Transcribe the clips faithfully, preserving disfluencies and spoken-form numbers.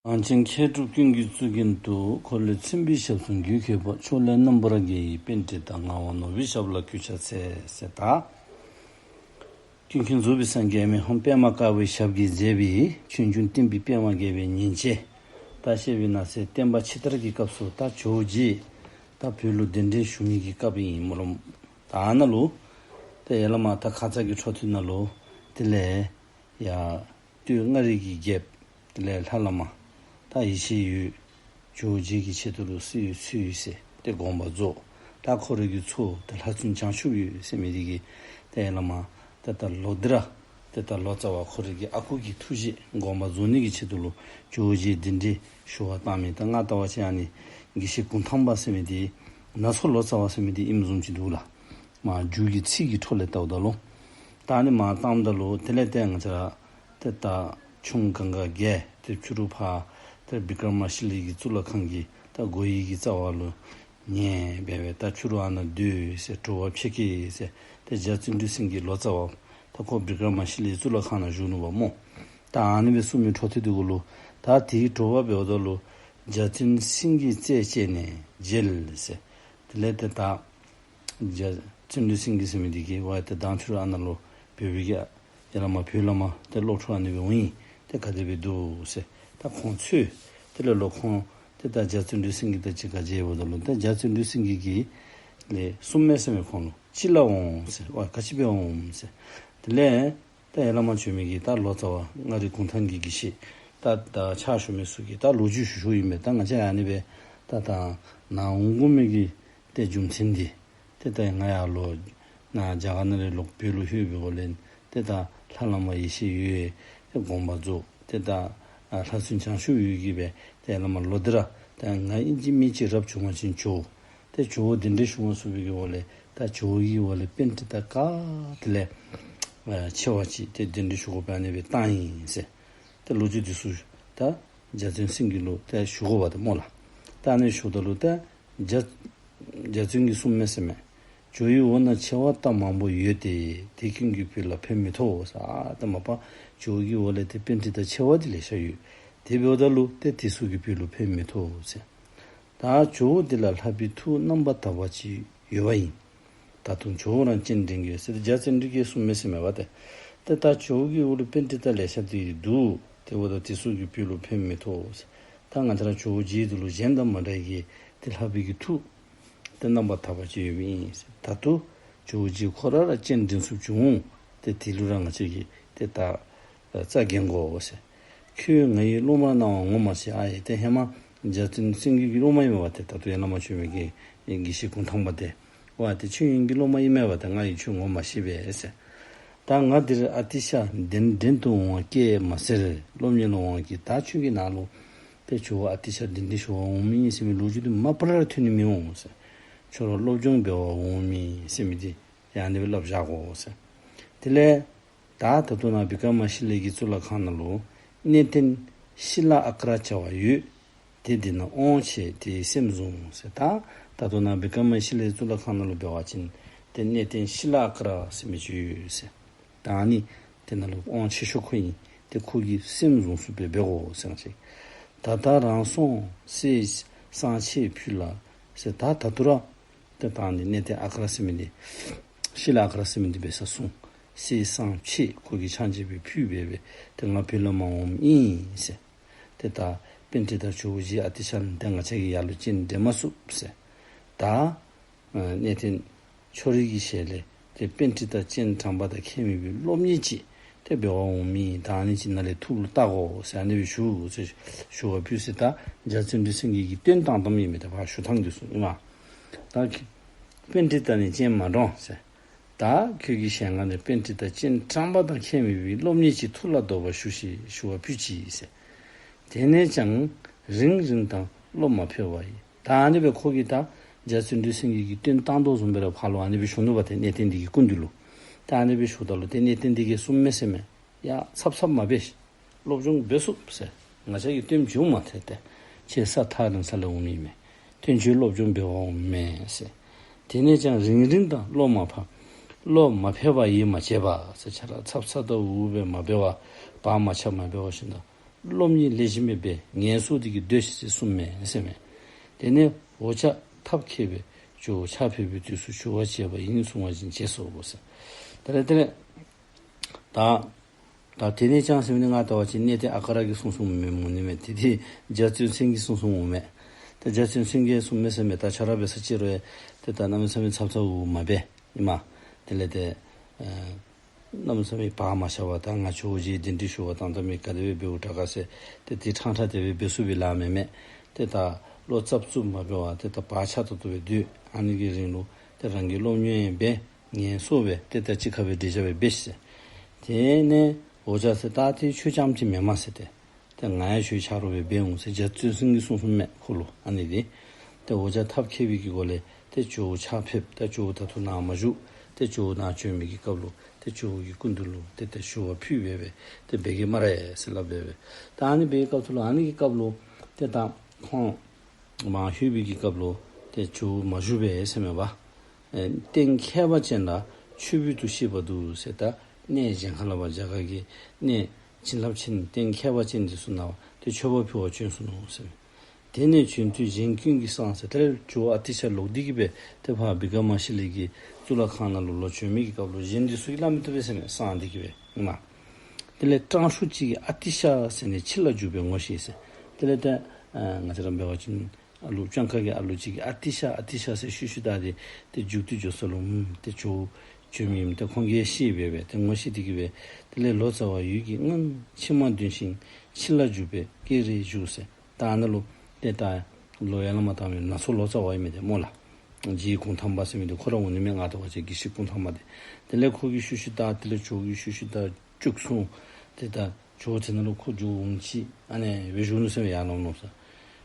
གངས་ཅན་མཁས་གྲུབ་ཀུན་གྱི་གཙུག་རྒྱན་དུ། འཁོར་ལོས་ཚིམ་པའི་ཞབས་ཟུང་རྒྱུད་ཁྱད་པར། ཕྱོགས་ལས་རྣམ་པར་རྒྱལ་བའི་པཎྜི་ཏ། ངག་དབང་ནོར་བུའི་ཞབས་ལ་གུས་ཕྱག་འཚལ། ཟེར་ད། ཀུན་མཁྱེན་རྫོགས་པའི་སངས་རྒྱས་མི་ཕམ་པདྨ་དཀར་པོའི་ཞབས་ཀྱིས་མཛད་པའི་ཆོས་འབྱུང་བསྟན་པའི་པདྨ་རྒྱས་པའི་ཉིན་བྱེད། ད་བཤད་པའི་ནང་གསེས་བསྟན་པ་ཕྱི་དར་གྱི་སྐབས་སུ་ད་ཇོ་བོ་རྗེ་ད་བོད་ལུ་གདན་འདྲེན་ཞུ་མི་གི་སྐབས་ཨིན་སྨོ་ལོ། ད་ཨ་ནཱ་ལུ་ད་ཡར་ལས་མར་ད་ཁ་ཙ་གི་འཕྲོ་མཐུད་ནང་ལུ་དེ་ལས་ཡ་སྟོད་མངའ་རིས་ཀྱི་རྒྱལཔོ་དེ་ལས་ལྷ་བླ་མ་ད་ཡེ་ཤེས་འོད་ཇོ་བོ་རྗེ་གི་ཆེད་དུ་ལུ་གསོལ་ཚུལ་ཟེར་ཏེ་དགོངས་པ་རྫོགས། ད་ཁོ་རའི་གི་ཚ་བོ་ད་ལྷ་བཙུན་བྱང་ཆུབ་འོད་ཟེར་མི་དེ་གིས་ད་ཡར་ལས་མར་ད་ད་ལོ་འདི་ར་ད་ད་ལོ་ཙཱ་བ་ཁོ་རའི་གི་ཨ་ཁུ་གི་ཐུགས་བཞེད་དགོངས་པ་རྫོགས་ནི་གི་ཆེད་དུ་ལུ་ཇོ་བོ་རྗེ་གདན་འདྲེན་ཞུ་བར་བཏང་མི། ད་ང་ལྟ་བ་ཅིན་ཨ་ནི་དགེ་བཤེས་གུང་ཐང་པ་ཟེར་མི་དེ་ནང་སོ་ལོ་ཙཱ་བ་ཟེར་མི་དེ་ཨིནམ་བཟུམ་ཅིག་འདུག་ལགས། མར་མཇུག་གི་ཚིག་གི་འཕྲོ་ལས་བལྟཝ་ད་ལུ་ད་ཨ་ནི་མར་བཏངམ་ད་ལུ་དེ་ལས་ཏེ་ང་བཅས་ར་ཏེ་ད་ཁྱུང་གངྒཱ་བརྒྱད་ཏེ་ཕྱི་རུ་ཕར་ཏེ་བི་ཀྲ་མ་ཤི་ལའི་གི་གཙུག་ལག་ཁང་གི་ད་སྒོ་ཡི་གི་རྩ་བ་ལུ་ཉལ་སྦེ་སྦེ་ད་ཕྱི་རུ་ཨ་ནཱ་སྡོད་ཟེར། དྲོ་པ་ཕྱེད་ཀ་ཟེར་ཏེ་རྗེ་བཙུན་འཁྲུལ་སེང་གེ་ལོ་ཙཱ་བ་ད་ཁོ་བི་ཀྲ་མ་ཤི་ལའི་གཙུག་ལག་ཁང་ནང་བཞུགས་ནུག་པ་སྨོ། ད་ཨ་ནི་སྦེ་གསུངས་མི་འཕྲོ་མཐུད་དེ་གུ་ལུ་ད་དེའི་དྲོ་པ་འབདཝ་ད་ལུ་རྗེ་བཙུན་སེང་གེ་རྩད་བཅད་ནས་མཇལ་ཟེར། དེ་ལས་ཏེ་ད་རྗེ་བཙུན་འཁྲུལ་སེང་གེ་ཟེར་མི་དེ་གིས་ཝའི་ཏེ་མདང་ཕྱི་རུ་ཨ་ནཱ་ལུ་བོད་པའི་གི་ཡར་ལས་མར་བོད་ལས་མར་ཏེ་སློབ་ཕྲུག་ཨ་ནི་སྦེ་འོང་ཡི། ཏེ་ག་དེ་སྦེ་འདུག་ཟེར། ད་ཁོང་འཚོལ། དེ་ལས་ལོག་ཁོང་ཏེ་ད་རྗེ་བཙུན་འཁྲུལ་སེང་གེ་དང་གཅིག་ཁར་མཇལཝ་ད་ལུ་ད་རྗེ་བཙུན་འཁྲུལ་སེང་གེ་གིས་ལས་གསུངམ་མས་ཟེར་མས། ཁོང་ལུ་ཅི་ལ་འོང་ཟེར། ཝའི་ག་ཅི་སྦེ་འོངམ་ཟེར། དེ་ལས་ད་ཡར་ལས་མར་བྱོན་མི་གི་ད་ལོ་ཙཱ་བ་མངའ་རིས་གུང་ཐང་གི་དགེ་བཤེས་ད་ད་ཕྱག་ཞུ་མི་ཚུ་གིས་ད་ལོ་རྒྱུས་ཞུ་ཞུཝ་ཨིན་པས། ད་ང་བཅས་ཨ་ནི་སྦེ་ད་ད་ནཱ་འོང་དགོ་མི་གི་ཏེ་རྒྱུ་མཚན་འདི་ཏེ་ད་ང་ཡར་ལོག་ནཱ་རྒྱ་གར་ནང་ལས་ལོག་བོད་ལུ་ལྷོད་པའི་སྒང་ལས་ཏེ་ད་ལྷ་བླ་མ་ཡེ་ཤེས་འོད་ཏེ་དགོངས་པ་རྫོགས། ཏེ་ད་ཨ་ལྷ་བཙུན་བྱང་ཆུབ་འོད་ཀྱིས་སྦེ་ཏེ་ཡར་ལས་མར་ལོ་འདི་ར་ད་ང་ཨིན་ཅི་མིན་ཅི་རབ་བྱུང་བ་ཅིན་ཇོ་བོ་ཏེ་ཇོ་བོ་གདན་འདྲེན་ཞུ་མ་ཚུགས་པའི་གི་སྒང་ལས་ད་ཇོ་བོ་གི་སྒང་ལས་པཎྜི་ཏ་ག་དེ་ལས་ཨ་ཆེ་བ་ཅིག་ཏེ་གདན་འདྲེན་ཞུ་དགོ་པའི་ཨ་ནི་སྦེ་བཏང་ཡི་ཟེར། ཏེ་ལོ་རྒྱུས་འདི་ཚུ་ད་རྗེ་བཙུན་སེང་གེ་ལུ་ཏེ་ཞུ་དགོ་པ་ཏེ་སྨོ་ལགས། ད་ཨ་ནི་ཞུཝ་ད་ལུ་ད་རྗེ་རྗེ་བཙུན་གྱིས་གསུངམ་མས་ཟེར་མས། ཇོ་བོའི་འོག་ན་ཆེ་བ་རྟ་མང་པོ་ཡོད་དེ། དེ་ཀུན་གྱིས་བོད་ལ་ཕན་མི་ཐོགས་ཟེར། ཨ་ད་མ་པ་ཇོ་བོ་གི་འོག་ལས་ཏེ་པཎྜི་ཏ་ཆེ་བ་འདི་ལེ་ཤ་ཡོད། དེ་འབདཝ་ད་ལུ་ཏེ་དེ་ཚུ་གིས་བོད་ལུ་ཕན་མི་ཐོགས་ཟེར། ད་ཇོ་བོ་འདི་ལ་ལྷག་པའི་ཐུགས་རྣམ་པར་དག་པ་ཅིག་ཡོད་པ་ཡིན། ད་དུང་ཇོ་བོ་རང་སྤྱན་འདྲེན་གྱིས་ཟེར་རྗེ་བཙུན་འཁྲུལ་སེང་གེ་གསུངམ་མས་ཟེར་མས་པ་ཏེ། ཏེ་ད་ཇོ་བོ་གི་འོག་ལུ་པཎྜི་ཏ་ལེ་ཤ་འདི་འདུག། དེ་འབདཝ་ད་དེ་ཚུ་གིས་བོད་ལུ་ཕན་མི་ཐོགས་ཟེར། ད་ང་བཅས་ར་ཇོ་བོ་རྗེ་འདི་ལུ་གཞན་དང་མ་འདྲ་བའི་གི་ཏེ་ལྷག་པའི་གི་ཐུགས་ཏེ་རྣམ་པར་དག་པ་ཅིག་ཡོདཔ་ཨིན་ཟེར། ད་དུང་ཇོ་བོ་རྗེ་ཁོ་ར་ར་སྤྱན་འདྲེན་ཚུགསཔ་བྱུང་། ཏེ་དེ་ལུ་ར་ང་བཅས་ཀྱིས་ཏེ་ད་རྩ་འགེངས་དགོ་ཟེར། ཁྱོད་ང་ཡི་སློབ་མར་སྣང་བ་ངོ་མ་ཤེས། ཨ་ཡེ་ཏེ་ཧེ་མ་རྗེ་བཙུན་སེང་གེ་གི་སློབ་མ་ཨིན་མས་པ་ཏེ། ད་ལྟོ་ཡར་ལས་མར་བྱོན་མི་གི་དགེ་བཤེས་གུང་ཐང་པ་དེ། ཝའི་ཏེ་ཆོས་དབྱིངས་ཀྱི་སློབ་མ་ཨིན་མས་པ་ཏེ། ང་ཡིས་ཁྱོད་ངོ་མ་ཤེས་པས་ཟེར། ད་ང་འདིར་ཨ་ཏི་ཤ་གདན་འདྲེན་དུ་འོང་བ་སྐད་མ་གསལ། སློབ་གཉེར་ལུ་འོང་བ་གིས་ད་ཁྱོད་ཀྱི་ནང་ལུ་ཏེ་ཇོ་བོ་ཨ་ཏི་ཤ་གདན་འདྲེན་ཞུ་བར་འོངམ་ཨིན་ཟེར་མི་ལོ་རྒྱུས་འདི་མ་པ་ལས་ར་ཐོན་ནི་མི་འོང་ཟེར། ཁྱོད་ར་སློབ་སྦྱོང་འབད་བར་འོངམ་ཨིན་ཟེར་མི་འདི་ཡང་འདི་སྦེ་སླབ་བཞག་དགོ་ཟེར། དེ་ལས་ད་ད་ལྟོ་ནཱ་བི་ཀྲ་མ་ཤི་ལའི་གི་གཙུག་ལག་ཁང་ནང་ལུ་གནས་བརྟན་ཤི་ལ་ཨ་ཀ་ར་བྱ་བ་ཡོད། དེ་འདི་ན་དབང་ཆེ་དེའི་སེམས་བཟུང་ཟེར། ད་ད་ལྟོ་ནཱ་བི་ཀྲ་མ་ཤི་ལའི་གཙུག་ལག་ཁང་ནང་ལུ་འབད་བ་ཅིན་ཏེ་གནས་བརྟན་ཤི་ལ་ཨ་ཀ་ར་ཟེར་མི་ཅིག་ཡོད་ཟེར། ད་ཨ་ནི་དེ་ནང་ལུ་དབང་ཆེ་ཤོས་ཁོ་ཨིན། ཏེ་ཁོ་གི་སེམས་བཟུང་ཚུགསཔ་སྦེ་འབད་དགོ་ཟེར་ང་བཅས། ད་ལྟ་རང་སོང་གསེར་སྲང་ཕྱེད་ཕུལ་ལ་ཟེར། ད་ད་ལྟོ་ར་ཏེ་ད་ཨ་ནི་གནས་བརྟན་ཨ་ཀ་ར་ཟེར་མི་འདི་ཤི་ལ་ཨ་ཀ་ར་ཟེར་མི་འདི་འབད་སར་སོང་། གསེར་སྲང་ཕྱེད་ཁོ་གིས་ཕྱག་མཇལ་སྦེ་ཕུལ་སྦེ་སྦེ་ཏེ་ང་བོད་ལས་མར་འོངམ་ཨིན་ཟེར། ཏེ་ད་པཎྜི་ཏ་ཇོ་བོ་རྗེ་ཨ་ཏི་ཤ་ལུ་ཏེ་ང་བཅས་ཀྱིས་ཡར་ལུ་སྤྱན་འདྲེན་མ་ཚུགས་ཟེར། ད་ཨ་གནས་བརྟན་ཁྱོད་རའི་གི་ཞལ་ལས་ཏེ་པཎྜི་ཏ་སྤྱན་དྲངས་པ་དང་ཁྱད་མེད་པའི་སློབ་གཉེར་ཅིག་ཏེ་འབད་བར་འོངམ་ཨིན། ད་ཨ་ནི་ཅིག་ནཱ་ལས་ཐུགས་ལུ་བཏགས་དགོ་ཟེར་ཨ་ནི་སྦེ་ཞུ་ཟེར་ཞུ་བ་ཕུལ་ཟེར། ད་རྗེ་བཙུན་འཁྲུལ་སེང་གེ་གིས་བཏོན་བཏང་བཏངམ་ཨིན་མས། ད་ཕར་ཞུ་ཐངས་འདི་ཚུ་ཨིན་མས། ད་ཁྱོད་པཎྜི་ཏ་ནི་སྤྱན་མ་དྲངས་ཟེར། ད་ཁྱོད་ཀྱི་ཞལ་སྔ་ནས་པཎྜི་ཏ་སྤྱན་དྲངས་པ་དང་ཁྱད་མེད་པའི་སློབ་གཉེར་ཅིག་ཐུགས་ལ་འདོགས་པར་ཞུ་ཞེས་ཞུ་བ་ཕུལ་ཅི་ཟེར། དེ་ནས་ཀྱང་རིང་རིང་དང་བློ་མ་འཕེལ་བ་ཡིས། ད་ཨ་ནི་སྦེ་ཁོ་གིས་ད་རྗེ་བཙུན་འཁྲུལ་སེང་གེ་གིས་བཏོན་བཏང་དོ་བཟུམ་སྦེ་ར་ཕར་ལུ་ཨ་ནི་སྦེ་ཞུ་ནུག་པ་ཏེ་གནས་བརྟན་འདི་གི་སྐུ་མདུན་ལུ། ད་ཨ་ནི་སྦེ་ཞུཝ་ད་ལུ་ཏེ་གནས་བརྟན་འདི་གིས་གསུངམ་མས་ཟེར་མས། ཡ་ཚབ་ཚབ་མ་འབད། སློབ་སྦྱོང་འབད་ཚུགས་ཟེར། ང་བཅས་ཀྱིས་བཏོན་བྱིན་མ་ཐལ་ཏེ། ཁྱེད་ས་ཐག་རིང་ས་ལས་འོངམ་ཨིན་མས། བཏོན་བྱིན་སློབ་སྦྱོང་འབད་བར་འོངམ་མས་ཟེར། དེ་ནས་ཀྱང་རིང་རིང་དང་བློ་མ་འཕེལ། བློ་མ་འཕེལ་བ་ཡིད་མ་བྱེད་པ་ཟེར། ཆ་ར་ཚབ་ཚབ་དང་འུ་སྦེ་མ་འབད་བར་བག་མ་ཆགས་མ་འབད་བ་བཞིན་དུ། སློབ་གཉེར་ལེགས་ཤོམ་སྦེ་འབད། ངལ་གསོ་སྟེ་གིས་སྡོད་ཤིག་ཟེར་གསུངམ་མས་ཟེར་མས། དེ་ནས་འོ་ཅག་ཐབས་མཁས་པས་ཇོ་བོ་ཕྱག་ཕེབས་པའི་དུས་སུ་ཞུ་བར་བྱས་པ་ཡིན་གསུང་བ་བཞིན་བྱས་སོ་ཟེར། དེ་ལས་དེ་ལས་ད་ད་དེ་ནས་ཀྱང་ཟེར་མི་ནི་ང་ལྟ་བ་ཅིན་གནས་བརྟན་ཨ་ཀ་ར་གིས་གསུངས་གསུངསམ་མས་མོ་ནི་མས། དེ་དེ་རྗེ་བཙུན་སེང་གེས་གསུངས་གསུངསམ་མས། ད་རྗེ་བཙུན་སེང་གེས་གསུངསམ་མས་ཟེར་མས། ད་ཁྱོད་ར་འབད་ས་ཅིག་རུང་ཏེ་ད་གནམ་མེད་ས་མེད་ཚབ་ཚབ་འུ་མ་འབད་ཨིན་མས། དེ་ལས་ཏེ་ཨེ་གནམ་མེད་ས་མེད་བག་མ་ཆགས་པར་ད་ང་ཇོ་བོ་རྗེ་གདན་འདྲེན་ཞུ་བར་བཏང་བཏངམ་མས། ག་དེ་སྦེ་འབདཝ་དྲག་ག་ཟེར་ཏེ་དེ་ཕྲང་ཕྲང་དེ་སྦེ་འབད་ཚུགསཔ་སྦེ་ལཱ་མེན་མས། ཏེ་ད་བློ་རྩབ་རྩུབ་མ་འབད་བར་ཏེ་ད་བག་ཆགས་ཏོག་ཏོ་སྦེ་སྡོད། ཨ་ནི་གི་རིང་ལུ་ཏེ་རང་གིས་སློབ་གཉེར་འབད། ངལ་གསོ་འབད། ཏེ་ད་གཅིག་ཁར་སྦེ་འདྲིས་བཞག་སྦེ་འབད་ཤིག་ཟེར། དེ་ནས་འོ་ཅག་ཟེར་ད་ཏེ་ཁྱོད་རྐྱངམ་ཅིག་མེན་མས་ཟེར་ཏེ། ཏེ་ང་ཡང་ཁྱོད་ཆ་རོགས་སྦེ་འབད་འོང་ཟེར་རྗེ་བཙུན་སེང་གེས་གསུངས་གསུངསམ་མས་ཁོ་ལུ་ཨ་ནི་འདི། ཏེ་འོ་ཅག་ཐབས་མཁས་པའི་གི་སྒོ་ལས་ཏེ་ཇོ་བོ་ཕྱག་ཕེབས། ད་ཇོ་བོ་ད་ལྟོ་ནཱ་མ་བཞུགས། ཏེ་ཇོ་བོ་ནཱ་བྱོན་མི་གི་སྐབས་ལུ་ཏེ་ཇོ་བོ་གི་སྐུ་མདུན་ལུ་ཏེ་ད་ཞུ་བ་ཕུལ་སྦེ་སྦེ་ཏེ་འབད་གེ་སྨ་རེ་ཟེར་སླབ་སྦེ་སྦེ། ད་ཨ་ནི་འབད་བའི་སྐབས་ཐོག་ལུ་ཨ་ནི་གི་སྐབས་ལུ་ཏེ་ད་ཁོང་མར་ལྷོད་པའི་གི་སྐབས་ལུ་ཏེ་ཇོ་བོ་མ་བཞུགས་པས་ཟེར་མས་པ། ཨེ་རྟེན་ཁྱད་པར་ཅན་ལ་མཆོད་འབུལ་དུ་གཤེགས་པ་འདུག་ཟེར། ད་གནས་གཞན་ཁ་ལས་ཕར་རྒྱ་གར་གྱི་གནས་བྱིན་རླབས་ཆེན་རྟེན་ཁྱད་པར་ཅན་འདི་ཚུ་ནང་ཏེ་མཆོད་པ་ཕུལ་བར་བྱོན་སོ་ནུག་ཟེར། དེ་ནས་བྱོན་དུས་གཞན་ཀུན་གྱིས་བསངས་ཟེར། དེ་ལས་ཇོ་བོ་ཨ་ཏི་ཤ་ལོག་སྟེ་གིས་སྦེ་ཏེ་ཕར་བི་ཀ་མ་ཤི་ལའི་གི་གཙུག་ལག་ཁང་ནང་ལུ་ལོག་བྱོན་མི་གི་སྐབས་ལུ་གཞན་འདི་ཚུ་གིས་སླབ་མི་བཏུབ་པས་ཟེར་མས། བསངས་ཏེ་གིས་སྦེ་ཨིན་མས། དེ་ལས་སྤྲང་ཕྲུག་ཅིག་གིས་ཨ་ཏི་ཤ་ཟེར་ནས་ཕྱི་ལ་རྒྱུག་པའི་ངོ་ཤེས་ཟེར། དེ་ལས་ཏེ་ཨ་ང་བཅས་ར་འབད་བ་ཅིན་ཨ་ལུ་སྤྱང་ཀ་གི་ཨ་ལུ་ཅིག་གིས་ཨ་ཏི་ཤ་ཨ་ཏི་ཤ་ཟེར་ཤུལ་ཤུལ་བདའ་སྟེ་ཏེ་རྒྱུག་སྟེ་འགྱོ་ས་ལུ་ཨུམ་ཏེ་ཇོ་བོ་བྱོན་མི་ཨིནམ་ཏེ་ཁོང་གིས་ཤེས་སྦེ་སྦེ་ཏེ་ངོ་ཤེས་ཏེ་གིས་སྦེ། དེ་ལས་ལོ་ཙཱ་བ་ཡུལ་གྱི་སྔོན། ཕྱི་མ་འདོན་ཞིང་ཕྱི་ལ་རྒྱུག་པའི་སྐད་རེ་བཞུགས་ཟེར། ད་ཨ་ནཱ་ལུ་ཏེ་ད་ལོ་ཡར་ལས་མར་བཏང་མི་ནང་སོ་ལོ་ཙཱ་བ་ཨིན་མས་ཏེ་སྨོ་ལགས། རྗེ་གུང་ཐང་པ་ཟེར་མི་འདི་ཁོ་ར་འོང་ནི་མས། ང་ལྟ་བ་ཅིན་དགེ་བཤེས་གུང་ཐང་པ་འདི། དེ་ལས་ཁོ་གིས་ཤུལ་ཤུལ་བདའ། དེ་ལས་ཇོ་བོ་གིས་ཤུལ་ཤུལ་བདའ་བཅུག་སོང་། ཏེ་ད་ཇོ་བོ་དེ་ནང་ལུ་ཁོ་འགྱོ་འོང་ཅི་ཨ་ནི་སྦེ་བཞུགས་ནུག་ཟེར་མས། ཡར་ལོང་ལོང་ས།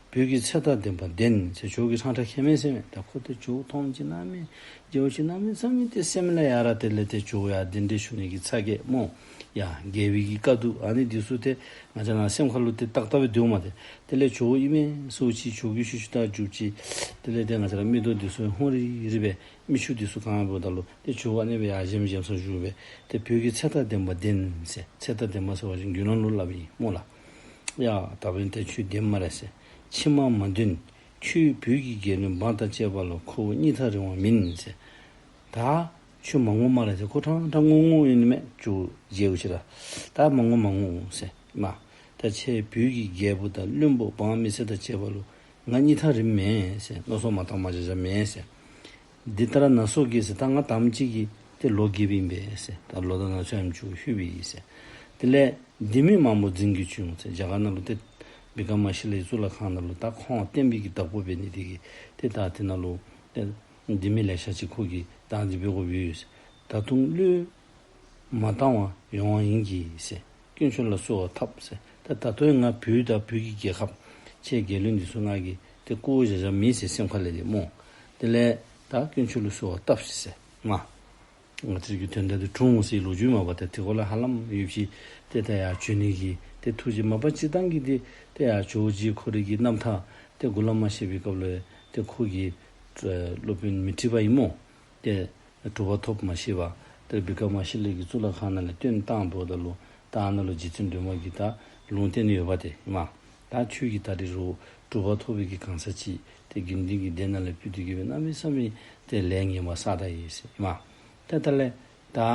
བོད་ཀྱི་ཚེ་དང་ལྡན་པ་བདེན་ཟེར་ཇོ་བོ་གིས་ཕྲང་ཕྲང་མཁྱེནམ་མས་ཟེར་མས། ད་ཁོ་ཏེ་ཇོ་བོ་མཐོང་ཅིག་གནམ་མེད་མཇལ་ཅིག་གནམ་མེད་ས་མེད་ཏེ་སེམས་ལས་ཡར་ར། དེ་ལས་ཏེ་ཇོ་བོ་ཡར་གདན་འདྲེན་ཞུ་ནི་གི་ཚ་གྱང་སྨོ། ཡ་རྒྱལ་པོའི་གི་བཀའ་འདུག། ཨ་ནི་འདི་ཚུ་ཏེ་ང་བཅས་ར་སེམས་ཁ་ལུ་ཏེ་ཏག་ཏག་སྦེ་སྡོདཔ་མས་ཏེ། དེ་ལས་ཇོ་བོ་ཨིན་མས་ཟེར་ཅིག་ཇོ་བོ་གིས་ཤུལ་ཤུལ་བདའ་རྒྱུག་ཅི། དེ་ལས་ཏེ་ང་བཅས་ར་མིག་ཏོ་འདི་ཚུ་ཧོན་རི་རི་སྦེ་མིག་ཆུ་འདི་ཚུ་གང་འབདཝ་ད་ལུ་ཏེ་ཇོ་བོ་ཨ་ནི་སྦེ་ཡར་བཞེངས་བཞེངས་ས་བཞུགས་སྦེ། ཏེ་བོད་ཀྱི་ཚེ་དང་ལྡན་པ་བདེན་ཟེར། ཚེ་དང་ལྡན་པ་ཟེར་བ་ཅིན་དགེ་སློང་ལུ་སླབ་ཨིན་སྨོ་ལགས། ཡ་ད་འབདན་ཏེ་ཁྱོད་བདེན་སྨ་རེ་ཟེར། ཕྱི་མ་མ་འདོན། ཁྱོད་བོད་ཀྱི་རྒྱལ་བློན་འབངས་དང་བཅས་པ་ལ་ཁོ་བོ་སྙིང་ཐག་རིང་བ་མིན་ཟེར། ད་ཁྱོད་མ་ངུ་སྨ་རེ་ཟེར། ཁོ་ཕྲང་ཕྲང་ངུ་ངུཝ་ཨིན་མས། ཇོ་བོ་མཇལཝ་ཅིག་ར། ད་མ་ངུ་མ་ངུ་ཟེར་མས། ད་ཁྱེད་བོད་ཀྱི་རྒྱལ་པོ་དང་བློན་པོ་འབངས་མི་སེར་དང་བཅས་པ་ལུ་ང་སྙིང་ཐག་རིངམ་མེན་ཟེར། མནོ་བསམ་མ་བཏང་མ་བཞག་བཞགཔ་མེན་ཟེར། འདི་ལྟར་ན་སོ་རྒས་ཟེར། ད་ང་དམ་ཅིག་གིས་ཏེ་ལོ་རྒས་པའི་ཨིན་པས་ཟེར། ད་ལོ་དང་ན་ཚོད་ཡང་ཅིག་ལྷོད་པའི་ཨིན་ཟེར། དེ་ལས་ལྡེ་མིག་མང་པོ་འཛིན་གྱིས་བཅུང་ཟེར། རྒྱ་གར་ནང་ལུ་ཏེ་བི་ཀ་མ་ཤི་ལའི་གཙུག་ལག་ཁང་ནང་ལུ་ད་ཁོང་བསྟན་པའི་གི་བདག་པོ་འབད་ནི་དེ་གིས་ཏེ་ད་དེ་ནང་ལུ་ཏེ་ལྡེ་མིག་ལེ་ཤ་ཅིག་ཁོ་གིས་བདག་འཛིན་འབད་དགོཔ་ཡོད་ཟེར། ད་དུང་བློས་མ་བཏང་བར་ཡོང་བ་ཡིན་གྱི་ཟེར། དཀོན་མཆོག་ལ་གསོལ་བ་བཏབ་ཟེར། ད་ད་ལྟོ་ཡང་ང་བོད་དང་བོད་ཀྱི་རྒྱལ་ཁབ་ཁྱེད་རྒྱལ་བློན་འདི་ཚུ་ང་གིས་ཏེ་བཀོ་བཞག་བཞགཔ་མེན་ཟེར། སེམས་ཁ་ལས་ཏེ་སྨོ། དེ་ལས་ད་དཀོན་མཆོག་ལུ་གསོལ་བ་བཏབ་ཟེར་ཟེར་མས། ང་བཅས་ཀྱི་དོན་དག་འདི་གྲུབ་འོང་ཟེར་ལོ་རྒྱུས་མས་པ། ཏེ་དེ་གུ་ལས་ཧ་ལམ་ཡོདཔ་ཅིག་ཏེ་ད་ཡར་བྱོན་ནི་གི་ཏེ་ཐུགས་བཞེད་མ་པ་སྤྱིར་བཏང་གི་འདི་ཏེ་ཡར་ཇོ་བོ་རྗེ་ཁོ་རའི་གི་རྣམ་ཐར་ཏེ་མགུ་ལས་མར་བཤད་པའི་སྐབས་ལུ་ཏེ་ཁོ་གི་སློབ་དཔོན་མཻ་ཏྲི་པ་ཨིན་སྨོ། ཏེ་གྲུབ་པ་ཐོབ་མ་ཤེས་པར་ཏེ་བི་ཀ་མ་ཤི་ལའི་གི་གཙུག་ལག་ཁང་ནང་ལས་བཏོན་བཏང་འབདཝ་ད་ལུ་ད་ཨ་ནཱ་ལུ་རྗེ་བཙུན་སྒྲོལ་མ་གིས་ད་ལུང་བསྟན་ཡོདཔ་ཏེ་ཨིན་མས། ད་ཁྱོད་ཀྱིས་ད་རིས་རུང་གྲུབ་པ་ཐོབ་པའི་གི་གང་ཟག་ཅིག་ཏེ་དགེ་འདུན་གྱི་སྡེ་ནང་ལས་ཕུད་དེ་གིས་སྦེ་གནམ་མེད་ས་མེད་ཏེ་ལས་ངན་པ་བསགས་ད་ཡི་ཟེར་ཨིན་མས། ཏེ་ད་ལས་ད་ཨ་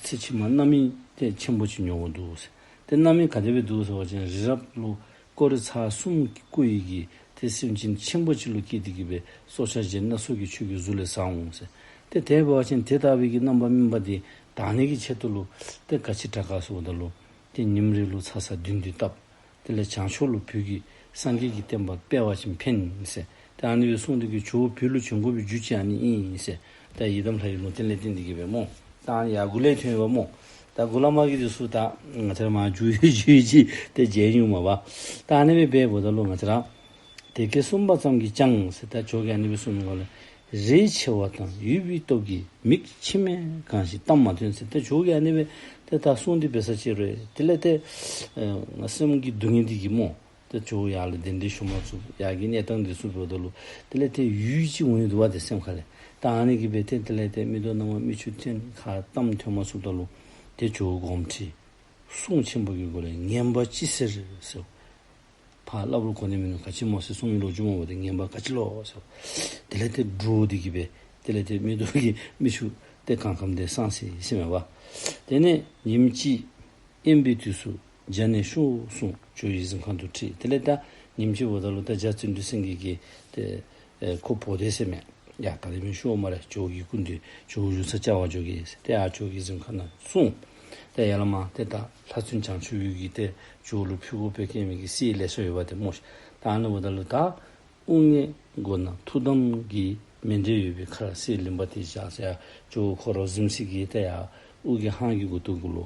ཚེ་ཕྱི་མ་རྣམ་སྨིན་ཏེ་ཆེན་པོ་ཅིག་མྱོང་དགོཔ་འདུག་ཟེར། ཏེ་རྣམ་སྨིན་ག་དེ་སྦེ་འདུག་ཟེར་བ་ཅིན་རི་རབ་ལུ་ཀོ་རི་ཚར་གསུམ་བརྐོ་ཡི་གི་ཏེ་སེམས་ཅན་ཆེན་པོ་ཅིག་ལུ་སྐྱེས་ཏེ་གིས་སྦེ་སྲོག་ཆགས་གཞན་སྣ་ཚོགས་ཀྱིས་ཁྱོད་ཀྱི་གཟུགས་ལས་ཟ་འོང་ཟེར། ཏེ་དེ་འབད་བ་ཅིན་དེ་ལྟ་བུའི་གི་རྣམ་པར་སྨིན་པ་འདི་དག་ནི་གི་ཆེད་དུ་ལུ་ཏེ་ག་ཅི་དྲག་ག་ཟེརཝ་ད་ལུ་ཏེ་ཉིནམ་རེ་ལུ་ཚ་ཚ་བདུན་བདུན་བཏབ། དེ་ལས་བྱང་ཕྱོགས་ལུ་བོད་ཀྱི་སངས་རྒྱས་ཀྱི་བསྟན་པ་སྤེལ་བ་ཅིན་ཕན་ཟེར། ཏེ་ཨ་ནི་སྦེ་གསུངས་ཏེ་གིས་ཇོ་བོ་བོད་ལུ་བྱོན་དགོ་པའི་རྒྱུ་ཅིག་ཨ་ནི་ཨིན་ཟེར། ད་ཡི་དམ་ལྷ་ཡི་ལུང་བསྟན་ལས་བརྟེན་ཏེ་གིས་སྦེ་སྨོ། ད་ཨ་ནི་ཡར་མགུ་ལས་ཐོན་ཡོདཔ་སྨོ། ད་མགུ་ལས་མར་གི་འདི་ཚུ་ད་ང་བཅས་ར་མར་མཇུག་ཡོད་མཇུག་ཡོད་ཅིག་ཏེ་མཇལ་ནི་འོང་མས་པ། ད་ཨ་ནི་སྦེ་འབདཝ་ད་ལུ་ང་བཅས་ར་དེ་སྐད་གསུངས་པ་ཙམ་གྱིས་ཀྱང་ཟེར། ད་ཇོ་བོ་གིས་ཨ་ནི་སྦེ་གསུངས་མི་གུ་ལས་རེག་ཆེ་བ་དང་ཡུས་པའི་སྟོབས་ཀྱིས་མིག་མཆི་མས་གང་ཞིང་གཏམ་མ་ཐོས་ཟེར། ད་ཇོ་བོ་གིས་ཨ་ནི་སྦེ་ཏེ་ད་གསུངས་ཏེ་འབད་ས་ཅིག་རུང་དེ་ལས་ཏེ་ཨེ་སེམས་ཀྱི་སྡུག་བསྔལ་འདི་གིས་སྨོ། ཏེ་ཇོ་བོ་ཡར་ལས་གདན་འདྲེན་ཞུ་མ་ཚུགས། ཡར་གྱི་གནས་སྟངས་འདི་ཚུ་འབདཝ་ད་ལུ་དེ་ལས་ཏེ་ཡུས་ཅིག་འོང་ནི་འདུག་པ་ཏེ་སེམས་ཁ་ལས། ད་ཨ་ནི་གིས་སྦེ་ཏེ་དེ་ལས་ཏེ་མིག་ཏོ་ནང་མར་མིག་ཆུ་ཐོན། ཁ་གཏམ་ཐོན་མ་ཚུགསཔ་ད་ལུ་ཏེ་ཇོ་བོ་དགོངསམ་ཁྲེལ། གསུང་ཆེན་པོ་གི་སྒོ་ལས་ངན་པ་ཅི་ཟེར་ཟེར། ཕར་སླབ་རུང་གོ་ནི་མིན་ནུག། ག་ཅི་སྨོ་ཟེར་གསུང་མི་ལོ་རྒྱུས་སྨོ་བ་དེ་ངན་པ་ག་ཅི་ལོ་ཟེར། དེ་ལས་ཏེ་འདྲོགས་ཏེ་གི་སྦེ་དེ་ལས་ཏེ་མིག་ཏོ་གི་མིག་ཆུ་ཏེ་གང་ཁམས་དེ་སངས་ཟེར་ཟེར་མས་པ། དེ་ནས་ཉིནམ་གཅིག་དབེན་པའི་དུས་སུ་བྱ་ནས་ཤོག་གསུངས། ཇོ་བོའི་གཟིམ་ཁང་དུ་ཁྲིད། དེ་ལས་ད་ཉིནམ་གཅིག་འབདཝ་ད་ལུ་ད་རྒྱ་བརྩོན་འགྲུས་སེང་གེ་གིས་ཏེ་ཨེ་ཁོ་འབོ་སྟེ་ཟེར་མས། ཡ་ད་རིས་མི་ཤོག་སྨ་རེ། ཇོ་བོ་གི་སྐུ་མདུན་ཇོ་བོ་བཞུགས་ས་བཅར་བར་འགྱོ་གེ་ཟེར། ཏེ་ཨ་ཇོ་བོ་གི་གཟིམ་ཁང་ནང་སོང་། ཏེ་ཡར་ལས་མར་ཏེ་ད་ལྷ་བཙུན་བྱང་ཆུབ་འོད་ཀྱིས་ཏེ་ཇོ་བོ་ལུ་ཕུལ་དགོ་པའི་གི་མི་གི་གསེར་ལེ་ཤ་ཡོད་པ་དེ་སྨོ་ཤིག། ད་ཨ་ནི་འབདཝ་ད་ལུ་ད་དབུ་སྔས་མགོ་ནག་ཐུགས་དམ་གྱི་མཎྜལ་ཡོད་པའི་ཁར་གསེར་ལིང་པ་དེ་བཞག་ཟེར། ཡར་ཇོ་བོ་ཁོ་ར་གཟིམ་ས་གི་ཏེ་ཡར་དབུ་གི་ཧང་གི་མགུ་ཏོ་གུ་ལུ་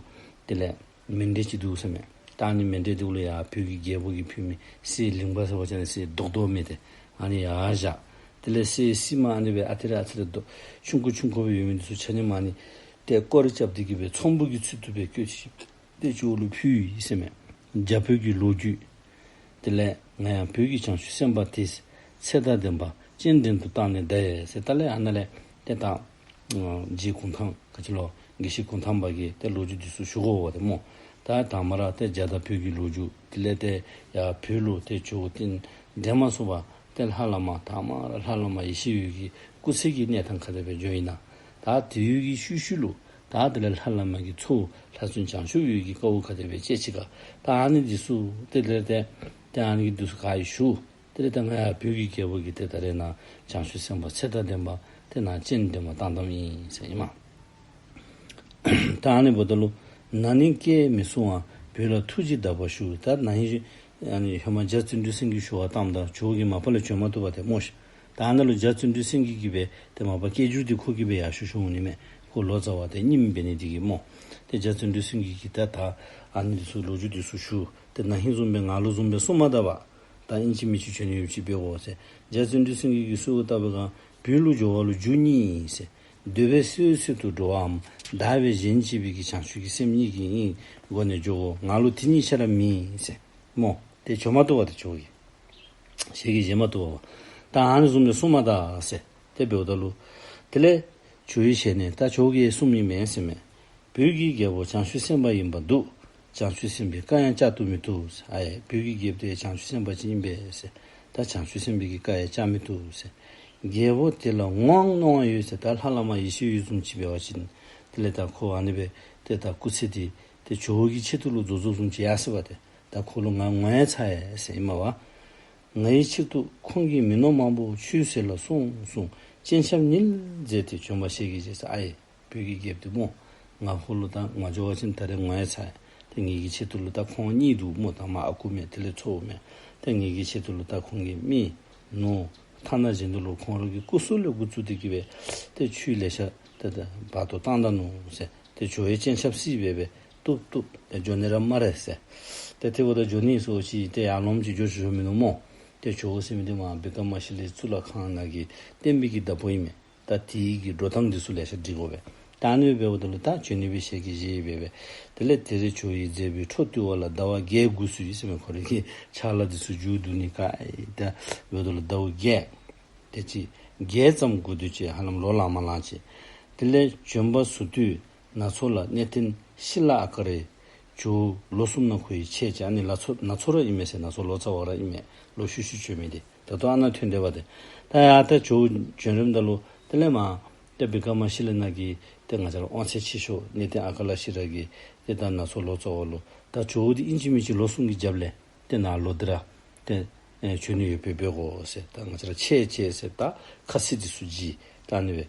དེ་ལས་མཎྜལ་ཅིག་འདུག་ཟེར་མས། ད་ཨ་ནི་མཎྜལ་འདི་གུ་ལུ་ཡར་བོད་ཀྱི་རྒྱལ་པོ་གིས་ཕུལ་མི་གསེར་ལིང་པ་ཟེར་བ་ཅིན་གསེར་རྡོག་རྡོག་མི་དེ་ཨ་ནི་ཡར་བཞག། དེ་ལས་གསེར་སིལ་མ་ཨ་ནི་སྦེ་ཨ་ཙི་རེ་ཨ་ཙི་རེ་རྡོག་ཆུང་ཀུ་ཆུང་ཀུ་སྦེ་ཡོད་མི་འདི་ཚུ་ཆ་མཉམ་ཨ་ནི་ཏེ་སྐོར་ར་རྐྱབ་སྟེ་གི་སྦེ་ཚོམ་བུ་གི་ཚུལ་དུ་སྦེ་བཀོད་ཅི། ཏེ་ཇོ་བོ་ལུ་ཕུལ་ཡི་ཟེར་མས། རྒྱ་བོད་ཀྱི་ལོ་རྒྱུས། དེ་ལས་ང་ཡང་བོད་ཀྱི་བྱང་ཆུབ་སེམས་དཔའ་དེས། ཚེ་དང་ལྡན་པ་སྤྱན་འདྲེན་དུ་བཏང་ནས་གདའ་ཟེར། ད་ལས་ཨ་ནཱ་ལས་ཏེ་ད་རྗེ་གུང་ཐང་ག་ཅི་ལོ་དགེ་བཤེས་གུང་ཐང་པ་གིས་ཏེ་ལོ་རྒྱུས་འདི་ཚུ་ཞུ་དགོ་པ་དེ་སྨོ། ད་དང་མ་ར་ཏེ་རྒྱ་དང་བོད་ཀྱི་ལོ་རྒྱུས། དེ་ལས་ཏེ་ཡར་བོད་ལུ་ཏེ་ཇོ་བོ་ཏེ་འདྲེན་མ་ཚུགས་པར་ཏེ་ལྷ་བླ་མ་དང་མ་ར་ལྷ་བླ་མ་ཡེ་ཤེས་འོད་ཀྱི་སྐུ་ཚེ་གི་གནས་སྟངས་ག་དེ་སྦེ་འགྱོ་ཡི་ན། ད་དེ་ཡོད་ཀྱི་ཤུལ་ཤུལ་ལུ་ད་དེ་ལས་ལྷ་བླ་མ་གི་ཚ་བོ་ལྷ་བཙུན་བྱང་ཆུབ་འོད་ཀྱིས་དཀའཝ་ག་དེ་སྦེ་སྤྱད་ཅི་ག། ད་ཨ་ནི་འདི་ཚུ་ཏེ་དེ་ལས་ཏེ་ཏེ་ཨ་ནི་གི་འདི་ཚུ་ག་ཡི་ཞུ། དེ་ལས་ད་ང་ཡང་བོད་ཀྱི་རྒྱལ་པོ་གིས་ཏེ་ད་རེས་ནཱ་བྱང་ཆུབ་སེམས་དཔའ་ཚེ་དང་ལྡན་པ་ཏེ་ནཱ་སྤྱན་འདྲེན་པར་བཏང་བཏངམ་ཨིན་ཟེར་ཨིན་མས། ད་ཨ་ནི་འབདཝ་ད་ལུ་ན་ནིང་སྐལ་མི་བཟང་བར་བོད་ལ་ཐུགས་རྗེས་བདག་པར་ཞུ། ད་ན་ཧིང་ཨ་ནི་ཧེ་མ་རྒྱ་བརྩོན་འགྲུས་སེང་གེ་ཞུ་བར་བཏངམ་ད་ཇོ་བོ་གིས་མ་པ་ལས་བྱོན་མ་བཏུབ་པ་དེ་སྨོ་ཤིག། ད་ཨ་ནཱ་ལུ་རྒྱ་བརྩོན་འགྲུས་སེང་གེ་གིས་སྦེ་ཏེ་མ་པ་སྐད་སྒྱུར་འདི་ཁོ་གིས་སྦེ་ཡར་ཞུ་ཞུ་འོང་ནི་མས། ཁོ་ལོ་ཙཱ་བ་ཏེ་རྙིངམ་འབད་ནི་འདི་གིས་སྨོ། ཏེ་རྒྱ་བརྩོན་འགྲུས་སེང་གེ་གིས་ད་ད་ཨ་ནི་འདི་ཚུ་ལོ་རྒྱུས་འདི་ཚུ་ཞུ། ཏེ་ན་ཧིང་བཟུམ་སྦེ་ང་ལུ་བཟུམ་སྦེ་གསུངས་མ་ད་པར་ད་ཨིན་ཅི་མིན་ཅི་བྱོན་ནི་ཡོདཔ་ཅིག་འབད་དགོ་ཟེར། རྒྱ་བརྩོན་འགྲུས་སེང་གེ་གིས་གསོལཝ་བཏབ་པའི་སྒང་བོད་ལུ་འགྱོ་བ་ལུ་རྒྱུ་གཉིས་ཨིན་ཟེར། འདོད་པས་སོ་སོར་དུ་འགྲོ་བའམ་བདག་པས་གཞན་གཅེས་པའི་གི་བྱང་ཆུབ་ཀྱི་སེམས་གཉིས་ཀྱི་ཨིན་སྒོ་ནས་འགྱོ་དགོ། ང་ལུ་དེ་གཉིས་ཆ་ར་མེད་ཟེར་སྨོ། ཏེ་བྱོན་མ་བཏུབ་པ་ཏེ་ཇོ་བོ་གིས་ཞལ་གྱིས་བཞེས་མ་བཏུབ་པ། ད་ཨ་ནི་བཟུམ་སྦེ་གསུངས་མ་ད་ཟེར། ཏེ་འབདཝ་ད་ལུ་དེ་ལས་ཇོ་བོའི་ཞལ་ནས་ད་ཇོ་བོ་གིས་གསུངམ་ཨིན་མས་ཟེར་མས། བོད་ཀྱི་རྒྱལ་པོ་བྱང་ཆུབ་སེམས་དཔའ་ཡིན་པར་འདུག། བྱང་ཆུབ་སེམས་དཔའི་བཀའ་ཡང་བཅག་ཏུ་མི་བཏུབ་ཟེར། ཨའེ་བོད་ཀྱི་རྒྱལཔོ་དེ་བྱང་ཆུབ་སེམས་དཔའ་ཅིག་ཨིན་པས་ཟེར། ད་བྱང་ཆུབ་སེམས་དཔའི་གི་བཀའ་ཡང་བཅག་མི་བཏུབ་ཟེར། རྒྱལ་པོ་དེ་ལ་ངོའང་གནོང་བ་ཡོད་ཟེར། ད་ལྷ་བླ་མ་ཡེ་ཤེས་འོད་བཟུམ་ཅིག་འབད་བ་ཅིན་དེ་ལས་ད་ཁོ་ཨ་ནི་སྦེ་ཏེ་ད་སྐུ་ཚེ་འདི་ཏེ་ཇོ་བོ་གི་ཆེད་དུ་ལུ་རྫོགས་རྫོགསཔ་བཟུམ་ཅིག་ཡར་སོ་བ་ཏེ། ད་ཁོ་ལུ་ང་ངོ་ཡང་ཚ་ཡི་ཟེར་ཨིན་མས་པ། ངའི་ཆེད་དུ་ཁོང་གིས་མི་ནོར་མང་པོ་ཆུད་ཟོས་ལ་སོང་གསུངས། སྤྱན་ཆབ་ཉིལ་མཛད་དེ་བྱོན་པ་ཞལ་གྱིས་བཞེས་ཟེར། ཨའེ་བོད་ཀྱི་རྒྱལཔོ་འདི་སྨོ། ང་ཁོ་ལུ་ད་ང་འགྱོ་བ་ཅིན་ད་རེས་ངོ་ཡང་ཚ་ཡི། ཏེ་ངེ་གི་ཆེད་དུ་ལུ་ད་ཁོང་གཉིས་འདུག་སྨོ། ད་མ་ཨ་ཁུ་མེད། དེ་ལས་ཚ་བོ་མེད། ཏེ་ངེ་གི་ཆེད་དུ་ལུ་ད་ཁོང་གིས་མི་ནོར་ཐ་ན་གཞན་དུ་ལུ་ཁོང་ར་གི་སྐུ་གཟུགས་ལས་འགོ་བཙུགས་ཏེ་གི་སྦེ་ཏེ་ཆུ་ལེ་ཤ་ཏེ་ད་བར་དུ་བཏང་ད་ནུག་ཟེར། ཏེ་ཇོ་བོའི་སྤྱན་ཆབ་སྲིད་སྦེ་སྦེ་བཏུབ་བཏུབ། ཏེ་འགྱོ་ནི་ར་སྨ་རེ་ཟེར། ཏེ་དེ་འབདཝ་ད་འགྱོ་ནི་ཟེར་ཅིག་ཏེ་ཡར་ལོངམ་ཅིག་འགྱོ་ཆོག་ཆོག་མིན་ནུག་སྨོ། ཏེ་ཇོ་བོ་ཟེར་མི་འདི་མར་བི་ཀྲ་མ་ཤི་ལའི་གཙུག་ལག་ཁང་ནང་གི་བསྟན་པའི་གི་བདག་པོ་ཨིན་མས། ད་དེའི་གི་འགྲོ་སྟངས་འདི་ཚུ་ལེ་ཤ་སྒྲིག་དགོ་པས། ད་ཨ་ནི་འབདཝ་ད་ལུ་ད་བྱོན་ནི་སྦེ་ཞལ་གྱིས་བཞེས་སྦེ་སྦེ། དེ་ལས་དེ་རིང་ཇོ་བོའི་མཛད་པའི་འཕྲོ་བསྟུད་པ་ལ་ཟླ་བ་བརྒྱད་དགུ་སོང་ཡི་ཟེར་མས། ཁོ་རའི་གི་ཕྱག་ལཱ་འདི་ཚུ་མཇུག་བསྡུ་ནི་ག་ཨེ་ད་འབདཝ་ད་ལུ་ཟླཝ་བརྒྱད་དེ་ཅིག་བརྒྱད་ཙམ་འགོར་དུས་ཅིག་ཧ་ལམ་ལོ་ལང་མ་ལང་ཅིག། དེ་ལས་བྱོན་པ་ཟུར་དུས་ནག་ཚོ་ལ་གནས་བརྟན་ཤི་ལ་ཨ་ཀ་རེ་ཇོ་བོ་ལོ་གསུམ་ནང་འཁོད་ཡི་ཆད་ཅིག། ཨ་ནི་ལ་ཚོ་ནག་ཚོ་ར་ཨིན་མས་ཟེར། ནག་ཚོ་ལོ་ཙཱ་བ་ར་ཨིན་མས། ལོ་ཤུལ་ཤུལ་བྱོན་མི་འདི་ད་ལྟོ་ཨ་ནཱ་ཐོན་དེས་པ་ཏེ། ད་ཡར་ད་ཇོ་བོ་བྱོན་རནམ་ད་ལུ་དེ་ལས་མར་ཏེ་བི་ཀྲ་མ་ཤི་ལ་ནང་གི་ཏེ་ང་བཅས་ར་དབང་ཚད་ཆེ་ཤོས་གནས་བརྟན་ཨ་ཀ་ལ་ཤི་ར་གིས་ཏེ་ད་ནག་ཚོ་ལོ་ཙཱ་བ་ལུ་ད་ཇོ་བོ་འདི་ཨིན་ཅི་མིན་ཅི་ལོ་གསུམ་གྱི་རྒྱབ་ལས་ཏེ་ནཱ་ལོག་སྟེ་ར་ཏེ་ཨེ་བྱོན་ནི་ཡོདཔ་སྦེ་འབད་དགོ་ཟེར། ད་ང་བཅས་ར་ཆད་ཅིག་ཟེར་ད་ཁ་ཚིག་འདི་ཚུ་བགྱིས། ད་ཨ་ནི་སྦེ་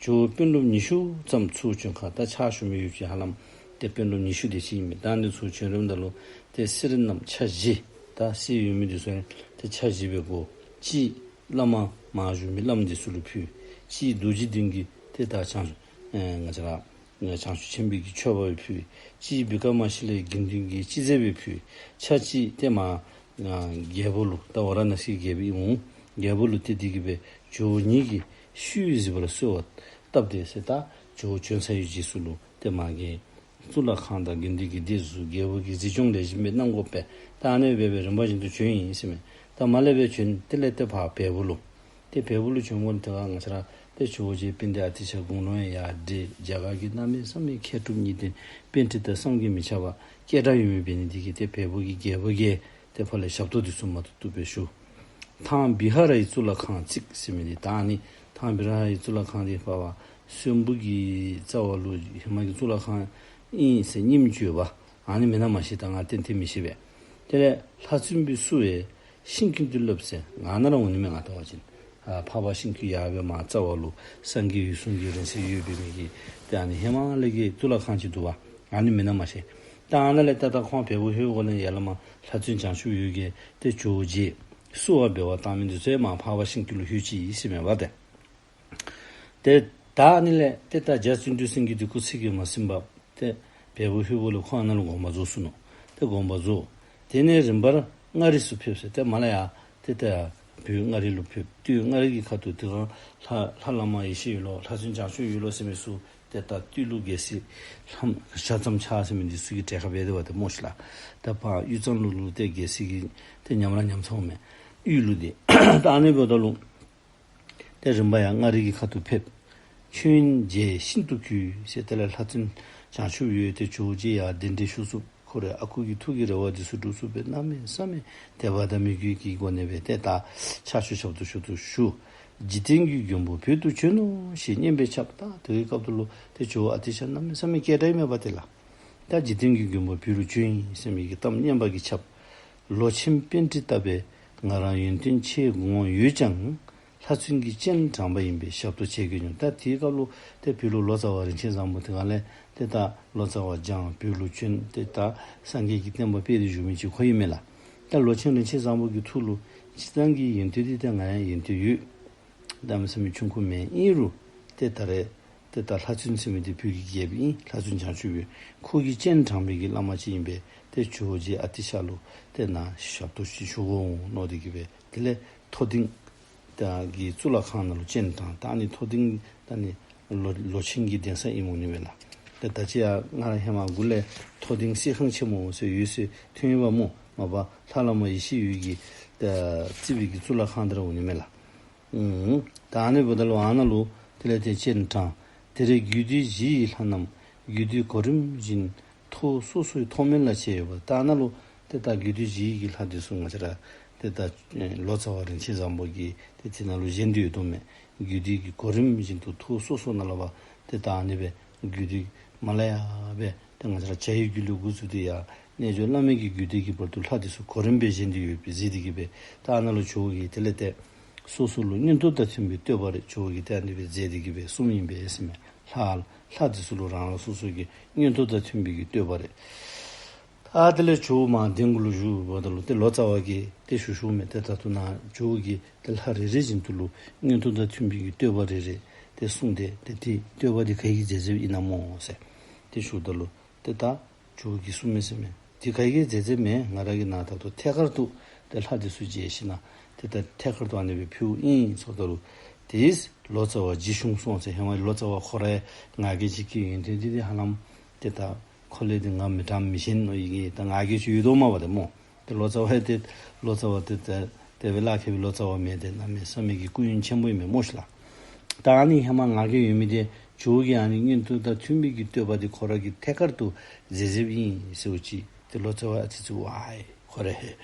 ཇོ་བོ་དཔོན་སློབ་ཉི་ཤུ་ཙམ་ཚུར་བྱོན་ཁར་ད་ཕྱག་ཞུ་མི་ཡོདཔ་ཅིག་ཧ་ལམ་ཏེ་དཔོན་སློབ་ཉི་ཤུ་དེ་ཅིག་ཨིན་མས། ད་ཨ་ནི་ཚུར་བྱོན་རནམ་ད་ལུ་ཏེ་གསེར་རྣམས་ཆ་བཞི། ད་གསེར་ཡོད་མི་འདི་ཚུ་ཡང་ཏེ་ཆ་བཞི་སྦེ་བགོ། གཅིག་བླ་མ་མར་བཞུགས་མི་བླམ་འདི་ཚུ་ལུ་ཕུལ། གཅིག་རྡོ་རྗེ་གདན་གྱི་ཏེ་ད་བྱང་ཨེ་ང་བཅས་ར་བྱང་ཆུབ་ཆེན་པོའི་གི་མཆོད་པ་ཕུལ། གཅིག་བི་ཀྲ་མ་ཤི་ལའི་དགེ་འདུན་གྱི་སྤྱི་རྫས་སྦེ་ཕུལ། ཆ་གཅིག་ཏེ་མར་ཨ་རྒྱལ་པོ་ལུ་ད་ཝ་ར་ཎ་སིའི་རྒྱལ་པོ་ཨིན་འོང་། རྒྱལ་པོ་ལུ་ཏེ་འདི་གིས་སྦེ་ཇོ་བོ་ཉིད་ཀྱི་ཤུལ་གཟིགས་པར་གསོལ་བ་བཏབ་སྟེ་ཟེར། ད་ཇོ་བོ་བྱོན་ཚར་བའི་རྗེས་སུ་ལུ་ཏེ་མར་གྱི་གཙུག་ལག་ཁང་དང་དགེ་འདུན་གྱི་སྡེ་ཚུ་རྒྱལ་པོ་གིས་གཟིགས་སྐྱོང་ལེགས་ཤོམ་སྦེ་གནང་དགོ་པས། ད་ཨ་ནི་སྦེ་སྦེ་རིམ་པ་བཞིན་དུ་བྱོན་ཡི་ཟེར་མས། ད་མར་ལས་སྦེ་བྱོན་དེ་ལས་ཏེ་ཕར་བལ་པོ་ལུ་ཏེ་བལ་པོ་ལུ་བྱོན་འོངམ་ད་ང་བཅས་ར་ཏེ་ཇོ་བོ་རྗེ་དཔལ་ལྡན་ཨ་ཏི་ཤ་དགུང་ལོ་ཡང་ཡར་བགྲེས། རྒྱ་གར་གྱི་གནམ་མེད་ས་མེད་མཁས་གྲུབ་གཉིས་ལྡན་པཎྜི་ཏ་བསམ་གྱིས་མི་ཁྱབ་པ་ སྐད་གྲགས་ཡོད་མི་འབད་ནི་འདི་གིས་ཏེ་བལ་པོ་གི་རྒྱལ་པོ་གིས་ཏེ་ཕར་ལས་ཞབས་ཏོག་འདི་ཚུ་མ་ཐུབ་ཐུབ་སྦེ་ཞུ། ཐང་བི་ཧ་ར་ཡི་གཙུག་ལག་ཁང་བརྩིགས་ཟེར་མི་འདི་ད་ཨ་ནི་ཐང་བི་ཧ་ར་ཡི་གཙུག་ལག་ཁང་འདི་ཕར་བ་སོན་པོ་གི་རྩ་བ་ལུ་ཧེ་མ་གི་གཙུག་ལག་ཁང་ཨིན་ཟེར་རྙིངམ་བརྗོད་པ་ཨ་ནི་མེན་ན་མ་ཤེས། ད་ང་ཏན་ཏན་མི་ཤེས་པས། དེ་ལས་ལྷ་བཙུན་པའི་བསུ་བས་ཤིང་ཀུན་ཏུ་བརླབས་ཟེར་ང་ནཱ་ར་འོང་ནི་མས། ང་ལྟ་བ་ཅིན་ཨ་འཕགས་པ་ཤིང་ཀུན་ཡར་སྦེ་མར་རྩ་བ་ལུ་སངས་རྒྱས་འོད་སྲུང་གི་རིང་བསྲེལ་ཡོད་པའི་མི་གི་ཏེ་ཨ་ནི་ཧེ་མ་ལས་ཀྱི་གཙུག་ལག་ཁང་ཅིག་འདུག་པ། ཨ་ནི་མེན་ན་མ་ཤེས། ད་ཨ་ནཱ་ལས་ཏེ་ད་ཁོང་བལ་པོ་ལྷོད་དགོ་ལས་ཡར་ལས་མར་ལྷ་བཙུན་བྱང་ཆུབ་འོད་ཀྱིས་ཏེ་ཇོ་བོ་རྗེ་བསུ་བ་འབད་བར་བཏང་མི་འདི་ཚུ་མར་འཕགས་པ་ཤིང་ཀུན་ལུ་ལྷོད་ཅི་ཟེར་མས་པ་ཏེ། ཏེ་ད་ཨ་ནི་ལས་ཏེ་ད་རྗེ་བཙུན་འདུས་སེང་གེ་འདི་སྐུ་ཚེ་གིས་མ་ཟིན་པར་ཏེ་བལ་པོ་ལྷོད་པོ་ལས་ཁོང་ཨ་ནཱ་ལུ་དགོངས་པ་རྫོགས་སོ་ནུག། ཏེ་དགོངས་པ་རྫོགས། དེ་ནས་རིམ་པར་མངའ་རིས་སུ་ཕེབས་ཟེར་ཏེ་མར་ལས་ཡར་ཏེ་ད་བོད་མངའ་རིས་ལུ་ཕེབས། སྟོད་མངའ་རིས་ཀྱི་ཁ་ཐུག་དེ་སྒང་ལྷ་ལྷ་བླ་མ་ཡེ་ཤེས་འོད་ལོ་ལྷ་བཙུན་བྱང་ཆུབ་འོད་ལོ་ཟེར་མི་ཚུ་ཏེ་ད་སྟོད་ལུ་རྒྱལ་སྲིད་ལྷ་ཞྭ་རྩམ་ཕྱག་ཟེར་མི་འདི་ཚུ་གི་གྲལ་ཁར་འབད་དེ་འབད་དེ་སྨོ་ཤིག་ལགས། ད་ཕར་དབུས་གཙང་ལུ་ལུ་ཏེ་རྒྱལ་སྲིད་ཀྱི་ཏེ་ཉམས་ར་ཉམས་ཚརཝ་མས། དབུས་ལུ་ཏེ་ད་ཨ་ནི་འབདཝ་ད་ལུ་ཏེ་རིམ་པ་ཡར་མངའ་རིས་ཀྱི་ཁ་ཐུག་ཕེབས། ཁྱོད་མཇལ་ཤིན་ཏུ་གུས་ཟེར། དེ་ལས་ལྷ་བཙུན་བྱང་ཆུབ་འོད་ཏེ་ཇོ་བོ་རྗེ་ཡར་གདན་འདྲེན་ཞུ་ཚུགས། ཁོ་རའི་ཨ་ཁུ་གི་ཐུགས་ཀྱི་རེ་བ་འདི་ཚུ་འགྲུབ་ཚུགས་པས། གནམ་མེད་ས་མེད་དད་པ་དང་མོས་གུས་ཀྱི་སྒོ་ནས་སྦེ་ཏེ་ད་ཕྱག་མཆོད་ཞབས་ཏོག་ཞུ་དོ་ཞུ། འཇིག་རྟེན་གྱི་མགོན་པོ་བོད་དུ་བྱོན་ནོ་ཞེས་སྙན་པས་ཁྱབ། ད་དེའི་སྐབས་དུ་ལུ་ཏེ་ཇོ་བོ་ཨ་ཏི་ཤ་གནམ་མེད་ས་མེད་སྐད་གྲགས་མས་པ་ཏེ་ལགས། ད་འཇིག་རྟེན་གྱི་མགོན་པོ་བོད་ལུ་བྱོན་ཡི་ཟེར་མི་གི་གཏམ་སྙན་པ་གིས་ཁྱབ། ལོ་ཆེན་པཎྜི་ཏ་སྦེ་ང་རང་ཡོན་ཏན་ཆེ་དགོངས་ཡོད་ཀྱང་། ལྷ་བཙུན་གྱི་སྤྱན་དྲངས་པ་ཡིན་པས་ཞབས་ཏོག་བྱེད་དགོས་སྙམ། ད་དེའི་སྐབས་ལུ་ཏེ་བོད་ལུ་ལོ་ཙཱ་བ་རིན་ཆེན་བཟང་པོ་དེ་སྒང་ལས་ཏེ་ད་ལོ་ཙཱ་བ་སྦྱངས་བོད་ལུ་བྱོན་ཏེ་ད་སངས་རྒྱས་ཀྱི་བསྟན་པ་སྤེལ་ཏེ་བཞུགས་མི་ཅིག་ཁོ་ཨིན་མས་ལགས། ད་ལོ་ཆེན་རིན་ཆེན་བཟང་པོ་གི་ཐུགས་ལུ་སྤྱིར་བཏང་གི་ཡོན་ཏན་འདི་ད་ང་ཡང་ཡོན་ཏན་ཡོད། གནམ་མེད་ས་མེད་ཆུང་ཀུ་མེན། ཨིན་རུང་ཏེ་ད་རེས་ཏེ་ད་ལྷ་བཙུན་ཟེར་མི་འདི་བོད་ཀྱི་རྒྱལཔོ་ཨིན། ལྷ་བཙུན་བྱང་ཆུབ་འོད་ཁོ་གི་སྤྱན་དྲངས་པའི་གི་བླ་མ་ཅིག་ཨིན་པས། ཏེ་ཇོ་བོ་རྗེ་ཨ་ཏི་ཤ་ལུ་ཏེ་ནཱ་ཞབས་ཏོག་ཅིག་ཞུ་དགོ་འོང་མནོ་སྟེ་གི་སྦེ་དེ་ལས་མཐོ་ལྡིང་ད་གི་གཙུག་ལག་ཁང་ནང་ལུ་སྤྱན་དྲངས། ད་ཨ་ནི་མཐོ་ལྡིང་ད་ནི་ལོ་ལོ་ཆེན་གྱི་གདན་ས་ཨིནམ་འོང་ནི་མས་ལགས། ཏེ་ད་ཅི་ཡང་ང་ར་ཧེ་མ་འགོ་ལས་མཐོ་ལྡིང་གསས་ཁང་ཆེན་མོ་ཟེར་ཡོད་ཟེར་ཐོན་ཡོདཔ་སྨོ། མ་པ་ལྷ་བླ་མ་ཡེ་ཤེས་འོད་ཀྱིས་ད་བརྩིགས་པའི་གི་གཙུག་ལག་ཁང་དེ་ར་འོང་ནི་མས་ལགས། ཨུམ། ད་ཨ་ནི་འབདཝ་ད་ལུ་ཨ་ནཱ་ལུ་དེ་ལས་ཏེ་སྤྱན་དྲངས། དེར་རྒྱུད་སྡེ་བཞི་ཡི་ལྷ་རྣམས་རྒྱུད་སྡེ་གོ་རིམ་བཞིན་ཐོག་སོ་སོའི་ཐོག་མེད་ལ་བྱས་ཡོདཔ། ད་ཨ་ནཱ་ལུ་ཏེ་ད་རྒྱུད་སྡེ་བཞི་ཡི་གི་ལྷ་འདི་ཚུ་ང་བཅས་ར་ཏེ་ད་ལོ་ཙཱ་བ་རིན་ཆེན་བཟང་པོ་གིས་ཏེ་དེ་ནང་ལུ་བཞེངས་ཏེ་ཡོད་དོ་མས། རྒྱུད་སྡེ་གི་གོ་རིམ་བཞིན་དུ་ཐོག་སོ་སོ་ནང་ལུ་འབད་ཏེ་ད་ཨ་ནི་སྦེ་རྒྱུད་སྡེ་མར་ལས་ཡར་སྦེ་ཏེ་ང་བཅས་ར་བྱ་ཡི་རྒྱུད་ལས་འགོ་བཙུགས་ཏེ་ཡར་རྣལ་འབྱོར་བླ་མེད་ཀྱི་རྒྱུད་སྡེ་གི་བར་དུ་ལྷ་འདི་ཚུ་གོ་རིམ་སྦེ་བཞེངས་ཏེ་ཡོདཔ་མཛད་དེ་གི་སྦེ་ད་ཨ་ནཱ་ལུ་ཇོ་བོ་གིས་དེ་ལས་ཏེ་སོ་སོ་ལུ་མངོན་རྟོགས་དང་མཐུན་པའི་བསྟོད་པ་རེ་ཇོ་བོ་གིས་ཏེ་ཨ་ནི་སྦེ་མཛད་དེ་གི་སྦེ་གསུངམ་ཨིན་པས་ཟེར་མས། ལྷ་ལྷ་འདི་ཚུ་ལུ་རང་རང་སོ་སོ་གི་མངོན་རྟོགས་དང་མཐུན་པའི་གི་བསྟོད་པ་རེ། ད་དེ་ལས་ཇོ་བོ་མར་གདན་གུ་ལུ་བཞུགསཔ་ད་ལུ་ཏེ་ལོ་ཙཱ་བ་གིས་ཏེ་ཞུ་ཞུཝ་མས། ཏེ་ད་ལྟོ་ནཱ་ཇོ་བོ་གིས་ཏེ་ལྷ་རེ་རེ་བཞིན་དུ་ལུ་མངོན་རྟོགས་དང་མཐུན་པའི་གི་བསྟོད་པ་རེ་རེ་ཏེ་གསུངས་ཏེ་ཏེ་དེ་བསྟོད་པ་འདི་ག་གིས་མཛད་མཛདཔ་ཨིན་ན་སྨོ་ཟེར་ཏེ་ཞུཝ་ད་ལུ་ཏེ་ད་ཇོ་བོ་གིས་གསུངམ་མས་ཟེར་མས། འདི་ག་གིས་མཛད་མཛདཔ་མེན། ང་ར་གིས་ནཱ་ད་ལྟོ་ཐད་ཀར་དུ་ཏེ་ལྷ་འདི་ཚུ་མཇལ་ཞིནམ་ལས་ཏེ་ད་ཐད་ཀར་དུ་ཨ་ནི་སྦེ་ཕུལཝ་ཨིན་ཟེརཝ་ད་ལུ་ཏེ་ལོ་ཙཱ་བ་རྗེ་ཞུམ་སོང་ཟེར། ཧེ་མ་ལོ་ཙཱ་བ་ཁོ་རའི་ང་རྒྱལ་ཅིག་གིས་ཡོན་ཏན་འདི་ཏེ་ཧ་ལམ་ཏེ་ད་ཁོ་ལས་ཏེ་ང་མི་དྲག་མི་ཞན་མནོ་ཡི་གི་ད་ང་རྒྱལ་ཅིག་ཡོད་དོ་མས་པ་ཏེ་སྨོ། ཏེ་ལོ་ཙཱ་བ་ཏེ་ལོ་ཙཱ་བ་ཏེ་ཏེ་དེ་སྦེ་ལཱ་ཁག་པའི་ལོ་ཙཱ་བ་མེན། ཏེ་གནམ་མེད་ས་མེད་ཀྱི་སྐུ་ཡོན་ཆེན་པོ་ཨིན་མས་སྨོ་ཤིག་ལགས། ད་ཨ་ནི་ཧེ་མ་ང་རྒྱལ་ཡོད་མི་འདི་ཇོ་བོ་གིས་ཨ་ནི་མངོན་རྟོགས་དང་མཐུན་པའི་གི་བསྟོད་པ་འདི་ཁོ་ར་གིས་ཐད་ཀར་དུ་མཛད་མཛདཔ་ཨིན་ཟེརཝ་ཅིག་ཏེ་ལོ་ཙཱ་བ་ཨ་ཙི་ཙི་ཝའི་ཁོ་ར་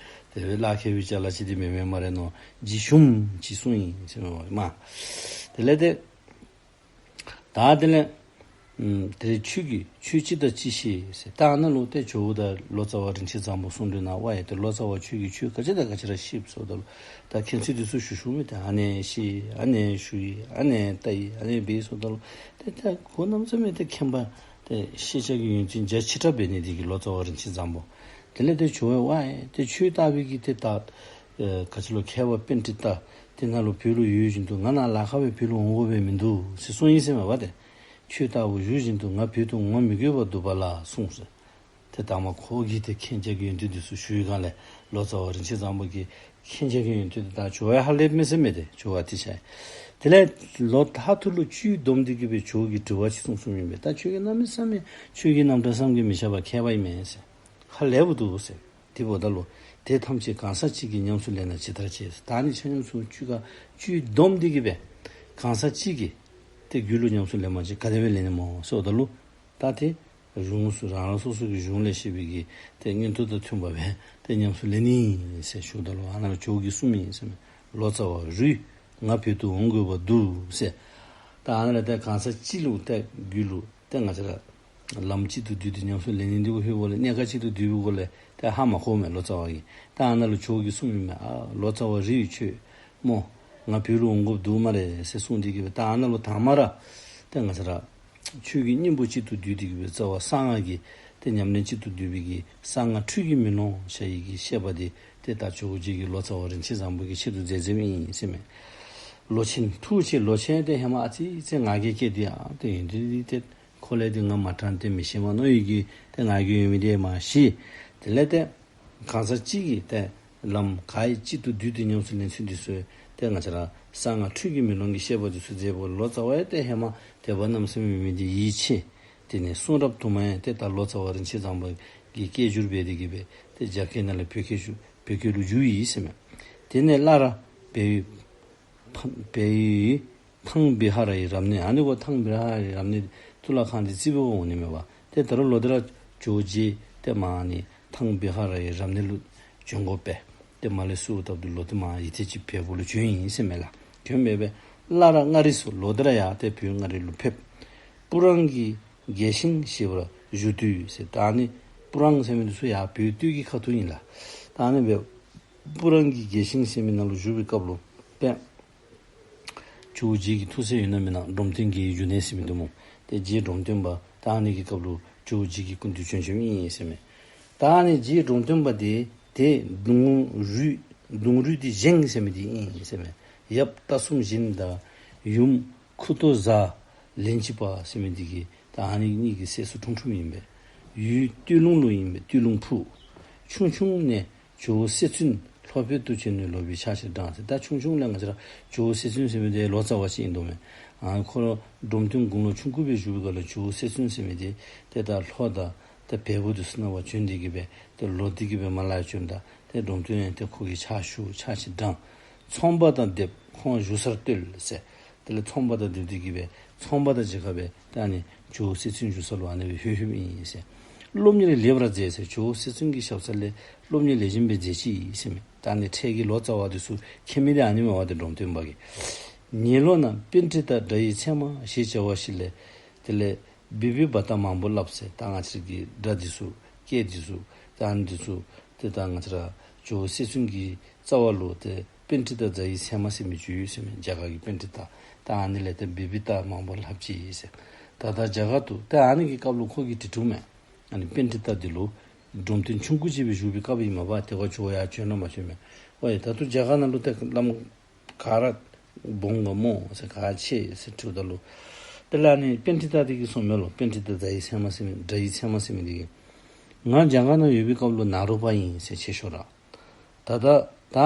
དེ་སྦེ་ལཱ་ཁག་པའི་ཅ་ལ་ཅིག་འདི་མེན་མས་སྨ་རེ་མནོ་རྗེ་ཞུམ་ཅིག་གསུངས་ཡི་ཟེར་མས་པ། དེ་ལས་ཏེ་ད་དེ་ལས་ཨམ་དེ་ལས་ཁྱོད་ཀྱིས་ཆོས་ཅི་དང་ཅི་ཤེས་ཟེར། ད་ཨ་ནཱ་ལུ་ཏེ་ཇོ་བོ་དང་ལོ་ཙཱ་བ་རིན་ཆེན་བཟང་པོ་གསུང་གྲོས་གནང་བ་ཡི། ཏེ་ལོ་ཙཱ་བ་ཁྱོད་ཀྱིས་ཆོས་ག་ཅི་དང་ག་ཅི་ར་ཤེསཔ་ཟེརཝ་ད་ལུ་ད་མཁྱེན་ཚུལ་འདི་ཚུ་ཞུ་ཞུཝ་མས། ཏེ་ཨ་ནཱ་ཤེས་ཨ་ནཱ་ཞུ་ཡི་ཨ་ནཱ་བལྟ་ཡི་ཨ་ནཱ་འབད་ཟེརཝ་ད་ལུ་ཏེ་ད་ཁོ་གནམ་མེད་ས་མེད་ཏེ་མཁྱེན་པ་ཏེ་ཤེས་བྱ་གི་ཡོན་ཏན་རྒྱ་ཆེ་དྲགས་འབད་ནི་འདི་གིས་ལོ་ཙཱ་བ་རིན་ཆེན་བཟང་པོ་དེ་ལས་ཏེ་ཇོ་བོ་ཝའི་ཏེ་ཁྱོད་ལྟ་བུའི་གི་ཏེ་ད་ཨེ་ག་ཅི་ལོ་མཁས་པ་པཎྜི་ཏ་དེ་ནཱ་ལུ་བོད་ལུ་ཡོད་བཞིན་དུ་ང་ནཱ་ལཱ་ཁག་སྦེ་བོད་ལུ་འོང་དགོ་པའི་མིན་འདུག་ཟེར་གསུངས་ཡི་ཟེར་མས་པ་ཏེ། ཁྱོད་ལྟ་བུ་ཡོད་བཞིན་དུ་ང་བོད་དུ་འོང་མི་དགོ་པར་འདུག་པ་ལགས་གསུངས་ཟེར། ཏེ་ད་མ་ཁོ་གིས་ཏེ་མཁྱེན་བྱ་གི་ཡོན་ཏན་འདི་ཚུ་ཞུ་བའི་སྒང་ལས་ལོ་ཙཱ་བ་རིན་ཆེན་བཟང་པོ་གིས་མཁྱེན་བྱ་གི་ཡོན་ཏན་འདི་ད་ཇོ་བོ་ཧ་ལས་མས་ཟེར་མས་ཏེ་ཇོ་བོ་ཨ་ཏི་ཤ། དེ་ལས་ལོག་ལྷ་ཐུགས་ལུ་བཅུད་བསྡོམས་ཏེ་གི་སྦེ་ཇོ་བོ་གིས་དྲི་བ་ཅིག་གསུངས་གསུངསམ་ཨིན་པས། ད་ཁྱོད་ཀྱིས་གནམ་མེད་ས་མེད་ཁྱོད་ཀྱིས་རྣམ་གྲངས་བསམ་གྱིས་མི་ཁྱབ་པ་མཁས་པ་ཨིན་མས་ཟེར། ཧ་ལས་པ་འདུག་ཟེར། དེ་འབདཝ་ད་ལུ་དེ་ཐམས་ཅད་གང་ཟག་གཅིག་གིས་ཉམས་སུ་ལེན་ན་ཇི་ལྟར་བྱེད་ཟེར། ད་ཨ་ནི་ཆ་མཉམ་ཚུ་བཅུད་ཀ་བཅུད་བསྡོམས་ཏེ་གི་སྦེ་གང་ཟག་གཅིག་གིས་ཏེ་རྒྱུད་ལུ་ཉམས་སུ་ལེན་པ་ཅིན་ག་དེ་སྦེ་ལེན་ནི་སྨོ་ཟེརཝ་ད་ལུ་ད་ཏེ་ གཞུང་སོ་རང་རང་སོ་སོ་གི་གཞུང་ལས་བཤད་པའི་གི་ཏེ་མངོན་མཐོ་དང་མཐུན་པ་སྦེ་ཏེ་ཉམས་སུ་ལེན་ནི་ཟེར་ཞུཝ་ད་ལུ་ཨ་ནཱ་ལུ་ཇོ་བོ་གིས་གསུངམ་ཨིན་ཟེར་མས། ལོ་ཙཱ་བ་རུས་ང་བོད་དུ་འོང་དགོས་པ་འདུག་ཟེར། ད་ཨ་ནཱ་ལས་ཏེ་གང་ཟག་གཅིག་ལུ་ཏེ་རྒྱུད་ལུ་ཏེ་ང་བཅས་ར་ལམ་གཅིག་ཏུ་བསྡུས་ཏེ་ཉམས་སུ་ལེན་ནི་འདི་གུ་ལྷོདཔ་ལས་གནས་སྐབས་གཅིག་ཏུ་བསྡུས་པའི་སྒོ་ལས་ཏེ་ཧ་མ་གོ་མས་ལོ་ཙཱ་བ་གིས། ད་ཨ་ནཱ་ལུ་ཇོ་བོ་གིས་གསུངམ་ཨིན་མས། ཨ་ལོ་ཙཱ་བ་རུས་ཁྱོད་སྨོ། ང་བོད་ལུ་འོང་དགོཔ་འདུག་སྨ་རེ་ཟེར་གསུངས་ཏེ་གི་སྦེ་ད་ཨ་ནཱ་ལུ་དང་པ་ར་ཏེ་ང་བཅས་ར་ཆོས་ཀྱི་སྙིང་པོ་གཅིག་ཏུ་བསྡུས་ཏེ་གི་སྦེ་རྩ་བ་གསང་སྔགས་ཀྱི་ཏེ་ཉམས་ལེན་གཅིག་ཏུ་བསྡུས་པའི་གི་གསང་སྔགས་འཁྲུལ་གྱིས་མི་ལོང་བྱ་ཡི་གི་བཤད་པ་འདི་ཏེ་ད་ཇོ་བོ་རྗེ་གིས་ལོ་ཙཱ་བ་རིན་ཆེན་བཟང་པོ་གི་ཆེད་དུ་མཛད་མཛདཔ་ཨིན་ཟེར་མས། ལོ་ཆེན་ཐུགས་ཆེ། ལོ་ཆེན་ཏེ་ཧེ་མ་ཨ་ཙི་ཙི་ང་རྒྱལ་སྐྱེས་ཏེ་ཨ་ཏེ་ཡོན་ཏན་འདི་ཏེ་ཁོ་ལས་འདི་ང་མ་དྲན་ཏེ་མི་ཤེས་མས་མནོ་ཡི་གི་ཏེ་ང་རྒྱལ་ཡོད་མི་འདི་མ་ཤེས། དེ་ལས་ཏེ་གང་ཟག་གཅིག་གིས་ཏེ་ལམ་ག་ཡི་གཅིག་ཏུ་བསྡུས་ཏེ་ཉམས་སུ་ལེན་ཚུལ་འདི་ཚུ་ཏེ་ང་བཅས་ར་གསང་སྔགས་འཁྲུལ་གྱིས་མི་ལོང་གི་བཤད་པ་འདི་ཚུ་མཛད་པ་ལོ་ཙཱ་བ་ཡང་ཏེ་ཧེ་མ་དད་པ་གནམ་མེད་ས་མེད་ཡོད་མི་འདི་ཡིད་ཆེས། དེ་ནས་གསུང་རབ་དུ་མ་ཡང་ཏེ་ད་ལོ་ཙཱ་བ་རིན་ཆེན་བཟང་པོ་གི་སྐད་བསྒྱུར་འབད་དེ་གི་སྦེ་ཏེ་རྒྱ་སྐད་ནང་ལས་བོད་སྐད་བསྒྱུར་བོད་སྐད་ལུ་བསྒྱུར་ཡི་ཟེར་མས། དེ་ནས་སླར་བལ་ཡུལ་ཕ་བལ་ཡུལ་ཐང་བི་ཧ་ར་ཡི་རབ་གནས། ཨ་ནི་གོ་ཐང་བི་ཧ་ར་ཡི་རབ་གནས་གཙུག་ལག་ཁང་འདི་རྩིག་པ་གུ་འོང་ནི་མས་པ། ཏེ་ད་རུང་ལོག་སྟེ་ར་ཇོ་བོ་རྗེ་ཏེ་མར་ཨ་ནི་ཐང་བི་ཧ་ར་ཡི་རབ་གནས་ལུ་བྱོན་དགོ་པས། ཏེ་མར་ལས་གསོལཝ་བཏབ་སྟེ་ལོག་སྟེ་མར་ཡུད་ཐེངས་ཅིག་བལ་པོ་ལུ་བྱོན་ཡི་ཟེར་མས་ལགས། བྱོན་སྦེ་སྦེ་སླར་མངའ་རིས་སུ་ལོག་སྟེ་ར་ཡར་ཏེ་བོད་མངའ་རིས་ལུ་ཕེབས། སྤུ་རང་གི་རྒྱལ་ཤིང་ཞེས་པར་བཞུགས་དུས་ཟེར། ད་ཨ་ནི་སྤུ་རང་ཟེར་མི་འདི་ཚུ་ཡར་བོད་སྟོད་ཀྱི་ཁ་ཐུག་ཨིན་ལགས། ད་ཨ་ནི་སྦེ་སྤུ་རང་གི་རྒྱལ་ཤིང་ཟེར་མི་ནང་ལུ་བཞུགས་པའི་སྐབས་ལུ་ཏེ་ཇོ་བོ་རྗེ་གི་ཐུགས་སྲས་ཡོད་ན་མེན་ན་འབྲོམ་སྟོན་དགེ་བའི་འབྱུང་གནས་ཟེར་མི་འདི་སྨོ། ཏེ་རྗེ་འབྲོམ་སྟོན་པ་ད་ཨ་ནི་གི་སྐབས་ལུ་ཇོ་བོ་རྗེ་གི་སྐུ་མདུན་བྱོན་བྱོནམ་ཨིན་ཟེར་མས། ད་ཨ་ནི་རྗེ་འབྲོམ་སྟོན་པ་འདི་ཏེ་གདུང་རུས་གདུང་རུས་འདི་བཞེངས་ཟེར་མི་འདི་ཨིན་ཟེར་མས། ཡབ་རྟ་གསུམ་བཞེངས་དང་ཡུམ་ཁུ་ཏོ་བཟའ་ལན་གཅིག་པ་ཟེར་མི་འདི་གིས་ད་ཨ་ནི་གཉིས་ཀྱི་སྲས་སུ་འཁྲུངས་འཁྲུངསམ་ཨིན་པས། ཡུལ་སྟོད་ལུང་ལུ་ཨིན་པས། སྟོད་ལུང་ཕུ། ཆུང་ཆུང་ནས་ཇོ་བོ་སེ་བཙུན་ལྷོ་བོད་དུ་བྱོན་ནས་ལོ་པའི་ཕྱག་ཕྱིར་འབྲངས་ཟེར། ད་ཆུང་ཆུང་ལས་ང་བཅས་ར་ཇོ་བོ་སེ་བཙུན་ཟེར་མི་འདི་ལོ་ཙཱ་བ་ཅིག་ཨིན་དོ་མས། ཨ་ཁོ་ར་འབྲོམ་སྟོན་དགུང་ལོ་ཆུང་ཀུ་སྦེ་བཞུགས་པའི་སྐབས་ལུ་ཇོ་བོ་སེ་བཙུན་ཟེར་མི་འདི་ཏེ་ད་ལྷོ་དང་ཏེ་བལ་པོ་འདི་ཚུ་ནང་ཕར་བྱོན་ཏེ་གི་སྦེ་ཏེ་ལོག་སྟེ་གི་སྦེ་མར་ལས་བྱོནམ་ད་ཏེ་འབྲོམ་སྟོན་ཡང་ཏེ་ཁོ་གི་ཕྱག་ཞུ་ཕྱག་ཕྱིར་འབྲངས། ཚོང་པ་དང་སྡེབ་ཁོང་བཞུགས་སར་བསྟོད་ཟེར། དེ་ལས་ཚོང་པ་དང་སྡེབ་སྟེ་གི་སྦེ་ཚོང་པ་དང་མཇལ་ཁ་སྦེ་ད་ཨ་ནི་ཇོ་བོ་སེ་བཙུན་བཞུགས་ས་ལུ་ཨ་ནི་སྦེ་ལྷོད་ལྷོདཔ་ཨིན་ཟེར། སློབ་གཉེར་ལེགས་པར་མཛད་ཟེར། ཇོ་བོ་སེ་བཙུན་གྱི་ཞབས་ས་ལས་སློབ་གཉེར་ལེགས་ཤོམ་སྦེ་མཛད་ཅི་ཟེར་མས། ད་ཨ་ནི་འཕྲལ་གྱི་ལོ་ཙཱ་བ་འདི་ཚུ་མཁྱེན་མི་འདི་ཨ་ནི་མས་པ་ཏེ་འབྲོམ་སྟོན་པ་གིས། ཉེ་ལོ་ན་པཎྜི་ཏ་སྒྲ་ཡི་ཚད་མ་ཞེས་བྱ་བ་ཞིག་ལས་དེ་ལས་བི་བི་བ་ཏ་མང་པོ་བསླབས་ཟེར། ད་ང་བཅས་ཀྱི་སྒྲ་འདི་ཚུ་སྐད་འདི་ཚུ་ད་ཨ་ནི་འདི་ཚུ་ཏེ་ད་ང་བཅས་ར་ཇོ་བོ་སེ་བཙུན་གྱི་རྩ་བ་ལུ་ཏེ་པཎྜི་ཏ་སྒྲ་ཡི་ཚད་མ་ཟེར་མི་ཅིག་ཡོད་ཟེར་མས། རྒྱ་གར་གྱི་པཎྜི་ཏ། ད་ཨ་ནི་ལས་ཏེ་བི་བི་ཏ་མང་པོ་བསླབས་ཅི་ཟེར། ད་ད་རྒྱ་གར་དུ་ཏེ་ཨ་ནི་གི་སྐབས་ལུ་ཁོ་གིས་དྲི་དྲིཝ་མས། ཨ་ནི་པཎྜི་ཏ་འདི་ལུ་འབྲོམ་སྟོན་ཆུང་ཀུ་ཅིག་སྦེ་བཞུགས་པའི་སྐབས་ཨིན་མས་པ། ཏེ་ཁོ་ཇོ་བོ་ཡར་བྱོན་ན་མ་བྱོན་མས། ཝའི་ད་ལྟོ་རྒྱ་གར་ནང་ལུ་ཏེ་བླམ་ག་ར་སྦོམ་ག་སྨོ་ཟེར་ག་ཆེ་ཟེར་དྲིཝ་ད་ལུ་དེ་ལས་ཨ་ནི་པཎྜི་ཏ་འདི་གིས་གསུངམ་མས་ལོ། པཎྜི་ཏ་སྒྲ་ཡི་ཚད་མ་ཟེར་མི་སྒྲ་ཡི་ཚད་མ་ཟེར་མི་འདི་གིས། ང་རྒྱ་གར་ནང་ཡོད་པའི་སྐབས་ལུ་ནཱ་རོ་པ་ཨིན་ཟེར་ཆེ་ཤོས་ར། ད་ད་ད་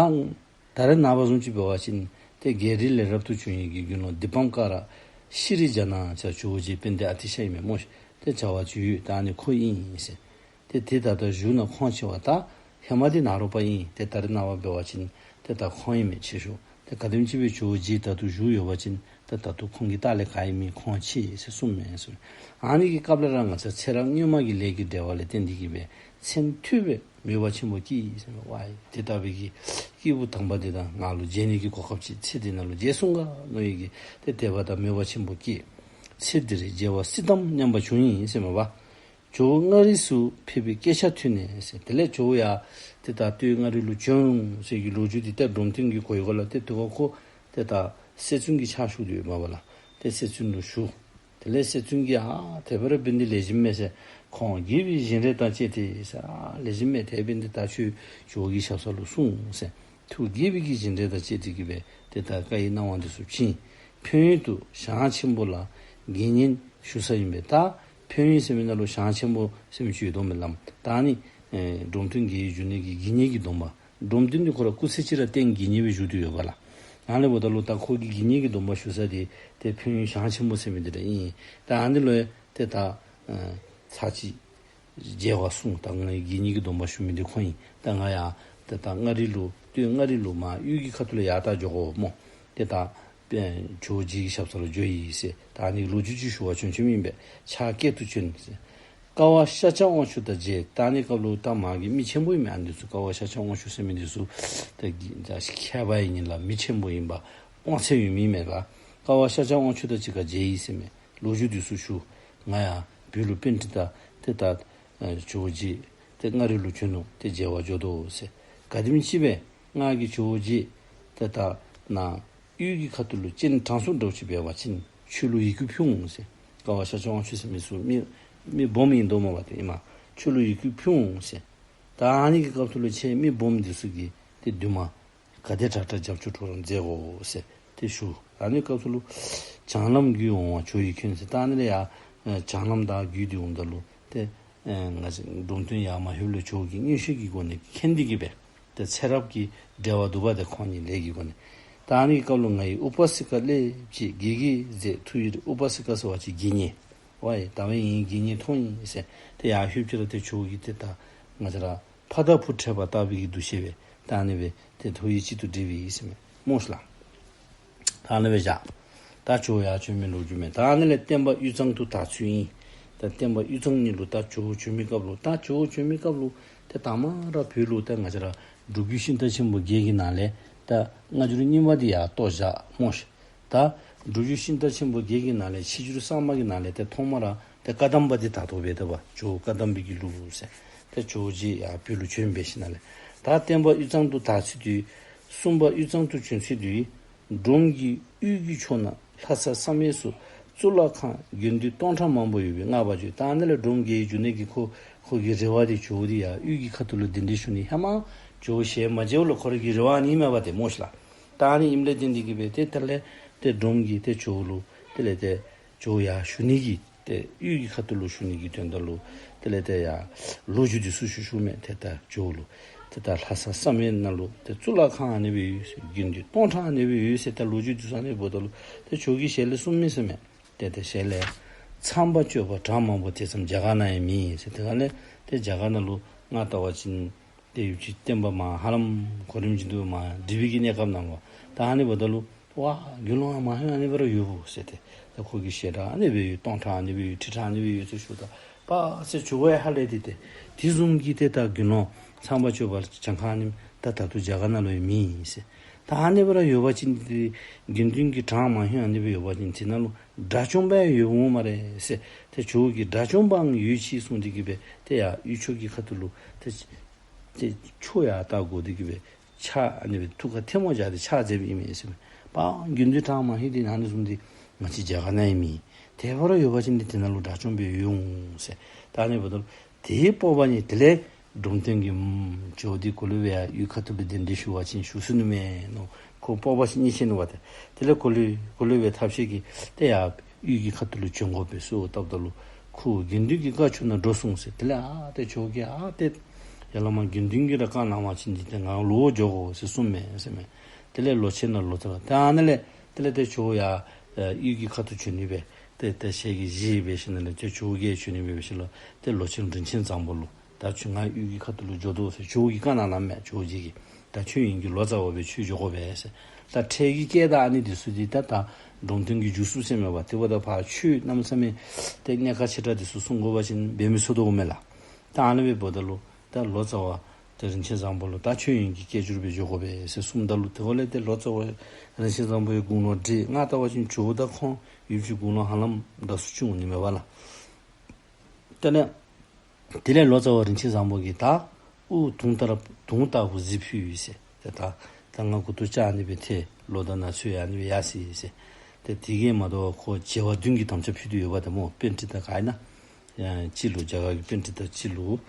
ད་རེས་ནངས་པ་བཟུམ་ཅིག་འབད་བ་ཅིན་ཏེ་རྒྱ་རིགས་ལས་རབ་ཏུ་བྱུང་ཡི་གི་དགེ་སློང་དཱི་པཾ་ཀ་ར་ཤྲཱི་ཛྙཱ་ན་ཟེར་ཇོ་བོ་རྗེ་དཔལ་ལྡན་ཨ་ཏི་ཤ་ཨིན་མས་སྨོ། ཏེ་བྱ་བ་ཅིག་ཡོད། ད་ཨ་ནི་ཁོ་ཨིན་ཟེར། ཏེ་དེ་ད་ལྟོ་བཞུགས་ན་ཁོང་ཆེ་བ། ད་ཧེ་མ་འདི་ནཱ་རོ་པ་ཨིན། ཏེ་ད་རེས་ནངས་པ་འབད་བ་ཅིན་ཏེ་ད་ཁོང་ཨིན་མས་ཆེ་ཤོས། ཏེ་ག་དེམ་ཅིག་སྦེ་ཇོ་བོ་རྗེ་ད་ལྟོ་བཞུགས་ཡོད་པ་ཅིན་ཏེ་ད་ལྟོ་ཁོང་གི་ལྟག་ལས་ག་ཨིན་མི་ཁོང་ཆེ་ཟེར་གསུངམ་མས་ཟེར། ཨ་ནི་གི་སྐབས་ལས་ར་ང་བཅས་ཚེ་རབས་སྔོན་མ་གི་ལས་ཀྱི་འབྲེལ་བ་ལས་བརྟེན་ཏེ་གི་སྦེ་མཚན་ཐོས་པས་མོས་པ་ཆེན་པོ་སྐྱེས་ཟེར་མས། ཝའི་དེ་ལྟ་བུའི་གི་སྐྱེས་བུ་དམ་པ་འདི་དང་ང་ལུ་མཇལ་ནི་གི་གོ་སྐབས་ཅིག་ཚེ་འདི་ནང་ལུ་མཇལ་ཚུགས་ག་མནོ་ཡི་གི་ཏེ་དད་པ་དང་མོས་པ་ཆེན་པོ་སྐྱེས། ཚེ་འདིར་མཇལ་བ་སྲིད་དམ་སྙམ་པ་བྱུང་ཡི་ཟེར་མས་པ། ཇོ་བོ་མངའ་རིས་སུ་ཕེབས་པའི་སྐད་ཆ་ཐོས་ནས་ཟེར། དེ་ལས་ཇོ་བོ་ཡར་ཏེ་ད་སྟོད་མངའ་རིས་ལུ་བྱོན་ཟེར་གྱི་ལོ་རྒྱུས་འདི་ཏེ་འབྲོམ་སྟོན་གྱིས་གོ་ཡི་གོ་ལགས། ཏེ་དེ་སྒང་ཁོ་ཏེ་ད་སྲས་བཙུན་གྱི་ཕྱག་ཞུ་དོ་ཡོདཔ་མས་པ་ལགས། ཏེ་སྲས་བཙུན་ལུ་ཞུ། དེ་ལས་སྲས་བཙུན་གྱིས་ཨ་དེ་སྦེ་ར་འབད་ནི་འདི་ལེགས་ཤོམ་མས་ཟེར། ཁོང་དགྱེས་པའི་བཞིན་རས་དང་བཅས་ཏེ་ཟེར། ཨ་ལེགས་ཤོམ་མས། དེ་འབད་ནི་འདི་ད་ཁྱོད་ཇོ་བོ་གི་ཞབས་ས་ལུ་སོང་ཟེར། ཐུགས་དགྱེས་པའི་གི་བཞིན་རས་དང་བཅས་ཏེ་གི་སྦེ་ཏེ་ད་བཀའ་ཡི་གནང་བ་འདི་ཚུ་བྱིན། ཕན་ཡོན་དུ་ཞང་ཆེན་པོ་ལ་དགེ་བསྙེན་ཞུ་ས་ཨིན་པས། ད་ཕན་ཡོན་ཟེར་མི་ནང་ལུ་ཞང་ཆེན་པོ་ཟེར་མི་ཅིག་ཡོད་དོ་མས་ལགས། ད་ཨ་ནི་ཨེ་འབྲོམ་སྟོན་དགེ་བའི་འབྱུང་གནས་ཀྱི་དགེ་བསྙེན་གྱི་སྡོམ་པ། འབྲོམ་སྟོན་འདི་ཁོ་ར་སྐུ་ཚེ་གཅིག་ར་རྟེན་དགེ་བསྙེན་སྦེ་བཞུགས་ཏེ་ཡོད་པ་ལགས། ཨ་ནི་འབདཝ་ད་ལུ་ད་ཁོ་གིས་དགེ་བསྙེན་གྱི་སྡོམ་པ་ཞུ་ས་འདི་ཏེ་ཕན་ཡོན་ཞང་ཆེན་པོ་ཟེར་མི་འདི་ར་ཨིན། ད་ཨ་ནི་ལུ་ཡང་ཏེ་ད་ཨེ་ཚར་གཅིག་མཇལ་བར་སོང་། ད་ང་གིས་དགེ་བསྙེན་གྱི་སྡོམ་པ་ཞུ་མི་འདི་ཁོ་ཨིན། ད་ང་ཡང་ཏེ་ད་མངའ་རིས་ལུ་སྟོད་མངའ་རིས་ལུ་མར་དབུས་ཀྱི་ཁ་ཐུག་ལས་ཡར་ད་འགྱོ་དགོ་སྨོ། ཏེ་ད་ཨེ་ཇོ་བོ་རྗེ་གི་ཞབས་ས་ལུ་འགྱོ་ཡི་ཟེར། ད་ཨ་ནི་ལོ་རྒྱུས་ཅིག་ཞུ་བར་བྱོན་བྱོནམ་ཨིན་པས། ཕྱག་སྐད་དུ་བྱོན་ཟེར། ཀ་བ་ཤཱཀྱ་དབང་ཕྱུག་དང་མཇལ། ད་ཨ་ནི་སྐབས་ལུ་ད་མ་གི་མི་ཆེན་པོ་ཨིན་མས། ཨ་ནི་འདི་ཚུ་ཀ་བ་ཤཱཀྱ་དབང་ཕྱུག་ཟེར་མི་འདི་ཚུ་ད་གི་ད་མཁས་པ་ཨིན་ལགས། མི་ཆེན་པོ་ཨིན་པ་དབང་ཚད་ཡོད་མི་མས་ལགས། ཀ་བ་ཤཱཀྱ་དབང་ཕྱུག་དང་གཅིག་ཁར་མཇལ་ཡི་ཟེར་མས། ལོ་རྒྱུས་འདི་ཚུ་ཞུ། ང་ཡར་བོད་ལུ་པཎྜི་ཏ་ཏེ་ད་ཨེ་ཇོ་བོ་རྗེ་ཏེ་མངའ་རིས་ལུ་བྱོན་ནུག། ཏེ་མཇལ་བར་འགྱོ་དོ་ཟེར། ག་དེམ་ཅིག་སྦེ་ང་གིས་ཇོ་བོ་རྗེ་ཏེ་ད་ནཱ་གཡུས་ཀྱི་ཁ་ཐུག་ལུ་སྤྱན་དྲངས་སོ་འདྲཝ་ཅིག་འབད་བ་ཅིན་ཁྱོད་ལུ་ཡི་གུ་ཕུལ་འོང་ཟེར། ཀ་བ་ཤཱཀྱ་དབང་ཕྱུག་ཟེར་མི་ཚུ་མི་མི་སྦོམ་ཨིན་དོ་མས་པ་ཏེ་ཨིན་མས། ཁྱོད་ལུ་ཡི་གུ་ཕུལ་འོང་ཟེར། ད་ཨ་ནི་གི་སྐབས་སུ་ལུ་ཁྱེད་མི་སྦོམ་འདི་ཚུ་གིས་ཏེ་འདུན་མ་ག་དེ་དྲག་དྲག་རྒྱབ་སྐྱོར་ཁྲོ་ར་མཛད་དགོ་ཟེར་ཏེ་ཞུ། ཨ་ནི་སྐབས་སུ་ལུ་བྱང་ལམ་བརྒྱུད་འོང་བ་ཇོ་ཡིས་མཁྱེན་ཟེར། ད་ཨ་ནི་ལས་ཡར་ཨེ་བྱང་ལམ་དག་བརྒྱུད་དེ་འོངམ་ད་ལུ་ཏེ་ཨེ་ང་བཅས་འབྲོམ་སྟོན་ཡར་མ་ལྷོདཔ་ལས་ཇོ་བོ་གིས་མངོན་ཤེས་ཀྱི་སྒོ་ནས་མཁྱེན་ཏེ་གི་སྦེ་ཏེ་ཚེ་རབས་ཀྱི་འབྲེལ་བ་འདུག་པ་ཏེ་ཁོང་གཉིས་ལས་ཀྱི་སྒོ་ནས། ད་ཨ་ནི་སྐབས་ལུ་ང་ཡི་ཨུ་པ་སི་ཀ་སླེབས་ཅིག་དགེ་བའི་རྫས་མཐུ་ཡིས་རེག། ཨུ་པ་སི་ཀ་ཟེར་བ་ཅིན་དགེ་བསྙེན། ཝའི་ད་ཨིན་དགེ་བསྙེན་མཐོང་ཡི་ཟེར། ཏེ་ཡར་ལྷོདཔ་ཅིག་ར་ཏེ་ཇོ་བོ་གིས་ཏེ་ད་ང་བཅས་ར་ཕ་དང་བུ་ཕྲད་པ་ལྟ་བུའི་གི་འདུ་ཤེས་སྦེ་ད་ཨ་ནི་སྦེ་ཏེ་ཐུགས་ཡིད་གཅིག་ཏུ་འདྲེས་པའི་ཨིན་ཟེར་མས་སྨོ་ཤ་ལགས། ད་ཨ་ནི་སྦེ་བཞག། ད་ཇོ་བོ་ཡར་བྱོན་མི་ལོ་རྒྱུས་མས། ད་ཨ་ནི་ལས་སྟོན་པ་དབུས་གཙང་དུ་དར་ཚུལ་ཨིན། ད་སྟོན་པ་དབུས་གཙང་ཉིད་ལུ་ད་ཇོ་བོ་བྱོན་མི་སྐབས་ལུ་ད་ཇོ་བོ་བྱོན་མི་སྐབས་ལུ་ཏེ་དང་པ་ར་བོད་ལུ་ད་ང་བཅས་ར་སྒྲུབ་བརྒྱུད་ཤིང་རྟ་ཆེན་པོ་བརྒྱད་ཀྱི་ནང་ལས་ད་སྔ་འགྱུར་རྙིང་མ་འདི་ཡར་བཏོག་བཞག་སྨོ་ཤ། ད་སྒྲུབ་བརྒྱུད་ཤིང་རྟ་ཆེན་པོ་བརྒྱད་ཀྱི་ནང་ལས་ཕྱི་འགྱུར་གསར་མ་གི་ནང་ལས་ཏེ་ཐོག་མ་ར་ཏེ་བཀའ་གདམས་པ་འདི་དར་དོ་སྦེ་ད་པ་ཇོ་བོ་བཀའ་གདམས་པའི་གི་ལུགས་ཟེར། ཏེ་ཇོ་བོ་རྗེ་ཡར་བོད་ལུ་བྱོན་པའི་ཤུལ་ལས་ད་སྟོན་པ་དབུས་གཙང་དུ་དར་ཚུལ་འདི། གསུམ་པ་དབུས་གཙང་དུ་བྱོན་ཚུལ་འདི། འབྲོམ་གྱི་དབུས་ཀྱི་ཕྱོགས་ན་ལྷ་ས་བསམ་ཡས་སུ་གཙུག་ལག་ཁང་དགེ་འདུན་སྟོང་ཕྲག་མང་པོ་ཡོད་པའི་བསྔགས་པ་བརྗོད། ད་ཨ་ནི་ལས་འབྲོམ་རྒྱལ་བའི་འབྱུང་གནས་ཀྱི་ཁོ་ཁོ་གི་རེ་བ་འདི་ཇོ་བོ་འདི་ཡར་དབུས་ཀྱི་ཁ་ཐུག་ལུ་གདན་འདྲེན་ཞུ་ནི། ཧེ་མ་ཇོ་བོ་ཞལ་མ་མཇལཝ་ལས་ཁོ་ར་གི་རེ་བ་ཨ་ནི་ཨིན་མས་པ་ཏེ་སྨོ་ཤ་ལགས། ད་ཨ་ནི་ཨིནམ་ལས་བརྟེན་ཏེ་གི་སྦེ་ཏེ་དེ་ལས་ཏེ་འབྲོམ་གྱིས་ཏེ་ཇོ་བོ་ལུ་དེ་ལས་ཏེ་ཇོ་བོ་ཡར་ཞུ་ནི་གི་ཏེ་དབུས་ཀྱི་ཁ་ཐུག་ལུ་ཞུ་ནི་གི་དོན་དག་ལུ་དེ་ལས་ཏེ་ཡར་ལོ་རྒྱུས་འདི་ཚུ་ཞུ་ཞུཝ་མས། ཏེ་ད་ཇོ་བོ་ལུ་ཏེ་ད་ལྷ་ས་བསམ་ཡས་ནང་ལུ་ཏེ་གཙུག་ལག་ཁང་ཨ་ནི་སྦེ་ཡོད་ཟེར། དགེ་འདུན་སྟོང་ཕྲག་ཨ་ནི་སྦེ་ཡོད་ཟེར། ད་ལོ་རྒྱུས་འདི་ཚུ་ཨ་ནི་འབདཝ་ད་ལུ་ཏེ་ཇོ་བོ་གིས་ཞལ་ལས་གསུངམ་མས་ཟེར་མས། ཏེ་ཏེ་ཞལ་ལས་ཚངས་པ་སྤྱོད་པ་གྲངས་མང་པོ་དེ་ཙམ་རྒྱ་གར་ན་ཡང་མེད་ཟེར། དེ་ག་ལས་ཏེ་རྒྱ་གར་ནང་ལུ་ང་ལྟ་བ་ཅིན་ཏེ་ཡུལ་གྱི་བསྟན་པ་མར་ཧ་ལམ་གོ་རིམ་བཞིན་དུ་མར་སྒྲིག་པའི་གི་གནས་སྐབས་ནང་ལུ་ད་ཨ་ནི་འབདཝ་ད་ལུ་ཝ་དགེ་སློང་ཡར་མ་ལྷོད་ཨ་ནི་སྦེ་ར་ཡོདཔ་ཟེར། ཏེ་ད་ཁོ་གི་ཞལ་ར་ཨ་ནི་སྦེ་ཡོད། སྟོང་ཕྲག་ཨ་ནི་སྦེ་ཡོད། ཁྲི་ཕྲག་ཨ་ནི་སྦེ་ཡོད་ཟེར་ཞུཝ་ད་པ་ཟེར་ཇོ་བོ་ཡང་ཧ་ལས་ཏེ་ཏེ་དེ་བཟུམ་གྱི་ཏེ་ད་དགེ་སློང་ཚངས་པ་སྤྱོད་པ་གྱངས་ཁ་ཨ་ནི་ད་ད་ལྟོ་རྒྱ་གར་ནང་ལུ་ཡང་མེད་ཟེར། ད་ཨ་ནི་སྦེ་ར་ཡོད་པ་ཅིན་ཏེ་དགེ་འདུན་གྱི་གྲངས་མང་ཤོས་ཨ་ནི་སྦེ་ཡོད་པ་ཅིན་དེ་ནང་ལུ་དགྲ་བཅོམ་པ་ཡང་ཡོད་འོང་སྨ་རེ་ཟེར། ཏེ་ཇོ་བོ་གིས་དགྲ་བཅོམ་པའང་ཡོད་ཅེས་གསུངས་ཏེ་གི་སྦེ་ཏེ་ཡར་དབུས་ཕྱོགས་ཀྱི་ཁ་ཐུག་ལུ་ཏེ་ཏེ་ཕྱོགས་ཡར་ལྟ་དགོ་སྟེ་གི་སྦེ་ཕྱག་ཨ་ནི་སྦེ་ཐུགས་ཁར་ཐལ་མོ་སྦྱར་ཏེ་ཕྱག་མཛད་པའི་ཨིན་མས་ཟེར་མས། པ་དགེ་འདུན་གྲངས་མང་ཤོས་འདི་ཨ་ནི་བཟུམ་འདི་ང་བཅས་རྒྱ་གར་ནང་ཡང་མེད། དེ་སྦེ་ར་ཡོད་པ་ཅིན་འདི་དེ་ནང་ལུ་དགྲ་བཅོམ་པ་ཡོད་འོང་ཟེར། ད་ཨ་ནི་འབདཝ་ད་ལུ་དེའི་སྤོབས་པ་ནི་དེ་ལས་འབྲོམ་སྟོན་གྱིས་ཨམ་ཇོ་བོ་འདི་གོ་ལེ་སྦེ་ཡར་དབུས་ཁ་ཐུག་ལུ་གདན་འདྲེན་ཞུ་བ་ཅིན་ཞུ་ཚུགས་ནི་མས་མནོ། ཁོ་སྤོབས་པ་ཅིག་རྙེད་ཆི་ནུག་པ་ཏེ། དེ་ལས་གོ་ལེ་གོ་ལེ་སྦེ་ཐབས་ཤེས་ཀྱིས་ཏེ་ཡར་དབུས་ཀྱི་ཁ་ཐུག་ལུ་བྱོན་དགོ་པའི་གསོལཝ་བཏབ་ད་ལུ་ཁོ་དགེ་འདུན་གྱི་བཀའ་བཅག་ན་འགྲོ་གསུངས་ཟེར། དེ་ལས་ཨ་ཏེ་ཇོ་བོ་གིས་ཨ་ཏེ་ཡ་ལ་མ་དགེ་འདུན་གྱིས་ར་བཀའ་གནང་བ་ཅིན་འདི་ཏེ་ང་ལོག་འགྱོ་དགོ་ཟེར་གསུངམ་མས་ཟེར་མས། དེ་ལས་ལོག་ཆེན་ནང་ལོག་ད་ལུ་ཏེ་ཨ་ནི་ལས་དེ་ལས་ཏེ་ཇོ་བོ་ཡར་ཨེ་དབུས་ཀྱི་ཁ་ཐུག་བྱོན་ནི་སྦེ་ཏེ་ཏེ་ཞལ་གྱིས་བཞེས་འབད་ཞིནམ་ལས་ཏེ་ཇོ་བོ་གིས་བྱོན་ནི་སྦེ་འབད་ཞིནམ་ལས་ཏེ་ལོ་ཆེན་རིན་ཆེན་བཟང་པོ་ལུ་ད་ཁྱོད་ང་དབུས་ཀྱི་ཁ་ཐུག་ལུ་འགྱོ་དོ་ཟེར་ཇོ་བོ་གིས་བཀའ་གནང་གནངམ་མས། ཇོ་བོ་རྗེ་གིས་ད་ཁྱོད་ངེ་གི་ལོ་ཙཱ་བ་སྦེ་ཁྱོད་འགྱོ་དགོ་པས་ཟེར། ད་ཁྲལ་གྱི་སྐད་དང་ཨ་ནི་འདི་ཚུ་འདི་ད་ད་འབྲོམ་སྟོན་གྱིས་མཇུག་བསྡུ་ཟེར་མས་པ། དེ་འབདཝ་ད་ཕར་ཆོས་གནམ་མེད་ས་མེད་ཏེ་གནད་ཁག་ཆེ་དྲགས་འདི་ཚུ་གསུང་དགོ་པ་ཅིན་འབད་མི་ཚུགས་དོ་མས་ལགས། ད་ཨ་ནི་སྦེ་འབདཝ་ད་ལུ་ད་ལོ་ཙཱ་བ་ཏེ་རིན་ཆེན་བཟང་པོ་ལུ་ད་ཁྱོད་ངེ་གི་སྐད་སྒྱུར་སྦེ་འགྱོ་དགོ་པས་ཟེར་གསུངམ་ད་ལུ་དེ་འབདཝ་ལས་ཏེ་ལོ་ཙཱ་བ་རིན་ཆེན་བཟང་པོ་ཡང་དགུང་ལོ་བགྲེས། ང་ལྟ་བ་ཅིན་ཇོ་བོ་དང་ཁོང་ཡུལ་གྱི་དགུང་ལོ་ཧ་ལམ་འདྲ་སུ་ཅིག་འོང་ནི་མས་པ་ལགས། དེ་ལས་དེ་ལས་ལོ་ཙཱ་བ་རིན་ཆེན་བཟང་པོ་གིས་ད་དབུ་དུང་ལྟར་དུང་ལྟ་བུ་གཟིགས་ཕུལ་ཡི་ཟེར། ཏེ་ད་ད་ང་མགུ་ཏོ་ལྕགས་ཨ་ནི་སྦེ་ཐལ། ལོ་དང་ན་ཚོད་ཡང་ཨ་ནི་སྦེ་ཡར་སོ་ཡི་ཟེར། ཏེ་དེ་གིས་མ་དོ་བར་ཁོ་བྱེ་བ་བདུན་གྱི་དམ་བཅའ་ཕུལ་ཏེ་ཡོད་པ་ཏེ་སྨོ། པཎྜི་ཏ་ག་ཨིན་ན་ཡང་ཅིག་ལུ་རྒྱ་གར་གྱི་པཎྜི་ཏ་ཅིག་ལུ།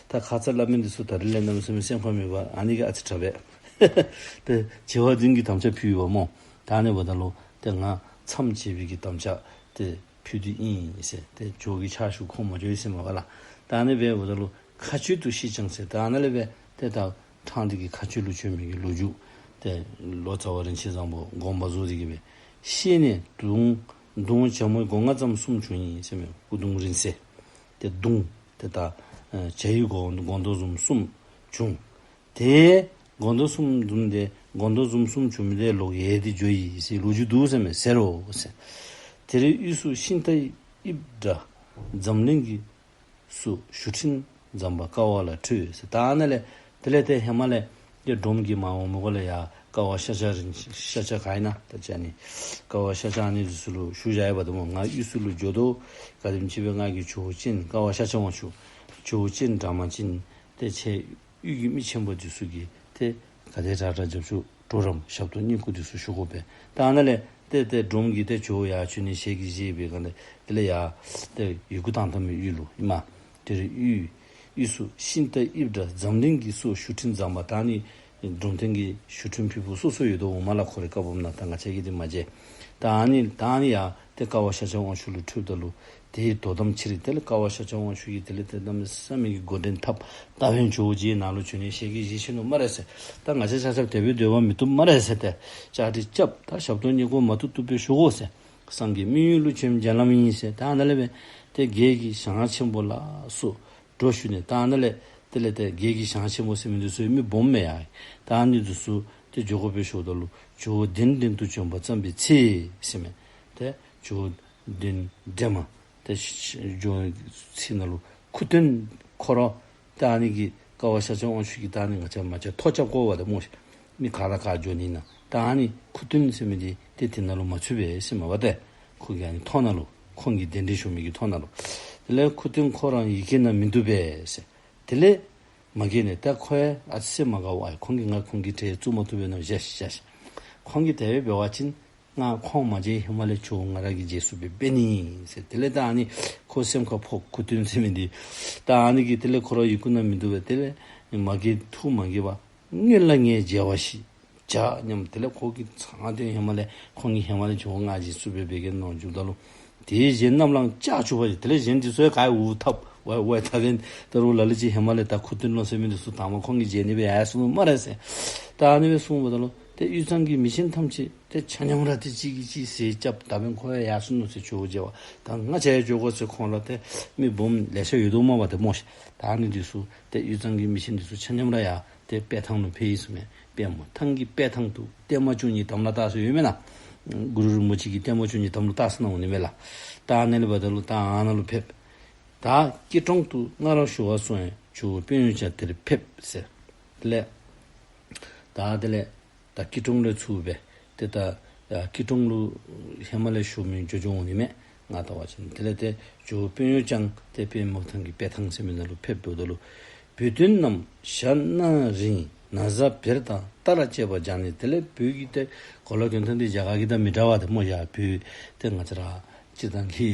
ད་ཁ་ཙ་སླབ་མི་འདི་ཚུ་ད་རིས་ལས་གནམ་མེད་ས་མེད་སེམས་ཁར་མེད་པར་ཨ་ནི་གིས་ཨ་ཙི་དྲག་པས། ཏེ་བྱེ་བ་བདུན་གྱི་དམ་བཅའ་ཕུལ་ཡོདཔ་སྨོ། ད་ཨ་ནི་འབདཝ་ད་ལུ་ཏེ་ང་མཚམས་བཅད་པའི་གི་དམ་བཅའ་ཏེ་ཕུལ་ཏེ་ཨིན་ཟེར། ཏེ་ཇོ་བོ་གི་ཕྱག་ཞུ་ཁོང་མ་འགྱོ་ཡི་ཟེར་མས་པ་ལགས། ད་ཨ་ནི་སྦེ་འབདཝ་ད་ལུ་མཁའ་སྤྱོད་དུ་ཤེས་ཀྱང་ཟེར། ད་ཨ་ནཱ་ལས་སྦེ་ཏེ་ད་ཕྲང་སྟེ་གི་མཁའ་སྤྱོད་ལུ་བྱོན་མི་གི་ལོ་རྒྱུས་ཏེ་ལོ་ཙཱ་བ་རིན་ཆེན་བཟང་པོ་དགོངས་པ་རྫོགས་ཏེ་གི་སྦེ། ཤེས་ནས་མདུང་མདུང་བྱ་མོའི་སྒོ་ང་ཙམ་གསུམ་བྱུང་ཡི་ཟེར་མས། སྐུ་གདུང་རིང་བསྲེལ་ཏེ་མདུང་ཏེ་ད་ཨེ་བྱ་ཡི་སྒོ་སྒོང་རྡོག་བཟུམ་གསུམ་བྱུང་། ཏེ་སྒོང་རྡོག་གསུམ་བཟུམ་ཏེ་སྒོང་རྡོག་བཟུམ་གསུམ་བྱུང་མི་དེ་ལོག་ཡལ་ཏེ་འགྱོ་ཡི་ཟེར་ལོ་རྒྱུས་འདུག་ཟེར་མས། ཟེར་རོ་ཟེར། དེར་དབུས་སུ་ཤིང་རྟ་དབྱིབས་འདྲ་འཛམ་གླིང་གི་ སུ་ཞུ་ཕྲིན་ཛམ་བྷ་ཀ་བ་ལ་ཕྲོད་ཟེར། ད་ཨ་ནཱ་ལས་དེ་ལས་ཏེ་ཧེ་མ་ལས་ཏེ་སྒྲོམ་གྱི་མར་འོང་མི་གོ་ལས་ཡར་ཀ་བ་ཤ་ཆང་རིན་ཤ་ཆང་ག་ཨིན་ན་ད་ཅི་ཨ་ནི་ཀ་བ་ཤ་ཆང་ཨ་ནི་འདི་ཚུ་ལུ་ཞུ་བཞག་ཡོདཔ་ད་སྨོ། ང་དབུས་སུ་ལུ་འགྱོ་དོ། ག་དེམ་ཅིག་སྦེ་ང་གི་ཇོ་བོ་ཅན་ཀ་བ་ཤ་ཆང་དབང་ཕྱུག་ཇོ་བོ་ཅན་སྦྲགས་མ་ཅན་ཏེ་ཁྱེད་དབུས་ཀྱི་མི་ཆེན་པོ་འདི་ཚུ་གིས་ཏེ་ག་དེ་དྲག་དྲག་རྒྱབ་སྐྱོར་གྲོགས་རམ་ཞབས་ཏོག་བསྙེན་བཀུར་འདི་ཚུ་ཞུ་དགོ་པས། ད་ཨ་ནཱ་ལས་ཏེ་ཏེ་སྒྲོམ་གྱི་ཏེ་ཇོ་བོ་ཡར་བྱོན་ནི་ཞལ་གྱིས་བཞེས་པའི་སྒང་ལས་དེ་ལས་ཡར་ཏེ་ཡི་གུ་དང་དམ་པའི་ཡུལ་ལུ་ཨིན་མས། དེར་དབུས་དབུས་སུ་ཤིང་རྟ་དབྱིབས་འདྲ་འཛམ་གླིང་གི་སོགས་ཞུ་ཕྲིན་ཛམ་བྷ། ད་ཨ་ནི་འབྲོམ་སྟོན་གྱི་ཞུ་ཕྲིན་ཕུལ་ཕུལཝ་སོ་སོ་ཡོད་དོ་འོང་མས་ལགས། ཁོ་རའི་བཀའ་འབུམ་ནང་ད་ང་བཅས་ཀྱིས་འདི་མ་མཇལ། ད་ཨ་ནི་ད་ཨ་ནི་ཡར་ཏེ་ཀ་བ་ཤ་ཆང་དབང་ཕྱུག་ལུ་ཕྲོདཔ་ད་ལུ་དེའི་དོ་དམ་ཕྱིར་དེ་ལས་ཀ་བ་ཤ་ཆང་དབང་ཕྱུག་གིས་དེ་ལས་ཏེ་གནམ་མེད་ས་མེད་ཀྱི་འགོ་འདྲེན་འཐབ། ད་བན་ཇོ་བོ་རྗེ་ནཱ་ལུ་བྱོན་ནི་ཞལ་གྱིས་བཞེས་ཅི་ནུག་སྨ་རེ་ཟེར། ད་ང་བཅས་ཆ་ཁྱབ་དེ་སྦེ་སྡོད་པ་མི་བཏུབ་སྨ་རེ་ཟེར་ཏེ་བཅའ་སྒྲིག་རྐྱབ། ད་ཞབས་ཏོག་བསྙེན་བཀུར་མ་བཏུབ་བཏུབ་སྦེ་ཞུ་དགོ་ཟེར། སངས་རྒྱས་མི་ཡུལ་ལུ་བྱོན་རྒྱ་ལམ་ཡིན་ཟེར། ད་ཨ་ནཱ་ལས་སྦེ་ཏེ་བགེགས་ཀྱི་ཞལ་སྔ་ཆེན་པོ་ལ་སོགས་འགྲོ་ཞུ་ནས། ད་ཨ་ནཱ་ལས་དེ་ལས་ཏེ་བགེགས་ཀྱི་ཞལ་སྔ་ཆེན་པོ་ཟེར་མི་འདི་ཚུ་མི་སྦོམ་མས་ཡ། ད་ཨ་ནི་འདི་ཚུ་ཏེ་འགྱོ་དགོ་པས་ཞུཝ་ད་ལུ་ཇོ་བོ་གདན་འདྲེན་དུ་བྱོན་པ་བརྩམས་པའི་ཚེ་ཟེར་མས། ཏེ་ཇོ་བོ་གདན་འདྲེན་མ་ཏེ་ཇོ་བོ་ཚིག་ནང་ལུ་ཁུ་སྟོན་ཁོ་ར་ད་ཨ་ནི་གི་ཀ་བ་ཤ་ཆང་དབང་ཕྱུག་གིས་ད་ཨ་ནི་ང་བཅས་མ་བྱས་ཐོ་རྐྱབ་དགོ་པ་ཏེ་སྨོ་ཤིག། མི་ག་དང་ག་འགྱོ་ནི་ན། ད་ཨ་ནི་ཁུ་སྟོན་ཟེར་མི་འདི་ཏེ་དེ་ནང་ལུ་མ་ཚུད་པས་ཟེར་མས་པ་ཏེ། ཁོ་གི་ཨ་ནི་ཐོ་ནང་ལུ་ཁོང་གིས་གདན་འདྲེན་ཞུ་མི་གི་ཐོ་ནང་ལུ། དེ་ལས་ཁུ་སྟོན་ཁོ་ར་ཡི་གེ་ནང་མིན་འདུག་པས་ཟེར། དེ་ལས་མ་གི་ནི་ད་ཁོ་ཡང་ཨ་ཙི་མ་དགའཝ་ཨ་ཁོང་གིས་ང་ཁོང་གི་གྲལ་བཙུགས་མ་བཏུབ་པས་ན་བཞག་ཤིག་བཞག་ཤིག། ཁོང་གིས་དེ་སྦེ་འབད་བ་ཅིན་ང་ཁོང་མ་མཇལ་ཧེ་མ་ལས་ཇོ་བོ་ང་ར་གིས་མཇལ་ཚུགསཔ་སྦེ་འབད་ནི་ཟེར། དེ་ལས་ད་ཨ་ནི་ཁོ་སེམས་ཁར་ཕོག་ཁུ་སྟོན་ཟེར་མི་འདི། ད་ཨ་ནི་གིས་དེ་ལས་ཁོ་ར་ཡི་གུ་ནང་མིན་འདུག་པས། དེ་ལས་མ་གི་ཐུགས་མ་དགྱེས་པར་སྔོན་ལ་ངས་མཇལ་བ་ཞིག་བྱ་སྙམ། དེ་ལས་ཁོ་གིས་ཚང་སྟེ་ཧེ་མ་ལས་ཁོང་གིས་ཧེ་མ་ལས་ཇོ་བོ་ང་མཇལ་ཚུགསཔ་སྦེ་འབད་གེ་མནོ་འགྱོཝ་ད་ལུ་དེའི་གཞན་རྣམས་ལའང་བཅར་བཅུག་པ་ཡི། དེ་ལས་གཞན་འདི་ཚུ་ཡང་ག་ཡི་འུ་ཐབ་ཝའི་ཝའི་ད་བན་ད་རུང་ལ་ལུ་ཅིག་ཧེ་མ་ལས་ད་ཁུ་སྟོན་ལོ་ཟེར་མི་འདི་ཚུ་དང་པ་ཁོང་གིས་མཇལ་ནི་སྦེ་ཡར་སོང་ནུག་སྨ་རེ་ཟེར། ད་ཨ་ནི་སྦེ་གསུངས་པ་ད་ལུ་ཏེ་དབུས་གཙང་གི་མི་ཆེན་ཐམས་ཅད་ཏེ་ཆ་མཉམ་ར་ཏེ་གཅིག་གིས་གཅིག་ཟེར་རྐྱབ། ད་བན་ཁོ་ཡང་ཡར་སོང་ནུག་ཟེར་ཇོ་བོ་མཇལ་བར། ད་ང་བཅས་ཡང་འགྱོ་དགོ་ཟེར། ཁོང་ར་ཏེ་མི་སྦོམ་ལེ་ཤ་ཡོད་དོ་མས་པ་ཏེ་སྨོ་ཤིག། ད་ཨ་ནི་འདི་ཚུ་ཏེ་དབུས་གཙང་གི་མི་ཆེན་འདི་ཚུ་ཆ་མཉམ་ར་ཡར་ཏེ་དཔལ་ཐང་ལུ་ཕེབས་ཡི་ཟེར་མས། པདྨ་ཐང་གི་དཔལ་ཐང་དུ་བརྟན་མ་བཅུ་གཉིས་དམ་ལ་བཏགས་ཟེར་ཡོད་མེན་ན། གུ་རུ་རིན་པོ་ཆེ་གིས་བརྟན་མ་བཅུ་གཉིས་དམ་ལ་བཏགས་ཟེར་མནོཝ་ཨིན་མས་ལགས། ད་ཨ་ནི་ལས་འབདཝ་ད་ལུ་ད་ཨ་ནཱ་ལུ་ཕེབས། ད་སྐྱིད་གྲོང་དུ་སྔར་ཞུ་བ་སོང་ཡང་ཇོ་བོ་དཔོན་གཡོག་ཀྱང་དེར་ཕེབས་ཟེར། དེ་ལས་ད་དེ་ལས་ད་སྐྱིད་གྲོང་ལས་ཚུར་སྦེ་ཏེ་ད་ཨ་སྐྱིད་གྲོང་ལུ་ཧེ་མ་ལས་ཞུ་མི་འགྱོ་འགྱོཝ་ཨིན་མས། ང་ལྟ་བ་ཅིན་དེ་ལས་ཏེ་ཇོ་བོ་དཔོན་གཡོག་ཀྱང་ཏེ་པདྨ་ཐང་གི་དཔལ་ཐང་ཟེར་མི་ནང་ལུ་ཕེབས་འབདཝ་ད་ལུ་བོད་སྟོན་རྣམས་ཞྭ་སྣ་རིང་ན་བཟའ་བེར་དང་རྟ་ར་བཅས་པ་སྦྱར་ནས། དེ་ལས་བོད་ཀྱི་ཏེ་གོ་ལ་གྱོན་ཐངས་འདི་རྒྱ་གར་གྱི་དང་མི་འདྲ་བ་ཏེ་སྨོ་ཡ། བོད་ཏེ་ང་བཅས་ར་སྤྱིར་བཏང་གི་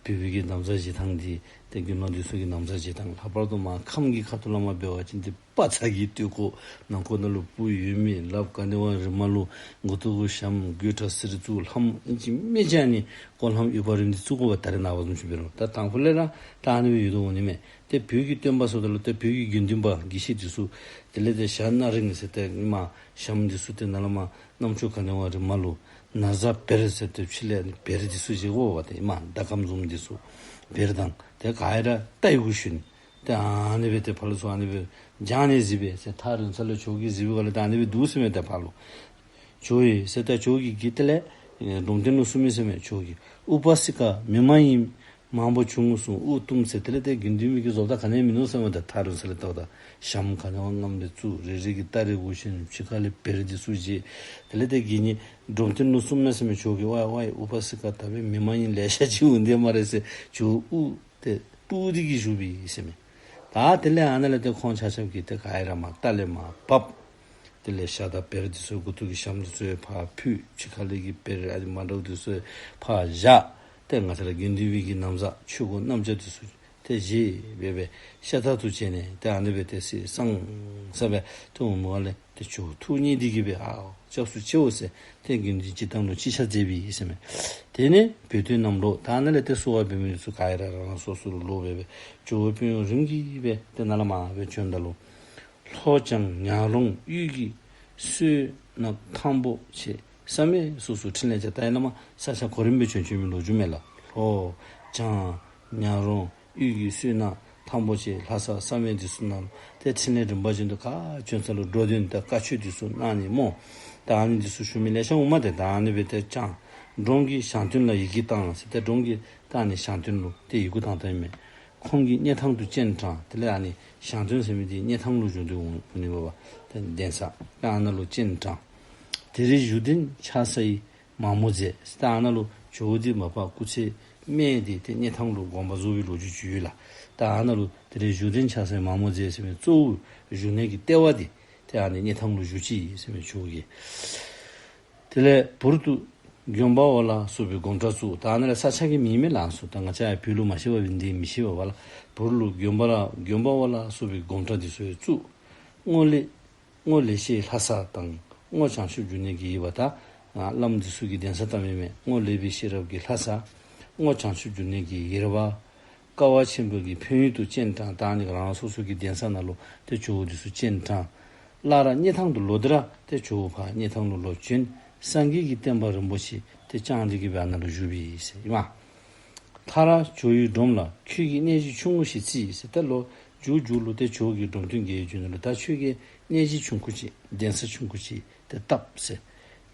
བོད་པའི་གི་ན་བཟའ་བཞེས་ཐངས་འདི་ཏེ་དགེ་སློང་འདི་ཚུ་གི་ན་བཟའ་བཞེས་ཐངས། ལྷག་པར་དུ་མར་ཁམས་ཀྱི་ཁ་ཐུག་ལས་མར་འབད་བ་ཅིན་ཏེ་པ་ཚ་གི་སྟོད་གོ་ནང་ཁོག་ནང་ལུ་སྤུ་ཡོད་མི་ལགཔ་ག་ནི་བ་རི་མ་ལུ་མགུ་ཏོ་གུ་ཞྭམོ་མགུ་ཏོ་གསེར་བཙུགས་ལྷམ་ཨིན་ཅི་མིན་ཅི་ཨ་ནི་ཀོ་ལྷམ་ཡུ་བ་རིང་འདི་བཙུགས་དགོ་པས། ད་རེས་ནངས་པ་བཟུམ་ཅིག་འབད་རུང་ད་དང་ཕུ་ལས་ར་ད་ཨ་ནི་སྦེ་ཡོད་དོ་འོང་ནི་མས། ཏེ་བོད་ཀྱི་སྟོན་པ་ཟེརཝ་ད་ལུ་ཏེ་བོད་ཀྱི་དགེ་འདུན་པ་དགེ་བཤེས་འདི་ཚུ་དེ་ལས་ཏེ་ཞྭ་སྣ་རིང་ཟེར་ཏེ་མར་ཞྭམོ་འདི་ཚུ་ཏེ་ནཱ་ལས་མར་རྣམ་ཅོ་ག་ནི་བ་རི་མ་ལུ་ན་བཟའ་བེར་ཟེར་ཏེ་ཕྱི་ལས་ཨ་ནི་བེར་འདི་ཚུ་བཞེས་དགོ་པས། ཏེ་མར་ཟླ་གམ་བཟུམ་འདི་ཚུ་བེར་དང་ཏེ་ག་ར་རྟ་ཡི་གུ་ཞོན། ཏེ་ཨ་ནི་སྦེ་ཏེ་ཕར་ལུ་ཚུར་ཨ་ནི་སྦེ་བྱང་ནས་གཟིགས་པས་ཟེར། ཐག་རིང་ས་ལས་ཇོ་བོ་གིས་གཟིགས་པའི་སྒང་ལས་ཏེ་ཨ་ནི་སྦེ་འདུག་ཟེར་མས། ཏེ་ཕར་ལུ་ཇོ་བོ་ཟེར་ཏེ་ཇོ་བོ་གིས་གིས་དེ་ལས་འབྲོམ་སྟོན་ལུ་གསུངས་མས་ཟེར་མས། ཇོ་བོ་གིས་ཨུ་པ་སི་ཀ་མི་མ་ཡིན་མང་པོ་བྱུང་གསུངས་དབུགས་གཏུམས་ཟེར། དེ་ལས་ཏེ་དགེ་འདུན་མི་གི་བཟོ་ལྟ་ག་ནི་ཡང་མིན་ནུག་ཟེར་མས། ཏེ་ཐག་རིང་ས་ལས་བལྟཝ་ད་ཞྭམོ་ག་ནི་བ་རྔམ་སྦེ་བཙུགས། རེ་རེ་གིས་རྟ་རེ་གུ་ཞོན། ཕྱི་ཁ་ལས་བེར་འདི་ཚུ་བཞེས། དེ་ལས་ཏེ་གིས་ནི་འབྲོམ་སྟོན་ལུ་གསུངས་མས་ཟེར་མས། ཇོ་བོ་གིས་ཝའི་ཝའི་ཨུ་པ་སི་ཀ་ད་འབདན་མི་མ་ཡིན་ལེ་ཤ་ཅིག་འོང་དེས་སྨ་རེ་ཟེར་ཇོ་བོ་དབུགས་ཏེ་སྤུ་སྟེ་གིས་བཞུགས་པས་ཟེར་མས། ད་དེ་ལས་ཨ་ནཱ་ལས་ཏེ་ཁོང་ཆ་ཁྱབ་ཀྱིས་ཏེ་ག་ར་མར་རྟ་ལས་མར་བབས། དེ་ལས་ཞྭ་དང་བེར་འདི་ཚུ་མགུ་ཏོ་གི་ཞྭམོ་འདི་ཚུ་ཡང་ཕར་ཕུད། ཕྱི་ཁ་ལས་ཀྱི་བེར་ཨ་ནི་མ་འདྲཝ་འདི་ཚུ་ཡང་ཕར་བཞག། ཏེ་ང་བཅས་ར་དགེ་འདུན་པའི་གི་ན་བཟའ་ཆོས་གོས་གནམ་ལྕགས་འདི་ཚུ་ཏེ་བཞེས་སྦེ་སྦེ་ཤ་སྟག་ཏུ་བྱས་ནས་ཏེ་ཨ་ནི་སྦེ་ཏེ་སྲིད་སང་ས་སྦེ་ཏེ་འོངམ་ལས་ཏེ་ཇོ་བོ་ཐུགས་མཉེས་ཏེ་གིས་སྦེ་ཨ་སྐྱབས་སུ་མཆིའོ་ཟེར་ཏེ་དགེ་འདུན་སྤྱིར་བཏང་ལུ་ཅིག་ཆ་མཛད་པས་ཟེར་མས། དེ་ནས་བོད་སྟོན་རྣམས་ལོག། ད་ཨ་ནཱ་ལས་ཏེ་བསུ་བ་འབད་མི་འདི་ཚུ་ག་ར་རང་རང་སོ་སོ་ལུ་ལོག་སྦེ་སྦེ་ཇོ་བོ་དཔོན་གཡོག་རིམ་གྱིས་སྦེ་ཏེ་ནཱ་ལས་མར་སྦེ་བྱོནམ་ད་ལུ་ལྷོ་བྱང་ཉག་རོང་དབུས་ཀྱི་བསོད་ནམས་ཐང་པོ་ཆེ་ས་མེད་སོ་སོ་ཕྲིན་ལས་བྱ། ད་ཨ་ནཱ་མར་ས་ཆ་གོ་རིམ་སྦེ་བྱོན་བྱོན་མི་ལོ་རྒྱུས་མས་ལགས། ལྷོ་བྱང་ཉག་རོང་དབུས་ཀྱི་བསོད་ནམས་ཐང་པོ་ཆེ་ལྷ་ས་ས་མེད་འདི་ཚུ་ནང་ཏེ་ཕྲིན་ལས་རིམ་པ་བཞིན་དུ་ག་བྱོན་ས་ལུ་འགྲོ་དོན་དང་བཀའ་ཆོས་འདི་ཚུ་གནང་ནི་སྨོ། ད་ཨ་ནི་འདི་ཚུ་ཞུ་མི་ལེ་ཤ་འོང་མས། ཏེ་ད་ཨ་ནི་སྦེ་ཏེ་བྱང་འབྲོམ་གྱི་ཞང་སྟོན་ལ་ཡི་གེ་བཏང་ཟེར། ཏེ་འབྲོམ་གྱི་ད་ཨ་ནི་ཞང་སྟོན་ལུ་ཏེ་ཡི་གུ་བཏང་བཏངམ་མས། ཁོང་གི་གནས་ཐང་དུ་སྤྱན་དྲངས། དེ་ལས་ཨ་ནི་ཞང་སྟོན་ཟེར་མི་དེ་གནས་ཐང་ལུ་བྱོན་ཏེ་འོང་ནི་འབདཝ་ད་གདན་ས་ཨ་ནཱ་ལུ་སྤྱན་དྲངས། དེར་བཞུགས་གདན་ཕྱག་འཚལ་མ་མོ་མཛད། ད་ཨ་ནཱ་ལུ་ཇོ་བོ་འདི་མ་པ་སྐུ་ཚེ་སྨད་དེ་ཏེ་གནས་ཐང་ལུ་དགོངས་པ་རྫོགས་པའི་ལོ་རྒྱུས་ཅིག་ཡོད་ལགས། ད་ཨ་ནཱ་ལུ་དེར་བཞུགས་གདན་ཕྱག་འཚལ་མ་མོ་མཛད་ཟེར་མི་གཙོ་བོ་བཞུགས་གནས་ཀྱི་ལྟེ་བ་དེ་ཏེ་ཨ་ནི་གནས་ཐང་ལུ་བཞུགས་ཅི་ཟེར་མི་ཇོ་བོ་གིས། དེ་ལས་བུར་དུ་དགོན་པའོ་ལ་སོགས་པའི་དགོངས་འགྲེལ་བཙུགས། ད་ཨ་ནཱ་ལས་ས་ཆ་གི་མིང་མེན་ལགས་སོ། ད་ང་བཅས་ཡང་བོད་ལུ་མ་ཤེས་པ་འབད་ནི་དེ་མི་ཤེས་པས་ལགས། བུར་ལུ་དགོན་པ་ལ་དགོན་པའོ་ལ་སོགས་པའི་དགོངས་འགྲེལ་འདི་ཚུ་ཡང་བཙུགས། སྔོ་ལེ་སྔོ་ལེགས་བཤད་ལྷ་ས་དང་སྔོ་བྱང་ཆུབ་འབྱུང་གནས་ཀྱི་ཡིབ་པ། ད་ཨ་བླམ་འདི་ཚུ་གི་གདན་ས་བཏབ་མི་མེན། སྔོ་ལེགས་པའི་ཤེས་རབ་ཀྱི་ལྷ་ས། སྔོ་བྱང་ཆུབ་འབྱུང་གནས་ཀྱི་ཡིབ་པ། ཀ་བ་ཆེན་པོ་གི་འཕན་ཡུལ་དུ་སྤྱན་དྲངས། ད་ཨ་ནི་རང་རང་སོ་སོ་གི་གདན་ས་ནང་ལུ་ཏེ་ཇོ་བོ་འདི་ཚུ་སྤྱན་དྲངས། སླར་གནས་ཐང་དུ་ལོག་སྟེ་ར་ཏེ་ཇོ་བོ་ཕར་གནས་ཐང་ལུ་ལོག་བྱོན། སངས་རྒྱས་ཀྱི་བསྟན་པ་རིན་པོ་ཆེ་ཏེ་བསྐྱངས་ཏེ་གི་སྦེ་ཨ་ནཱ་ལུ་བཞུགས་པས་ཟེར་ཨིན་མས། མཐར་ཇོ་བོའི་སྒྲོམ་ལ་ཁྱོད་ཀྱིས་གནས་གཞི་ཆུང་ངུ་ཞིག་བརྩིགས་ཟེར། ད་ལོག་མཇུག་མཇུག་ལུ་ཏེ་ཇོ་བོ་གིས་འབྲོམ་སྟོན་རྒྱལ་བའི་འབྱུང་གནས་ལུ་ད་ཁྱོད་ཀྱིས་གནས་གཞི་ཆུང་ཀུ་ཅིག་གདན་ས་ཆུང་ཀུ་ཅིག་ཏེ་བཏབ་ཟེར།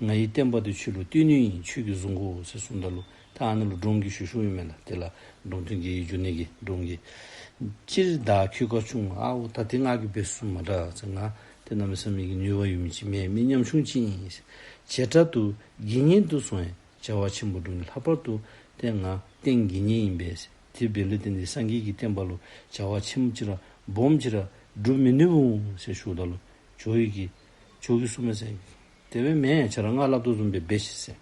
ང་ཡི་བསྟན་པ་དེ་ཁྱོད་ལུ་སྟོན་ནི་ཨིན། ཁྱོད་ཀྱིས་བཟུང་དགོ་ཟེར་གསུངམ་ད་ལུ་ད་ཨ་ནཱ་ལུ་སྒྲོམ་གྱིས་ཞུ་ཞུཝ་ཨིན་མས་ལགས། དེ་ལས་འབྲོམ་སྟོན་རྒྱལ་བའི་འབྱུང་གནས་ཀྱིས་སྒྲོམ་གྱིས། སྤྱིར་བདག་ཁྱོད་ཁར་ཆུང་། ཨའོ་ད་དེ་ང་གིས་འབད་ཚུགས་མས་ལགས་ཟེར། ང་ཏེ་གནམ་མེད་ས་མེད་ཀྱི་ནུས་པ་ཡོད་མི་ཅིག་མེན། མི་ཉམ་ཆུང་ཅིག་ཨིན་ཟེར། བྱེ་བྲག་ཏུ་དགེ་བསྙེན་དུ་སོང་ཡང་བྱ་བ་ཆེན་པོ་སྒྲུབ་ནི། ལྷག་པར་དུ་ཏེ་ང་རྟེན་དགེ་བསྙེན་ཨིན་པས་ཟེར། དེ་འབདཝ་ལས་བརྟེན་ཏེ་སངས་རྒྱས་ཀྱི་བསྟན་པ་ལུ་བྱ་བ་ཆེན་པོ་ཅིག་ར་སྦོམ་ཅིག་ར་སྒྲུབ་མི་ནུས་འོང་ཟེར་ཞུཝ་ད་ལུ་ཇོ་བོ་གིས་ཇོ་བོ་གིས་གསུངས་མས་ཟེར། དེ་སྦེ་མེན། ཁྱོད་ར་ང་སླབ་དོ་བཟུམ་སྦེ་འབད་ཤིག་ཟེར།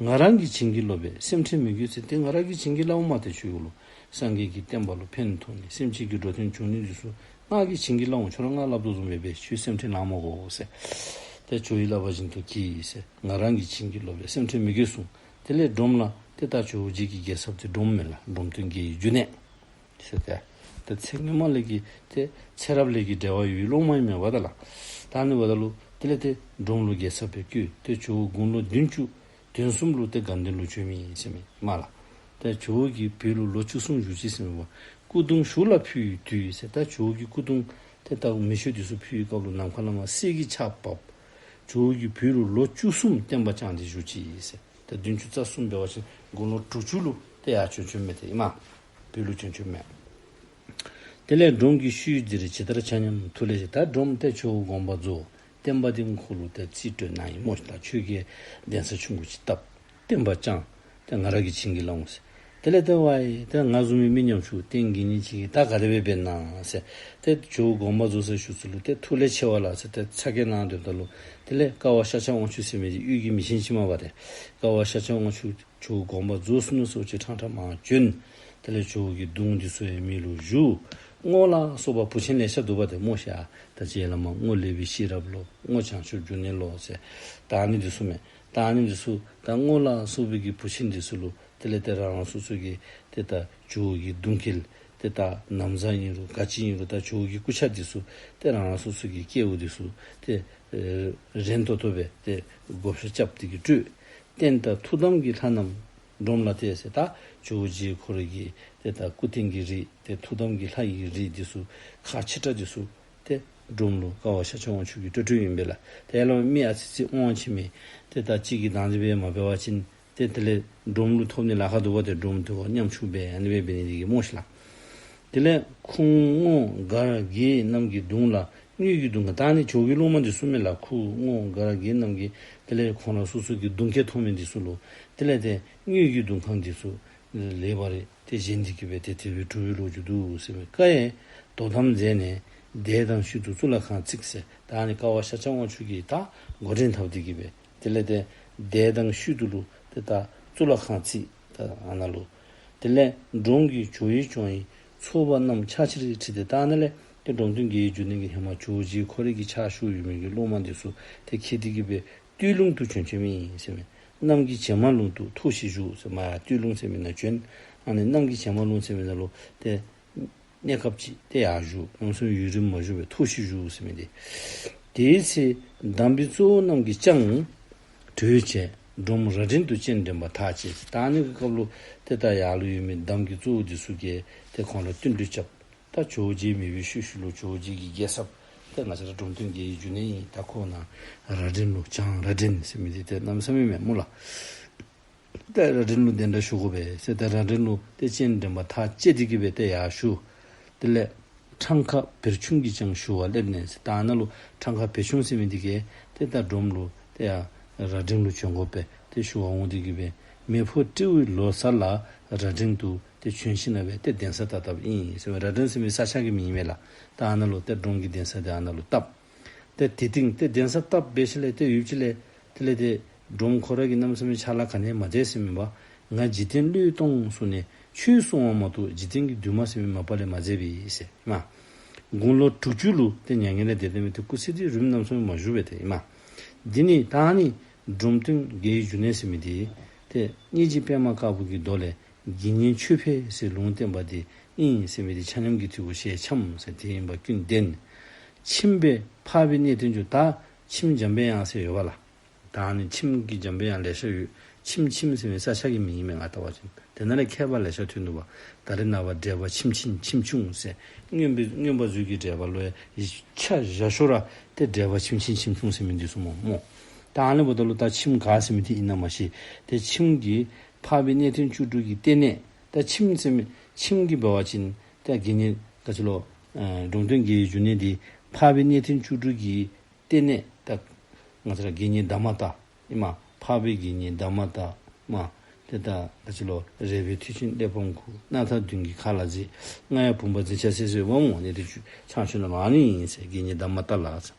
ང་རང་གིས་བྱིན་གྱིས་རློབ་པའི་སེམས་ཁྲལ་མི་དགོས་ཟེར། ཏེ་ང་ར་གིས་བྱིན་གྱིས་བརླབ་འོང་མས། ཏེ་ཁྱོད་ལུ་སངས་རྒྱས་ཀྱི་བསྟན་པ་ལུ་ཕན་ཐོགས་ནི་སེམས་ཅན་གྱི་འགྲོ་དོན་འབྱུང་ནི་འདི་ཚུ་ང་གིས་བྱིན་གྱིས་བརླབ་འོང་། ཁྱོད་ར་ང་སླབ་དོ་བཟུམ་སྦེ་འབད། ཁྱོད་སེམས་ཁྲལ་གནང་མ་དགོ་ཟེར། ཏེ་ཇོ་བོའི་བསླབ་པ་བཞིན་དུ་གྱིས་ཟེར། ང་རང་གིས་བྱིན་གྱིས་རློབ་པའི་སེམས་ཁྲལ་མི་དགོས་གསུངས། དེ་ལས་སྒྲོམ་ལ་ཏེ་ད་ཇོ་བོ་རྗེ་གི་རྒྱལ་ཚབ་དེ་སྒྲོམ་མེན་ལགས། འབྲོམ་སྟོན་རྒྱལ་བའི་འབྱུང་གནས་ཟེར། ཏེ་ད་ཚེ་སྔོན་མ་ལས་ཀྱི་ཏེ་ཚེ་རབས་ལས་ཀྱི་འབྲེལ་བ་ཡོད་པའི་སློབ་མ་ཨིན་མས་པ་ད་ལགས། ད་ཨ་ནི་འབདཝ་ད་ལུ་དེ་ལས་ཏེ་སྒྲོམ་ལུ་རྒྱལ་ཚབ་སྦེ་བསྐོས། ཏེ་ཇོ་བོ་དགུང་ལོ་བདུན་ཅུ་དོན་གསུམ་ལུ་ཏེ་དགའ་ལྡན་ལུ་བྱོན་མི་ཨིན་ཟེར་མས་མ་ལགས། ཏེ་ཇོ་བོ་གིས་བོད་ལུ་ལོ་བཅུ་གསུམ་བཞུགས་ཅི་ཟེར་མས་པ། སྐུ་གདུང་ཞུགས་ལ་ཕུལ་བའི་དུས་ཟེར། ད་ཇོ་བོ་གིས་སྐུ་གདུང་ཏེ་ད་མེ་ཤོག་འདི་ཚུ་ཕུལ་བའི་སྐབས་ལུ་ནམ་མཁའ་ལས་མར་གསེར་གྱི་ཆརཔ་བབས། ཇོ་བོ་གིས་བོད་ལུ་ལོ་བཅུ་གསུམ་བསྟན་པ་བསྐྱངས་ཏེ་བཞུགས་ཅི་ཟེར། ད་བདུན་ཅུ་རྩ་གསུམ་འབད་བ་ཅིན་དགུང་ལོ་དྲུག་ཅུ་ལུ་ཏེ་ཡར་བྱོན་བྱོནམ་མས། ཏེ་ཨིན་མས། བོད་ལུ་བྱོན་བྱོནམ་མས། དེ་ལས་སྒྲོམ་གྱི་ཤུལ་འདིར་ཇི་ལྟར་བྱ་སྙམ་ཐུགས་ལས་ཞེས། ད་སྒྲོམ་ཏེ་ཇོ་བོ་དགོངས་པ་རྫོགས། བསྟན་པ་འདི་ཁོ་ལུ་ཏེ་རྩིས་སྤྲོད་གནང་ཡི་སྨོ་ཤིག། ད་ཁྱོད་ཀྱིས་གདན་ས་ཆུང་ཀུ་ཅིག་བཏབ། བསྟན་པ་བསྐྱངས། ཏེ་ང་ར་གིས་བྱིན་གྱིས་བརླབ་འོང་ཟེར། དེ་ལས་ཏེ་ཝའི་ཏེ་ང་བཟུམ་མའི་མི་ཉམ་ཆུང་རྟེན་དགེ་བསྙེན་ཅིག་གིས་ད་ག་དེ་སྦེ་འབད་ན་ཟེར། ཏེ་ཇོ་བོ་དགོངས་པ་རྫོགས་ཟེར་ཞུ་ཚུལ་ལུ་ཏེ་ཐུགས་ལས་ཆེ་བ་ལགས་ཟེར་ཏེ་ཚ་གྱང་གནང་སྡོདཔ་ད་ལུ་དེ་ལས་ཀ་བ་ཤཱཀྱ་དབང་ཕྱུག་ཟེར་མི་འདི་གཡུས་ཀྱི་མི་ཆེན་ཅིག་མས་པ། ཏེ་ཀ་བ་ཤཱཀྱ་དབང་ཕྱུག་ཇོ་བོ་དགོངས་པ་རྫོགས་སོ་ནུག་ཟེར་ཅིག་ཕྲང་ཕྲང་མར་བྱོན། དེ་ལས་ཇོ་བོ་གི་གདུང་འདི་ཚུ་ཡང་མེ་ལུ་བཞུ། སྔོ་ལ་སོགས་པ་བུ་ཆེན་ལེ་ཤ་འདུག་པ་ཏེ་སྨོ་ཤིག། ད་ཅི་ལས་མར་སྔོ་ལེགས་པའི་ཤེས་རབ་ལོ། སྔོ་བྱང་ཆུབ་འབྱུང་གནས་ལོ་ཟེར། ད་ཨ་ནི་འདི་ཚུ་མས། ད་ཨ་ནི་འདི་ཚུ་ད་སྔོ་ལ་སོགས་པའི་གི་བུ་ཆེན་འདི་ཚུ་ལུ་དེ་ལས་ཏེ་རང་རང་སོ་སོ་གི་ཏེ་ད་ཇོ་བོ་གི་གདུང་སྐལ་ཏེ་ད་ན་བཟའ་ཨིན་རུང་ག་ཅི་ཨིན་རུང་ད་ཇོ་བོ་གི་སྐུ་ཆས་འདི་ཚུ་ཏེ་རང་རང་སོ་སོ་གི་སྐལཝ་འདི་ཚུ་ཏེ་ཨེ་རན་ཏོག་ཏོ་སྦེ་ཏེ་བགོ་བཤའ་རྐྱབ་སྟེ་གི་སྤྲོད། རྟེན་དང་ཐུགས་དམ་གྱི་ལྷ་རྣམས་སྒྲོམ་ལ་གཏད་ཟེར། ད་ཇོ་བོ་རྗེ་ཁོ་རའི་གི་ཏེ་ད་སྐུ་རྟེན་གྱི་རིགས་ཏེ་ཐུགས་དམ་གྱི་ལྷ་ཡི་རིགས་འདི་ཚུ་ཁག་ཆེ་དྲགས་འདི་ཚུ་ཏེ་སྒྲོམ་ལུ་ཀ་བ་ཤཱཀྱ་དབང་ཕྱུག་གིས་སྤྲོད་སྤྲོདཔ་ཨིན་པས་ལགས། ཏེ་ཡར་ལས་མི་ཨ་ཙི་ཅིག་དབང་ཆེ་མི་ཏེ་ད་ཅིག་གིས་དང་འདི་སྦེ་མ་འབད་བ་ཅིན་ཏེ་དེ་ལས་སྒྲོམ་ལུ་ཐོབ་ནི་ལཱ་ཁག་འདུག་པ། ཏེ་སྒྲོམ་དེ་བ་ཉམ་ཆུང་སྦེ་ཨ་ནི་སྦེ་འབད་ནི་འདི་གིས་སྨོ་ཤིག་ལགས། དེ་ལས་ཁུངས་སྔོ་མགར་རྒྱལ་རྣམས་ཀྱི་གདུང་ལ་དངུལ་གྱི་གདུང་ཁང་། ད་ཨ་ནི་ཇོ་བོ་གི་སློབ་མ་འདི་ཚུ་མས་ལགས། ཁུངས་སྔོ་མགར་རྒྱལ་རྣམས་ཀྱི་དེ་ལས་ཁོང་ར་སོ་སོ་གི་གདུང་སྐལ་ཐོབ་མི་འདི་ཚུ་ལུ་དེ་ལས་ཏེ་དངུལ་གྱི་གདུང་ཁང་འདི་ཚུ་ལེགས་པར་ཏེ་བཞེངས་ཏེ་གི་སྦེ་ཏེ་དེ་སྦེ་གྲུབ་པའི་ལོ་རྒྱུས་འདུག་ཟེར་མས། བཀའ་ཡི་དོ་དམ་མཛད་ནས་སྡེ་དང་ཤུལ་དུ་གཙུག་ལག་ཁང་བརྩིགས་ཟེར། ད་ཨ་ནི་ཀ་བ་ཤཱཀྱ་དབང་ཕྱུག་གིས་ད་འགོ་འདྲེན་འཐབ་སྟེ་གི་སྦེ་དེ་ལས་ཏེ་སྡེ་དང་ཤུལ་དུ་ལུ་ཏེ་ད་གཙུག་ལག་ཁང་བརྩིགས། ད་ཨ་ནཱ་ལུ་དེ་ལས་སྒྲོམ་གྱི་ཇོ་བོའི་སྐྱོང་བའི་ཚོགས་པ་རྣམས་ཕྱག་ཕྱིར་ཁྲིད་དེ། ད་ཨ་ནཱ་ལས་ཏེ་འབྲོམ་སྟོན་རྒྱལ་བའི་འབྱུང་གནས་ཀྱི་ཧེ་མ་ཇོ་བོ་རྗེ་ཁོ་རའི་གི་ཕྱག་ཞུ་ཡོད་མི་གི་སློབ་མ་འདི་ཚུ་ཏེ་འཁྱིད་དེ་གི་སྦེ་སྟོད་ལུང་དུ་བྱོན་བྱོནམ་ཨིན་ཟེར་མས། གནམ་གྱི་བྱེ་མ་ལུང་དུ་ཐུགས་ཞིག་བཞུགས་ཟེར། མར་ཡར་སྟོད་ལུང་ཟེར་མི་ནང་བྱོན། ཨ་ནི་གནམ་གྱི་བྱེ་མ་ལུང་ཟེར་མི་ནང་ལུ་ཏེ་གནས་སྐབས་ཅིག་ཏེ་ཡར་བཞུགས། གནམ་མེད་ས་མེད་ཡུན་རིངམོ་བཞུགས་པའི་ཐུགས་ཞིག་བཞུགས་ཟེར་མི་འདི། དེའི་ཚེ་དམ་པའི་གཙོ་བོ་རྣམས་ཀྱིས་ཀྱང་གྲོས་བྱས་སྒྲོམ་རྭ་སྒྲེང་དུ་སྤྱན་འདྲེན་པ་ཐག་བཅད། ད་ཨ་ནི་གི་སྐབས་ལུ་ཏེ་ད་ཡར་ལུ་ཡོད་མི་དམ་གྱི་གཙོ་བོ་འདི་ཚུ་གིས་ཏེ་ཁོང་ལུ་བསྟུན་གྲོས་རྐྱབ། ད་ཇོ་བོ་རྗེ་མེད་པའི་ཤུལ་ཤུལ་ལུ་ཇོ་བོ་རྗེ་གི་རྒྱལ་ཚབ་ཏེ་ང་བཅས་ར་འབྲོམ་སྟོན་རྒྱལ་བའི་འབྱུང་གནས་ཨིན། ད་ཁོ་ནཱ་རྭ་སྒྲེང་ལུ་བྱང་རྭ་སྒྲེང་ཟེར་མི་འདི་ཏེ་གནམ་མེད་ས་མེད་མས་སྨོ་ལགས། ཏེ་རྭ་སྒྲེང་ལུ་གདན་འདྲེན་ཞུ་དགོ་པས་ཟེར། ཏེ་རྭ་སྒྲེང་ལུ་ཏེ་སྤྱན་འདྲེན་པ་ཐག་བཅད་དེ་གི་སྦེ་ཏེ་ཡར་ཞུ། དེ་ལས་ཁྲང་ཁ་བེར་ཆུང་གིས་ཀྱང་ཞུ་བར་སླེབས་ནས་ཟེར། ད་ཨ་ནཱ་ལུ་ཁྲང་ཁ་བེར་ཆུང་ཟེར་མི་འདི་གིས་ཏེ་ད་སྒྲོམ་ལུ་ཏེ་ཡར་རྭ་སྒྲེང་ལུ་བྱོན་དགོ་པས། ཏེ་ཞུ་བར་འོང་སྟེ་གི་སྦེ་མེ་ཕོ་སྤྲེའུ་ལོ་གསར་ལ་རྭ་སྒྲེང་དུ་ཏེ་བྱོན་ཞིནམ་ལས་ཏེ་གདན་ས་བཏབ་བཏབཔ་ཨིན་ཟེར། རྭ་སྒྲེང་ཟེར་མི་ས་ཆ་གི་མིང་ཨིན་མས་ལགས། ད་ཨ་ནཱ་ལུ་ཏེ་སྒྲོམ་གྱི་གདན་ས་འདི་ཨ་ནཱ་ལུ་བཏབ། ཏེ་དེ་སྟེང་ཏེ་གདན་ས་བཏབ་སྦེ་ཞིནམ་ལས་ཏེ་ཡུདཔ་ཅིག་ལས་དེ་ལས་ཏེ་སྒྲོམ་ཁོ་ར་གི་གནམ་མེད་ས་མེད་ཕྱག་ལཱ་ག་ནི་མ་མཛད་ཟེར་མས་པ། ང་འཇིག་རྟེན་བློས་གཏོང་གསུངས་ནས་ཆོས་གསུང་བ་མ་གཏོགས་འཇིག་རྟེན་གྱི་འདུན་མ་ཟེར་མི་མ་པ་ལས་མ་མཛད་པས་ཟེར་མས། དགུང་ལོ་དྲུག་ཅུ་ལུ་ཏེ་མྱ་ངན་ལས་འདས་ཏེ་མི་ཏེ་སྐུ་ཚེ་འདི་རིངམ་གནམ་མེད་ས་མེད་མ་བཞུགས་པས་ཏེ་ཨིན་མས། འདི་ནི་ད་ནི་འབྲོམ་སྟོན་དགེ་བའི་འབྱུང་གནས་ཟེར་མི་འདི་ཏེ་སྙིང་རྗེ་པདྨ་དཀར་པོ་གི་མདོ་ལས་དགེ་བསྙེན་ཆོས་འཕེལ་ཟེར་ལུང་བསྟན་པ་འདི་ཨིན་ཟེར་མི་འདི་ཆ་མཉམ་གྱིས་དེ་གུ་ཞལ་འཆམ་ཟེར། དེ་ཡིན་པ་ཀུན་བདེན། ཁྱིམ་པའི་འཕགས་པའི་གནས་བརྟན་ཅུང་། ད་ཁྱིམ་འཇམ་པའི་དབྱངས་ཟེར་ཡོད་པ་ལགས། ད་ནི་ཁྱིམ་གྱི་འཇམ་པའི་དབྱངས་ལེ་ཤ་ཡོད། ཁྱིམ་ཁྱིམ་ཟེར་མི་ས་ཆ་གི་མིང་ཨིན་མས། ང་བལྟ་བ་ཅིན་དེ་ནང་ལས་མཁས་པ་ལེ་ཤ་ཐོན་འདུག་པ། ད་རེས་ནངས་པ་འགྲེལ་པ་ཁྱིམ་ཆེན་ཁྱིམ་ཆུང་ཟེར་མངོན་པའི་མངོན་པ་མཛོད་ཀྱི་འགྲེལ་པ་ལུ་ཡང་ཆ་བཞག་ཤོ་ར་ཏེ་འགྲེལ་པ་ཁྱིམ་ཆེན་ཁྱིམ་ཆུང་ཟེར་མི་འདི་ཚུ་སྨོ་སྨོ། ད་ཨ་ནི་འབདཝ་ད་ལུ་ད་ཁྱིམ་ག་ཟེར་མི་འདི་ཨིན་ན་མ་ཤེས། ཏེ་ཁྱིམ་གྱི་འཕགས་པའི་གནས་བརྟན་བཅུ་དྲུག་གི་ལྟེ་གནས། ད་ཁྱིམ་ཟེར་མི་ཁྱིམ་གྱི་འབད་བ་ཅིན་ད་དགེ་བསྙེན་ག་ཅི་ལོ་ཨ་འབྲོམ་སྟོན་དགེ་བའི་འབྱུང་གནས་འདི་འཕགས་པའི་གནས་བརྟན་བཅུ་དྲུག་གི་ལྟེ་གནས། ད་ང་བཅས་ར་དགེ་བསྙེན་དྷརྨ་ཏ་ཨིན་མས། འཕགས་པའི་དགེ་བསྙེན་དྷརྨ་ཏ་མས། ཏེ་ད་ག་ཅི་ལོ་རས་པའི་མཐུ་ཆེན་གླེགས་བམ་དགུ། སྣ་ཐག་བདུན་གྱི་མཁའ་ལ་གཟིགས། རྔ་ཡབ་བུམ་པ་འཛིན་བྱ་སྲས་ཟེར་བ་སྨོ། ཨ་ནི་འདི་ཚུ་ཚང་ཆུ་ནང་ལུ་ཨ་ནི་ཨིན་ཟེར། དགེ་བསྙེན་དྷརྨ་ཏ་ལགས་ཟེར།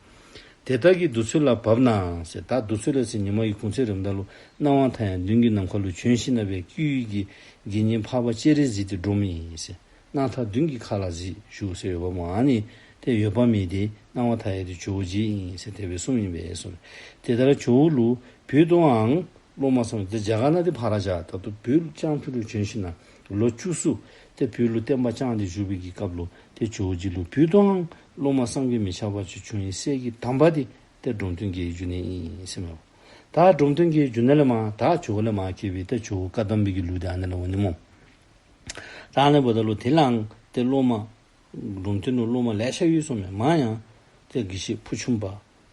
དེ་དག་གི་གདུགས་ཚོད་ལ་བབས་ན་ཟེར། ད་གདུགས་ཚོད་ལ་ཟེར་ཉི་མ་གི་གུང་ཚིགས་རནམ་ད་ལུ་སྣང་བ་མཐའ་ཡས་མདུན་གྱི་ནམ་མཁའ་ལུ་བྱོན་ཞིནམ་ལས་སྦེ་ཀུན་གྱིས་དགེ་བསྙེན་འཕགས་པ་སྤྱན་རས་གཟིགས་འདི་སྒྲོམ་ཨིན་ཟེར། སྣ་ཐག་བདུན་གྱི་མཁའ་ལ་གཟིགས་བཞུགས་ཟེར་ཡོདཔ་སྨོ། ཨ་ནི་ཏེ་འོད་དཔག་མེད་འདི་སྣང་བ་མཐའ་ཡས་འདི་ཇོ་བོ་རྗེ་ཨིན་ཟེར་དེ་སྦེ་གསུངམ་ཨིན་པས་གསུངས། དེ་ལྟར་ཇོ་བོ་ལུ་བོད་དུའང་སློབ་མ་བསམ། ཏེ་རྒྱ་གར་ནང་འདི་ཕར་ར་བཞག། ད་ལྟོ་བོད་ལུ་སྤྱང་ཕུ་ལུ་བྱོན་ཞིནམ་ལས་ལོ་བཅུ་གསུམ་ཏེ་བོད་ལུ་བསྟན་པ་བསྐྱངས་ཏེ་བཞུགས་པའི་གི་སྐབས་ལུ་ཏེ་ཇོ་བོ་རྗེ་ལུ་བོད་དུའང་སློབ་མ་བསམ་གྱིས་མི་ཁྱབ་པ་ཅིག་བྱུང་ཡི་ཟེར་གྱི་དང་པ་འདི་ཏེ་འབྲོམ་སྟོན་དགེ་བའི་འབྱུང་གནས་ཨིན་ཟེར་མས། ད་འབྲོམ་སྟོན་དགེ་བའི་འབྱུང་གནས་ལས་མར་ད་ཇོ་བོ་ལས་མར་སྐྱེས་པའི་ཏེ་ཇོ་བོ་བཀའ་གདམས་པའི་གི་ལུགས་འདི་ཨ་ནི་ལས་འོང་ནི་སྨོ། ད་ཨ་ནི་འབདཝ་ད་ལུ་དེ་ལའང་ཏེ་སློབ་མ་འབྲོམ་སྟོན་ལུ་སློབ་མ་ལེ་ཤ་ཡོད་གསུངས་མས། མར་ཡང་ཏེ་དགེ་བཤེས་ཕུར་ཆུང་པ་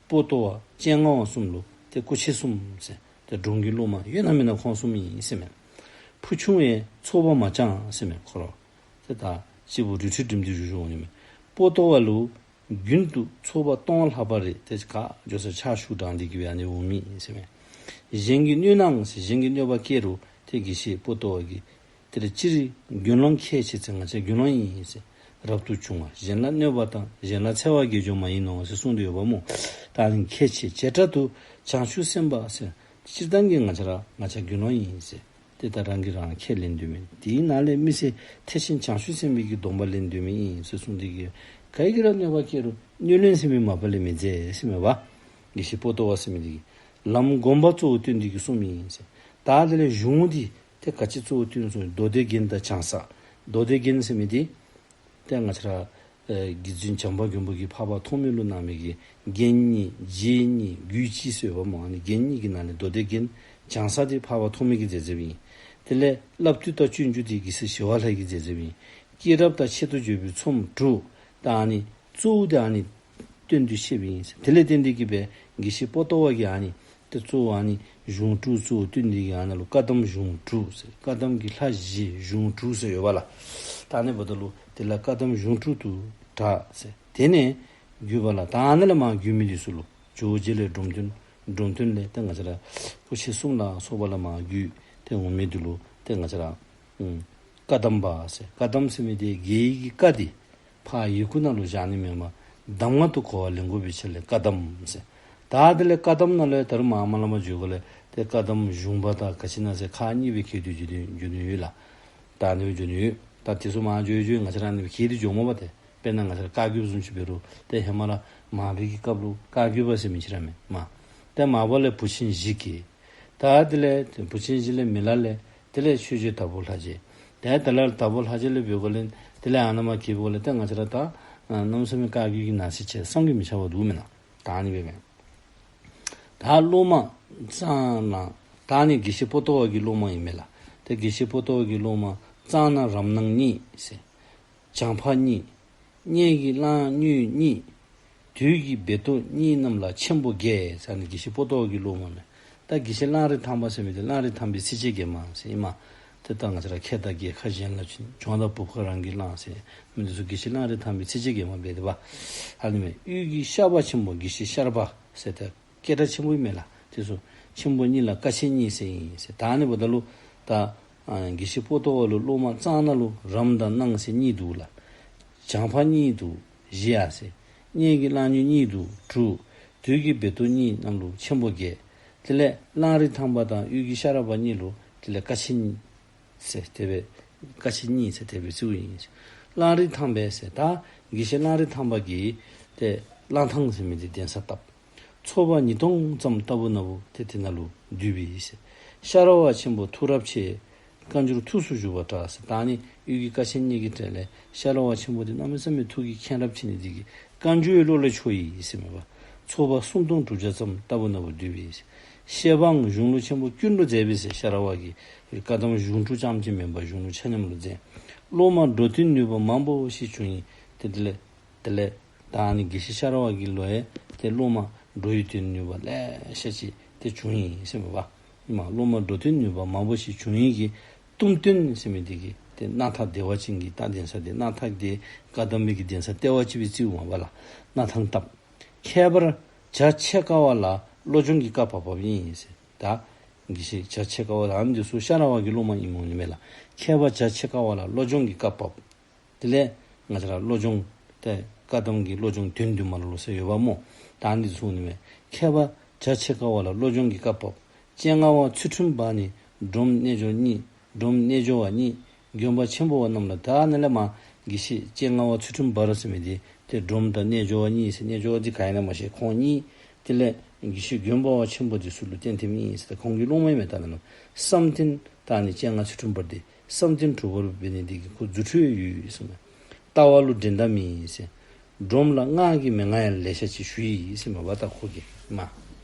པོ་ཏོ་བ་སྤྱན་སྔ་བ་གསུམ་ལུ་ཏེ་སྐུ་མཆེད་གསུམ་ཟེར། ཏེ་འབྲོམ་གྱི་སློབ་མ་ཡོད་ན་མེད་ན་ཁོང་གསུམ་ཨིན་ཟེར་མས། ཕུར་ཆུང་བས་ཚོགས་པ་མ་བསྐྱངས་ཟེར་མས་ཁོ་ར། ཏེ་ད་སྤྱིལ་བུ་རི་ཁྲོད་འགྲིམ་སྟེ་བཞུགས་བཞུགསཔ་འོང་ནི་མས། པོ་ཏོ་བ་ལུ་རྒྱུན་དུ་ཚོགས་པ་སྟོང་ལྷག་པ་རེ་ཏེ་ག་འགྱོ་ས་ཕྱག་ཤུགས་དྲག་འདི་གིས་སྦེ་ཨ་ནི་འོང་མི་ཨིན་ཟེར་མས། གཞན་གྱིས་གནོད་ནའང་ཟེར། གཞན་གྱིས་གནོད་པ་བསྐྱལ་རུང་ཏེ་དགེ་བཤེས་པོ་ཏོ་བ་གིས་ཏེ་རེ་སྤྱིར་དགེ་སློང་ཁས་འཆེ་ཟེར། ང་བཅས་དགེ་སློང་ཨིན་ཟེར། རབ་ཏུ་བྱུང་བ་གཞན་ལ་གནོད་པ་དང་། གཞན་ལ་འཚེ་བ་དགེ་སྦྱོར་མ་ཡིན་ནོ་ཟེར་གསུངས་ཏེ་ཡོདཔ་སྨོ། ད་ཨ་ནི་ཁས་འཆེ། བྱེ་བྲག་ཏུ་བྱང་ཆུབ་སེམས་དཔའ་ཟེར། སྤྱིར་བཏང་གི་ང་བཅས་ར་ང་བཅས་དགེ་སློང་ཨིན་ཟེར། ཏེ་ད་རང་གིས་རང་ཁས་ལེན་དོ་མས། དེའི་ནང་ལས་དམིགས་བསལ་ཐེག་ཆེན་བྱང་ཆུབ་སེམས་དཔའི་གི་སྡོམ་པ་ལེན་དོ་མི་ཨིན་ཟེར་གསུངས་ཏེ་གི་ག་གིས་ར་གནོད་པ་བསྐྱལ་རུང་གནོད་ལན་ཟེར་མི་མ་པ་ལས་མི་འཛེམ་ཟེར་མས་པ། དགེ་བཤེས་པོ་ཏོ་བ་ཟེར་མི་འདི་གིས་ལམ་སྒོམ་པ་གཙོ་བོ་བཏོན་ཏེ་གི་གསུངས་མི་ཨིན་ཟེར། ད་དེ་ལས་གཞུང་འདི་ཏེ་ག་ཅི་གཙོ་བོ་བཏོན་གསུངས། མདོ་སྡེ་རྒྱན་དང་བྱང་ས། མདོ་སྡེ་རྒྱན་ཟེར་མི་འདི་ཏེ་ང་བཅས་ར་ཨེ་རྗེ་བཙུན་བྱམས་པ་མགོན་པོ་གིས་འཕགས་པ་ཐོགས་མེད་ལུ་གནང་མི་གི་རྒྱན་གཉིས་རྗེས་གཉིས་རྒྱུད་གཅིག་ཟེར་ཡོདཔ་སྨོ། ཨ་ནི་རྒྱན་གཉིས་ཀྱི་ནང་ལས་མདོ་སྡེ་རྒྱན་བྱང་ས་འདི་འཕགས་པ་ཐོགས་མེད་ཀྱི་མཛད་རྗེས་ཨིན། དེ་ལས་བསླབ་བཏུས་དང་སྤྱོད་འཇུག་འདི་རྒྱལ་སྲས་ཞི་བ་ལྷ་གི་མཛད་རྗེས་ཨིན། སྐྱེས་རབས་དང་ཆེད་དུ་བརྗོད་པའི་ཚོམས་དྲུག། ད་ཨ་ནི་གཙོ་བོ་འདི་ཨ་ནི་བཏོན་ཏེ་བཤདཔ་ཨིན། དེ་ལས་བརྟེན་ཏེ་གི་སྦེ་དགེ་བཤེས་པོ་ཏོ་བ་གིས་ཨ་ནི་ཏེ་གཙོ་བོ་ཨ་ནི་གཞུང་དྲུག་གཙོ་བོ་བཏོན་ཏེ་གི་ཨ་ནཱ་ལུ་བཀའ་གདམས་གཞུང་དྲུག་ཟེར། བཀའ་གདམས་ཀྱི་ལྷ་བཞི་གཞུང་དྲུག་ཟེར་ཡོདཔ་ལགས། ད་ཨ་ནི་འབདཝ་ད་ལུ་དེ་ལས་བཀའ་གདམས་གཞུང་དྲུག་ཏུ་གྲགས་ཟེར། དེ་ནས་བརྒྱུད་པ་ལ་ད་ཨ་ནཱ་ལས་མར་བརྒྱུད་མི་འདི་ཚུ་ལུ་ཇོ་བོ་རྗེ་ལས་འབྲོམ་སྟོན། འབྲོམ་སྟོན་ལས་ཏེ་ང་བཅས་ར་སྐུ་མཆེད་གསུམ་ལ་སོགས་པ་ལས་མར་བརྒྱུད་དེ་འོང་མི་འདི་ལུ་ཏེ་ང་བཅས་ར་ཨུམ་བཀའ་གདམས་པ་ཟེར། བཀའ་གདམས་ཟེར་མི་འདི་རྒྱལ་བའི་གི་བཀའ་འདི་ཕར་ཡི་གུ་ནང་ལུ་བཞག་ནི་མེན་པར་གདམས་ངག་ཏུ་གོ་བ་ལེན་དགོ་པའི་ཕྱིར་ལས་བཀའ་གདམས་ཟེར། ད་དེ་ལས་བཀའ་གདམས་ནང་ལས་ད་རུང་མར་མར་ལས་མར་འགྱོ་དགོཔ་ལས་ཏེ་བཀའ་གདམས་གཞུང་པ་དང་ག་ཅི་ཨིན་ན་ཟེར་ཁག་གཉིས་སྦེ་གྱེས་ཏེ་འགྱོ་ནི་འགྱོ་ནི་ཡོད་ལགས། ད་ཨ་ནི་སྦེ་འགྱོ་ནི་ཡོད། ད་དེ་ཚུ་མར་འགྱོ་འགྱོ་ང་བཅས་ར་ཨ་ནི་སྦེ་གྱེས་ཏེ་འགྱོཝ་མས་པ་ཏེ། དཔེར་ན་ང་བཅས་ར་བཀའ་བརྒྱུད་བཟུམ་ཅིག་འབད་རུང་ཏེ་ཧེ་མ་ར་མར་པའི་གི་སྐབས་ལུ་བཀའ་བརྒྱུད་པ་ཟེར་མི་ཅིག་ར་མེད་མས། ཏེ་མར་པ་ལས་བུ་ཆེན་བཞི་གྱེས། ད་དེ་ལས་བུ་ཆེན་བཞི་ལས་མི་ལ་ལས་དེ་ལས་ཆོས་རྗེ་དྭགས་པོ་ལྷ་རྗེ། ཏེ་དེ་ལས་དྭགས་པོ་ལྷ་རྗེ་ལས་འབད་དགོཔ་ལས་དེ་ལས་ཨ་ནཱ་མར་གྱེས་དགོཔ་ལས་ཏེ་ང་བཅས་ར་ད་ཨ་གནམ་མེད་ས་མེད་བཀའ་བརྒྱུད་ཀྱི་ནང་གསེས་ཆེ་བསམ་གྱིས་མི་ཁྱབ་པ་འདུག་མེན་ན། ད་ཨ་ནི་སྦེ་མས། ད་སློབ་མ་གཙང་ན་ད་ཨ་ནི་དགེ་བཤེས་པོ་ཏོ་བ་གི་སློབ་མ་ཨིན་མས་ལགས། ཏེ་དགེ་བཤེས་པོ་ཏོ་བ་གི་སློབ་མ་གཙང་ན་རབ་སྣང་གཉིས་ཟེར། བྱང་འཕགས་གཉིས། གཉེན་གྱི་གླང་སྨྱོན་གཉིས། དུས་ཀྱི་བེ་ཏོ་གཉིས་རྣམས་ལ་ཆེན་པོ་བརྒྱད་ཟེར། ཨ་ནི་དགེ་བཤེས་པོ་ཏོ་བ་གི་སློབ་མ་མས། ད་དགེ་བཤེས་གླང་རི་ཐང་པ་ཟེར་མི་འདི་གླང་རི་ཐང་པའི་ཚེས་བཅད་བརྒྱད་མ་ཟེར་ཨིན་མས། ཏེ་ད་ང་བཅས་ར་ཁྱེད་དང་རྒྱལ་ཁ་གཞན་ལ་བྱིན། གྱོང་དང་འབུབ་ཁ་རང་གིས་བླངས་ཟེར་མི་འདི་ཚུ་དགེ་བཤེས་གླང་རི་ཐང་པའི་ཚེས་བཅད་བརྒྱད་མ་འབད་དེ་འབད། ཨ་ནི་མས། དབུས་ཀྱི་ཤར་པ་ཆེན་པོ་དགེ་བཤེས་ཤར་པ་ཟེར་ཏེ་སྐད་གྲགས་ཆེན་པོ་ཨིན་མས་ལགས། དེ་ཚུ་ཆེན་པོ་གཉིས་ལ་ཀ་ཆེན་གཉིས་ཟེར་ཨིན་ཟེར། ད་ཨ་ནི་འབདཝ་ད་ལུ་ད་ཨ་དགེ་བཤེས་པོ་ཏོ་བ་ལུ་སློབ་མ་གཙང་ན་ལུ་རམ་དང་སྣང་ཟེར་གཉིས་འདུག་ལགས། བྱང་ཕ་གཉིས་འདུག། བཞི་ཡ་ཟེར། གཉལ་གྱི་གླང་སྨྱོན་གཉིས་འདུག། དྲུག། དུས་ཀྱི་བེ་ཏོ་གཉིས་རྣམས་ལུ་ཆེན་པོ་བརྒྱད། དེ་ལས་གླང་རི་ཐང་པ་དང་དབུས་ཀྱི་ཤར་པ་གཉིས་ལུ་དེ་ལས་ཀ་ཆེན་གཉིས་ཟེར་དེ་སྦེ་ཀ་ཆེན་གཉིས་ཟེར་དེ་སྦེ་བརྩིཝ་ཨིན། གླང་རི་ཐང་པས་ཟེར་ད་དགེ་བཤེས་གླང་རི་ཐང་པ་གིས་ཏེ་གླང་ཐང་ཟེར་མི་འདི་གདན་ས་བཏབ། ཚོ་པ་ཉིས་སྟོང་ཙམ་ལྟ་བུ་ན་བུ་ཏེ་དེ་ནང་ལུ་འདུས་པས་ཟེར། ཤ་ར་བ་ཆེན་པོ་ཐུགས་རབ་ཆེ། བཀའ་འགྱུར་ཐུགས་སུ་བཞུགས་པ་གྲགས་ཟེར། ད་ཨ་ནི་དབུས་ཀྱི་ཀ་ཆེན་གཉིས་ཀྱི་གྲས་ལས་ཤ་ར་བ་ཆེན་པོ་འདི་གནམ་མེད་ས་མེད་ཐུགས་ཀྱི་མཁྱེན་རབ་ཆེ་ནི་འདི་གིས་བཀའ་འགྱུར་བློ་ལས་ཆོད་ཡི་ཟེར་མས་པ། ཚོ་པ་སུམ་སྟོང་དྲུག་བརྒྱ་ཙམ་ལྟ་བུ་ན་བུ་འདུས་པས་ཟེར། བཤད་པའང་གཞུང་ལུགས་ཆེན་པོ་ཀུན་ཏུ་མཛད་པས་ཟེར། ཤ་ར་བ་གིས་བཀའ་གདམས་གཞུང་དྲུག་རྐྱངམ་ཅིག་མེན་པར་གཞུང་ལུགས་ཆ་མཉམ་ལུ་མཛད། སློབ་མ་འགྲོ་དོན་ནུས་པ་མང་པོ་ཞིག་བྱུང་ཡི། ཏེ་དེ་ལས་དེ་ལས་ད་ཨ་ནི་དགེ་བཤེས་ཤ་ར་བ་གི་ལུ་ཡང་ཏེ་སློབ་མ་འགྲོ་བའི་དོན་ནུས་པ་ལེ་ཤ་ཅིག་ཏེ་བྱུང་ཡི་ཟེར་མས་པ། ཨིན་མས། སློབ་མ་འགྲོ་དོན་ནུས་པ་མང་པོ་ཞིག་བྱུང་ཡི་གི་གཏུམ་སྟོན་ཟེར་མི་འདི་གིས་ཏེ་སྣར་ཐང་བདེ་བ་ཅན་གྱི་ད་གདན་ས་འདི་སྣར་ཐང་འདི་བཀའ་གདམས་པའི་གི་གདན་ས་ལྟེ་བ་ཅིག་སྦེ་བརྩིཝ་མས་པ་ལགས། སྣར་ཐང་བཏབ། ཁྱད་པར་བྱ་ཕྱེད་ཀ་བ་ལ་བློ་སྦྱོང་གི་བཀའ་བབས་བབས་ཨིན་ཟེར། ད་དགེ་བཤེས་བྱ་ཕྱེད་ཀ་བ་ལ་ཨ་ནི་འདི་ཚུ་ཤ་ར་བ་གི་སློབ་མ་ཨིནམ་འོང་ནི་མས་ལགས། ཁྱད་པར་བྱ་ཕྱེད་ཀ་བ་ལ་བློ་སྦྱོང་གི་བཀའ་བབས། དེ་ལས་ང་བཅས་ར་བློ་སྦྱོང་ཏེ་བཀའ་གདམས་ཀྱི་བློ་སྦྱོང་དོན་བདུན་མ་ལ་ལུ་ཟེར་ཡོདཔ་སྨོ། ད་ཨ་ནི་འདི་ཚུ་ནི་མས། ཁྱད་པར་བྱ་ཕྱེད་ཀ་བ་ལ་བློ་སྦྱོང་གི་བཀའ་བབས། སྤྱན་སྔ་བ་ཚུལ་ཁྲིམས་འབར་ནི་སྒྲོམ་རྣལ་འབྱོར་གཉིས། སྒྲོམ་རྣལ་འབྱོར་བ་གཉིས། དགོན་པ་ཆེན་པོ་བ་རྣམས་ལ། ད་ཨ་ནི་ལས་མར་དགེ་བཤེས་སྤྱན་སྔ་བ་ཚུལ་ཁྲིམས་འབར་ཟེར་མི་འདི་ཏེ་སྒྲོམ་དང་རྣལ་འབྱོར་བ་གཉིས་ཟེར། རྣལ་འབྱོར་བ་འདི་ག་ཨིན་ན་མ་ཤེས། ཁོང་གཉིས། དེ་ལས་དགེ་བཤེས་དགོན་པ་བ་ཆེན་པོ་འདི་ཚུ་ལུ་གཏན་ཐིམ་ཨིན་ཟེར། ཏེ་ཁོང་གི་སློབ་མ་ཨིན་མས། ད་ཨ་ནི་བསམ་གཏན་ད་ཨ་ནི་སྤྱན་སྔ་ཚུལ་ཁྲིམས་འབར་འདི་བསམ་གཏན་གྲུབ་པར་འབད་ནི་འདི་གིས་ཁོ་རྫུ་འཕྲུལ་ཡོད་ཡོད་གསུངས་མས། ལྟ་བ་ལུ་འགྲན་ཟླ་མེད་ཟེར། སྒྲོམ་ལ་སྔགས་ཀྱི་མན་ངག་ཡང་ལེ་ཤ་ཅིག་ཞུ་ཡི་ཟེར་མས་པ། ད་ཁོ་གིས་མར་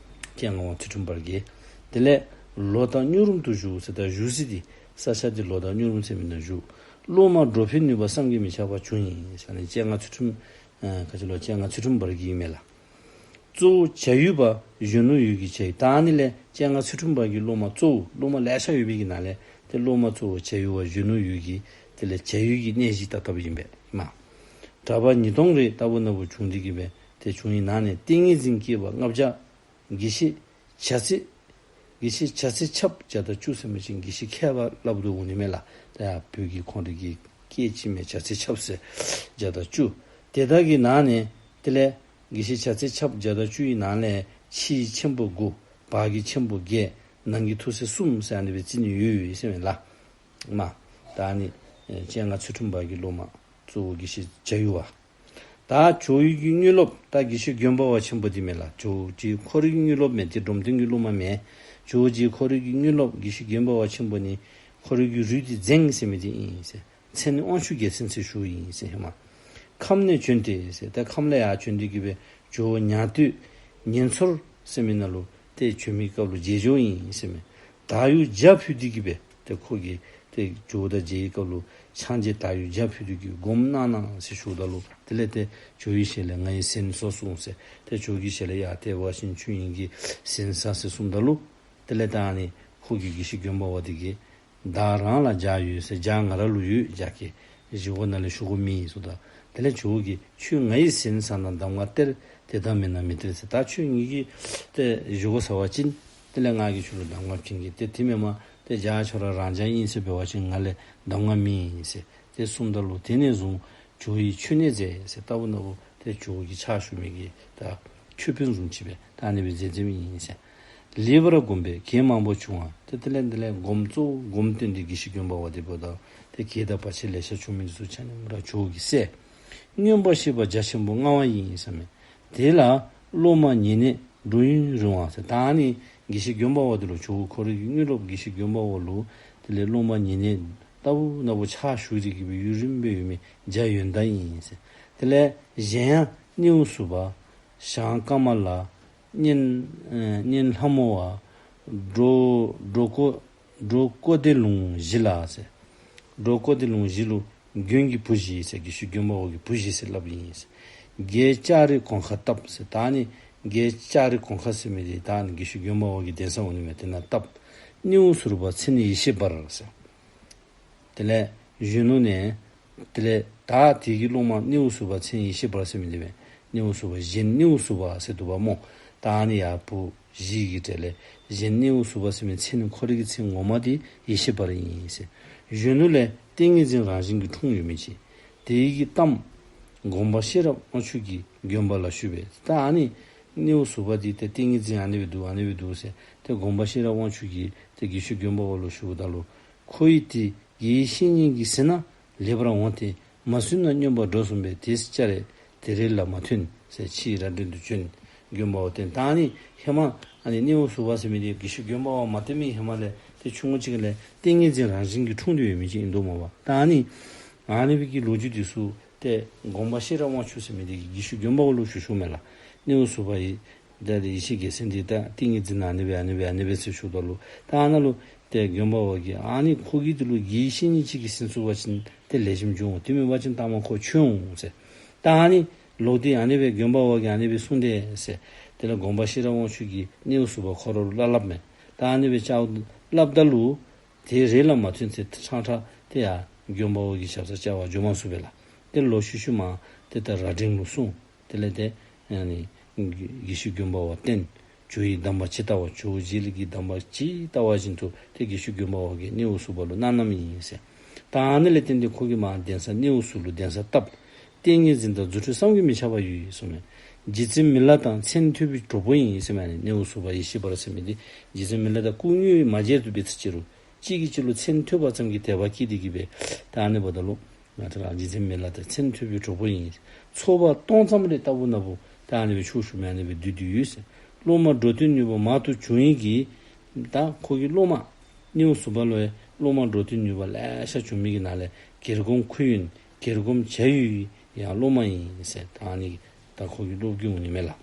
སྤྱན་སྔ་བ་ཚུལ་ཁྲིམས་འབར་གྱིས། དེ་ལས་ལོ་དང་སྨྱུག་རུམ་དུ་བཞུགས་ཟེར། ད་བཞུགས་ས་འདི་ས་ཆ་འདི་ལོ་དང་སྨྱུག་རུམ་ཟེར་མི་ནང་བཞུགས། སློབ་མ་འགྲོ་ཕན་ནུས་པ་བསམ་གྱིས་མི་ཁྱབ་པ་བྱུང་ཡི་ཟེར། ཨ་ནི་སྤྱན་སྔ་ཚུལ་ཁྲིམས་ཨ་ག་ཅི་ལོ་སྤྱན་སྔ་ཚུལ་ཁྲིམས་འབར་གྱིས་ཨིན་མས་ལགས། གཙོ་བོ་བྱ་ཡུལ་པ་གཞོན་ནུ་ཡུལ་གྱི་བྱ་ཡུལ། ད་ཨ་ནི་ལས་སྤྱན་སྔ་ཚུལ་ཁྲིམས་འབར་གྱི་སློབ་མ་གཙོ་བོ་སློབ་མ་ལེ་ཤ་ཡོད་པའི་གི་ནང་ལས་ཏེ་སློབ་མ་གཙོ་བོ་བྱ་ཡུལ་པ་གཞོན་ནུ་ཡུལ་གྱི་དེ་ལས་བྱ་ཡུལ་གྱི་གནས་གཞི་ད་ལྟ་བུ་ཨིན་པས་མ། གྲྭ་པ་ཉིས་སྟོང་རེ་ལྟ་བུ་ན་བུ་བྱུང་འདི་གིས་སྦེ་ཏེ་བྱུང་ཡི། ནང་ནས་ཏིང་ངེ་འཛིན་སྐྱེས་པ་ལྔ་བརྒྱ། དགེ་བཤེས་བྱ་ཚེ་དགེ་བཤེས་བྱ་ཚེ་ཆབ་བརྒྱ་དང་བཅུ་ཟེར་མི་ཅིག་དགེ་བཤེས་མཁས་པ་སླབ་དོ་འོང་ནི་མས་ལགས། ད་ཡར་བོད་ཀྱི་ཁོང་རའི་གི་སྐད་ཅིག་མས། བྱ་ཚེ་ཆབ་ཟེར་བརྒྱ་དང་བཅུ། དེ་དག་གི་ནང་ནས་དེ་ལས་དགེ་བཤེས་བྱ་ཚེ་ཆབ་བརྒྱ་དང་བཅུ་ཡི་ནང་ལས་ཕྱི་ཡི་ཆེན་པོ་དགུ། བར་གྱི་ཆེན་པོ་བརྒྱད། ནང་གི་ཐུགས་སྲས་གསུམ་ཟེར་ཨ་ནི་སྦེ་རྩི་ནི་ཡོད་ཡོད་ཟེར་མས་ལགས། མ་ད་ཨ་ནི་ཨེ་སྤྱན་སྔ་ཚུལ་ཁྲིམས་འབར་གྱི་སློབ་མ་གཙོ་བོ་དགེ་བཤེས་བྱ་ཡུལ་པ། ད་ཇོ་བོ་གི་དངོས་སློབ་ད་དགེ་བཤེས་དགོན་པ་བ་ཆེན་པོ་འདི་མས་ལགས། ཇོ་བོ་རྗེ་ཁོ་རའི་གི་དངོས་སློབ་མས། ཏེ་འབྲོམ་སྟོན་གྱི་སློབ་མ་མས། ཇོ་བོ་རྗེ་ཁོ་རའི་གི་དངོས་སློབ་དགེ་བཤེས་དགོན་པ་བ་ཆེན་པོ་ནི་ཁོ་རའི་གི་རུས་འདི་འཛེང་ཟེར་མི་འདི་ཨིན་ཟེར། མཚན་ནི་དབང་ཕྱུག་རྒྱལ་མཚན་ཟེར་ཞུཝ་ཨིན་ཟེར་ཧེ་མ། ཁམས་ནས་བྱོན་ཏེ་ཟེར། ད་ཁམས་ལས་ཡར་བྱོན་འདི་གིས་སྦེ་ཇོ་བོ་ཉ་སྟོད་ཉན་ཚོར་ཟེར་མི་ནང་ལུ་ཏེ་བྱོན་མི་སྐབས་ལུ་མཇལ་ཇོ་ཨིན་ཟེར་མས། དར་ཡུག་བརྒྱ་ཕུལ་འདི་གིས་སྦེ་ཏེ་ཁོ་གིས་ཏེ་ཇོ་བོ་དང་མཇལ་བའི་སྐབས་ལུ་ཕྱག་མཇལ་དར་ཡུག་བརྒྱ་ཕུལ་འདི་གིས་སྒོམ་གནང་གནང་ཟེར་ཞུཝ་ད་ལུ་དེ་ལས་ཏེ་ཇོ་བོའི་ཞལ་ལས་ང་ཡི་གཟན་གསོ་གསུངས་ཟེར། ཏེ་ཇོ་བོ་གི་ཞལ་ལས་ཡར་ཏེ་ཝ་ཤིན་ཆུ་ཡིན་གྱི་གཟན་ས་ཟེར་གསུངམ་ད་ལུ་དེ་ལས་ད་ཨ་ནི་ཁོ་གིས་དགེ་བཤེས་དགོན་པ་བ་འདི་གིས་བདག་རང་ལ་ཇ་ཡོད་ཟེར། ཇ་ང་ར་ལུ་ཡོད། ཇ་གི་བཞེས་སྒོ་ནང་ལས་ཞུ་དགོཔ་མེད་ཟེརཝ་ད་དེ་ལས་ཇོ་བོ་གིས་ཁྱོད་ང་ཡི་གཟན་ཟ་ན་གདམས་ངག་སྟེར། དེ་དང་མེན་ན་མི་སྟེར་ཟེར། ད་ཁྱོད་ངེ་གི་ཏེ་བཞེས་སྒོ་ཟ་བ་ཅིན་དེ་ལས་ང་གིས་ཁྱོད་ལུ་གདམས་ངག་བྱིན་གེ། ཏེ་དེ་མེན་པར་ཏེ་ཇ་ཁྱོད་ར་རང་ཇ་ཨིན་ཟེར་འབད་བ་ཅིན་ང་ལས་གདམས་ངག་མེད་ཟེར་ཏེ་གསུངམ་ད་ལུ་དེ་ནས་བཟུང་ཇོ་བོ་ཡིས་མཆོད་གནས་མཛད་ཟེར། ལྟ་བུ་ན་བུ་ཏེ་ཇོ་བོ་གི་ཕྱག་ཞུ་མི་གི་ད་མཆོད་དཔོན་བཟུམ་ཅིག་སྦེ་ད་ཨ་ནི་སྦེ་མཛད་མཛདཔ་ཨིན་ཟེར། ལེགས་པར་བསྒོམས་པས་གེགས་མང་པོ་བྱུང་བ། ཏེ་དེ་ལས་དེ་ལས་སྒོམ་གཙོ་བོ་སྒོམ་བཏོན་ཏེ་དགེ་བཤེས་དགོན་པ་བ་འདི་འབདཝ་ད་ཏེ་གེགས་དང་བར་ཆད་ལེ་ཤ་བྱུང་མི་འདི་ཚུ་ཆ་མཉམ་ར་ཇོ་བོ་གིས་བསལ། མངོན་པར་ཤེས་པ་རྒྱ་ཆེན་པོ་མངའ་བ་ཡིན་ཟེར་མས། དེ་ལ་སློབ་མ་ཉེ་གནས་འགྲོ་ཡུན་རིང་བ་ཟེར། ད་ཨ་ནི་དགེ་བཤེས་དགོན་པ་བ་འདི་ལུ་ཇོ་བོ་ཁོ་རའི་གི་དངོས་སློབ་དགེ་བཤེས་དགོན་པ་བ་ལུ་དེ་ལས་སློབ་མ་ཉེ་གནས་ལྟ་བུ་ན་བུ་ཕྱག་ཞུ་སྟེ་གིས་སྦེ་ཡུན་རིངམོ་སྦེ་ཡོད་མི་རྒྱ་ཡོན་ཏན་ཨིན་ཟེར། དེ་ལས་གཞན་ཡང་སྣེའུ་ཟུར་པ་ཞང་ཀ་མ་ལ་གཉན་ཨེ་གཉན་ལྷ་མོ་བ་འགྲོ་འགྲོ་ཀོ་འགྲོ་ཀོ་དེ་ལུང་བཞི་ལ་ཟེར། འགྲོ་ཀོ་དེ་ལུང་བཞི་ལུ་མགོན་གྱི་བུ་བཞི་ཟེར། དགེ་བཤེས་དགོན་པ་བ་གི་བུ་བཞི་ཟེར་སླབ་ཨིན་ཟེར། རྒྱལ་ལྕགས་རི་གོང་ཁ་བཏབ་ཟེར། ད་ཨ་ནི་ རྒྱལ་ལྕགས་རི་གོང་ཁ་ཟེར་མི་འདི་ད་ཨ་ནི་དགེ་བཤེས་མགོན་པོ་བ་གི་གདན་ས་འོང་ནི་མས། དེ་ནང་བཏབ། སྣེའུ་ཟུར་པ་མཚན་ཡེ་ཤེས་འབར་ཟེར། དེ་ལས་གཞོན་ནུ་ནས་དེ་ལས་ད་དེ་གི་སློབ་མ་སྣེའུ་ཟུར་པ་མཚན་ཡེ་ཤེས་འབར་ཟེར་མི་འདི་མས། སྣེའུ་ཟུར་པ་གཞན་སྣེའུ་ཟུར་པ་ཟེར་འདུག་པ་སྨོ། ད་ཨ་ནི་ཡར་བུ་བཞི་གི་གྲས་ལས་གཞན་སྣེའུ་ཟུར་པ་ཟེར་མི་མཚན་ནི་ཁོ་རའི་གི་མཚན་ངོ་མ་དེ་ཡེ་ཤེས་འབར་ཨིན་ཟེར། གཞོན་ནུ་ལས་ཏིང་ངེ་འཛིན་རང་བཞིན་གྱིས་འཁྲུངས་ཡོད་མི་ཅིག། དེ་ཡི་གི་གཏམ་སྒོམ་པ་ཤེས་རབ་དབང་ཕྱུག་གིས་མགོན་པོ་ལ་ཞུས་པས། ད་ཨ་ནི་སྣེའུ་ཟུར་པ་འདི་ཏེ་ཏིང་ངེ་འཛིན་ཨ་ནི་སྦེ་འདུག་ཨ་ནི་སྦེ་འདུག་ཟེར་ཏེ་སྒོམ་པ་ཤེས་རབ་དབང་ཕྱུག་གིས་ཏེ་དགེ་བཤེས་མགོན་པོ་བ་ལུ་ཞུཝ་ད་ལུ། ཁོ་ཡི་དེ་དགེ་བའི་བཤེས་གཉེན་གྱིས་ཟིན་ན་ལེགས་པར་འོང་སྟེ་མ་ཟིན་ན་སྨྱོན་པར་འགྲོ་གསུངས་པས། དེས་བཅར་རེ་དེ་རེ་ལ་མ་ཐོན་ཟེར་ཕྱིས་ར་འདྲེན་དུ་བྱོན། མགོན་པོ་བ་བསྟེན། ད་ཨ་ནི་ཧེ་མ་ཨ་ནི་སྣེའུ་ཟུར་པ་ཟེར་མི་འདི་དགེ་བཤེས་མགོན་པོ་བ་མ་བསྟེན་མི་ཧེ་མ་ལས་ཏེ་ཆུང་ཀུ་ཅིག་ལས་ཏིང་ངེ་འཛིན་རང་བཞིན་གྱིས་འཁྲུངས་ཏེ་ཡོད་མི་ཅིག་ཨིན་དོ་སྨོ་པ། ད་ཨ་ནི་ཨ་ནི་སྦེ་གི་ལོ་རྒྱུས་འདི་ཚུ་ཏེ་སྒོམ་པ་ཤེས་རབ་དབང་ཕྱུག་ཟེར་མི་འདི་གིས་དགེ་བཤེས་མགོན་པོ་བ་ལུ་ཞུ་ཞུཝ་མས་ལགས། སྣེའུ་ཟུར་པ་ཡི་ད་ཡེ་ཤེས་རྒྱལ་མཚན་འདི་ད་ཏིང་ངེ་འཛིན་ཨ་ནི་སྦེ་ཨ་ནི་སྦེ་ཨ་ནི་སྦེ་ཟེར་ཞུཝ་ད་ལུ་ད་ཨ་ནཱ་ལུ་ཏེ་མགོན་པོ་བ་གིས་ཨ་ནི་ཁོ་གི་འདི་ལུ་དགེ་བའི་བཤེས་གཉེན་ཅིག་གིས་ཟིན་ཚུགས་པ་ཅིན་ཏེ་ལེགས་ཤོམ་འགྱོ་འོང་། དེ་མེན་པ་ཅིན་ལྟག་མ་ཁོ་འཆོལ་འོང་ཟེར། ད་ཨ་ནི་ལོག་སྟེ་ཨ་ནི་སྦེ་མགོན་པོ་བ་གིས་ཨ་ནི་སྦེ་གསུངས་ཏེ་ཟེར། དེ་ལས་སྒོམ་པ་ཤེས་རབ་དབང་ཕྱུག་གིས་སྣེའུ་ཟུར་པ་ཁོ་ར་ལུ་སླབ་སླབ་མས། ད་ཨ་ནི་སྦེ་བཅར་སླབ་ད་ལུ་དེ་རེ་ལ་མ་ཐོན་ཚེ་ཁྲང་ཁྲ་ཏེ་ཡར་མགོན་པོ་བ་གི་ཞབས་སར་བཅར་བར་འགྱོ་མ་ཚུགས་པས་ལགས། ཏེ་ལོག་ཤུལ་ཤུལ་མ་ཏེ་ད་རྭ་སྒྲེང་ལུ་སོང་། དེ་ལས་ཏེ་ཨ་ནི་དགེ་བཤེས་མགོན་པོ་བ་བསྟེན། ཇོ་ཡི་གདམས་པ་ཇི་ལྟ་བ། ཇོ་བོ་རྗེ་ལ་གི་གདམས་པ་ཇི་ལྟ་བ་བཞིན་དུ་ཏེ་དགེ་བཤེས་མགོན་པོ་བ་གིས་སྣེའུ་ཟུར་པ་ལུ་གནང་གནངམ་ཨིན་ཟེར། ད་ཨ་ནི་ལས་བརྟེན་ཏེ་ཁོ་གིས་མར་གདན་ས་སྣེའུ་ཟུར་ལུ་གདན་ས་བཏབ། ཏིང་ངེ་འཛིན་དང་རྫུ་འཕྲུལ་བསམ་གྱིས་མི་ཁྱབ་པ་ཡོད་གསུངས་མས། རྗེ་བཙུན་མི་ལ་དང་མཚན་ཐོས་པའི་གྲོགས་པོ་ཡིན་ཟེར་མས། ཨ་ནི་སྣེའུ་ཟུར་པ་ཡེ་ཤེས་འབར་ཟེར་མི་འདི་རྗེ་བཙུན་མི་ལ་དང་སྐུ་དངོས་མ་མཇལ་དུ་འབད་ཚུགས་ཅི་རུང་གཅིག་གིས་གཅིག་ལུ་མཚན་ཐོས་པ་ཙམ་གྱིས་དད་པ་སྐྱེས་ཏེ་གི་སྦེ་ད་ཨ་ནི་འབདཝ་ད་ལུ་ང་བཅས་ར་རྗེ་བཙུན་མི་ལ་དང་མཚན་ཐོས་པའི་གྲོགས་པོ་ཡིན། ཚོགས་པ་སྟོང་ཙམ་རེ་ལྟ་བུ་ན་བུ་ད་ཨ་ནི་སྦེ་ཆོས་ཞུ་མི་ཨ་ནི་སྦེ་འདུས་འདུས་ཡོད་ཟེར། སློབ་མ་འགྲོ་དོན་ནུས་པ་མང་དུ་བྱུང་ཡི་གིས། ད་ཁོ་གི་སློབ་མ་སྣེའུ་ཟུར་པ་ལུ་ཡང་སློབ་མ་འགྲོ་དོན་ནུས་པ་ལེ་ཤ་བྱུང་མི་གི་ནང་ལས་གྱེར་སྒོམ་ཁུ་ཡོན་གྱེར་སྒོམ་བྱ་ཡུལ་ཡང་སློབ་མ་ཡིན་ཟེར། ད་ཨ་ནི་ད་ཁོ་གི་སློབ་བརྒྱུད་འོང་ནི་མས་ལགས།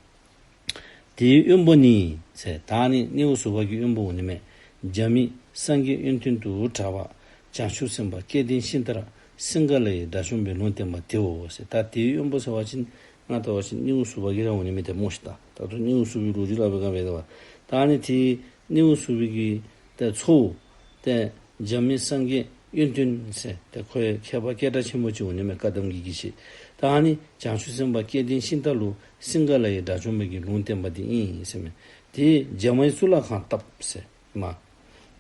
དེའི་དབོན་པོ་ནི་ཟེར། ད་ཨ་ནི་སྣེའུ་ཟུར་པ་གི་དབོན་པོ་འོང་ནི་མས། རྒྱ་མི་སངས་རྒྱས་ཡོན་ཏན་དུ་གྲགས་པ་བྱང་ཆུབ་སེམས་དཔའ་སྐལ་ལྡན་ཤིང་རྟ་སིངྒ་ལ་ཡི་དགྲ་བཅོམ་པའི་ལུང་བསྟན་པ་དེའོ་ཟེར། ད་དེའི་དབོན་པོ་ཟེར་བ་ཅིན་ང་ལྟ་བ་ཅིན་སྣེའུ་ཟུར་པ་གི་ར་འོང་ནི་མས་ཏེ་སྨོ་ཤིག། ད་ད་རུང་སྣེའུ་ཟུར་པའི་ལོ་རྒྱུས་སླབ་པའི་སྒང་འབད་དེ་བ། ད་ཨ་ནི་དེ་སྣེའུ་ཟུར་པའི་གི་ཏེ་ཚའོ་ཏེ་རྒྱ་མི་སངས་རྒྱས་ཡོན་ཏན་ཟེར་ཏེ་ཁོ་ཡང་མཁས་པ་སྐད་གྲགས་ཆེན་པོ་ཅིག་འོང་ནི་མས། བཀའ་གདམས་ཀྱི་དགེ་བཤེས། ད་ཨ་ནི་བྱང་ཆུབ་སེམས་དཔའ་སྐལ་ལྡན་ཤིང་རྟ་ལུ་སིངྒ་ལ་ཡི་དགྲ་བཅོམ་པའི་གི་ལུང་བསྟན་པ་འདི་ཨིན་ཟེར་མས། དེ་རྒྱ་མའི་གཙུག་ལག་ཁང་བཏབ་ཟེར་མས།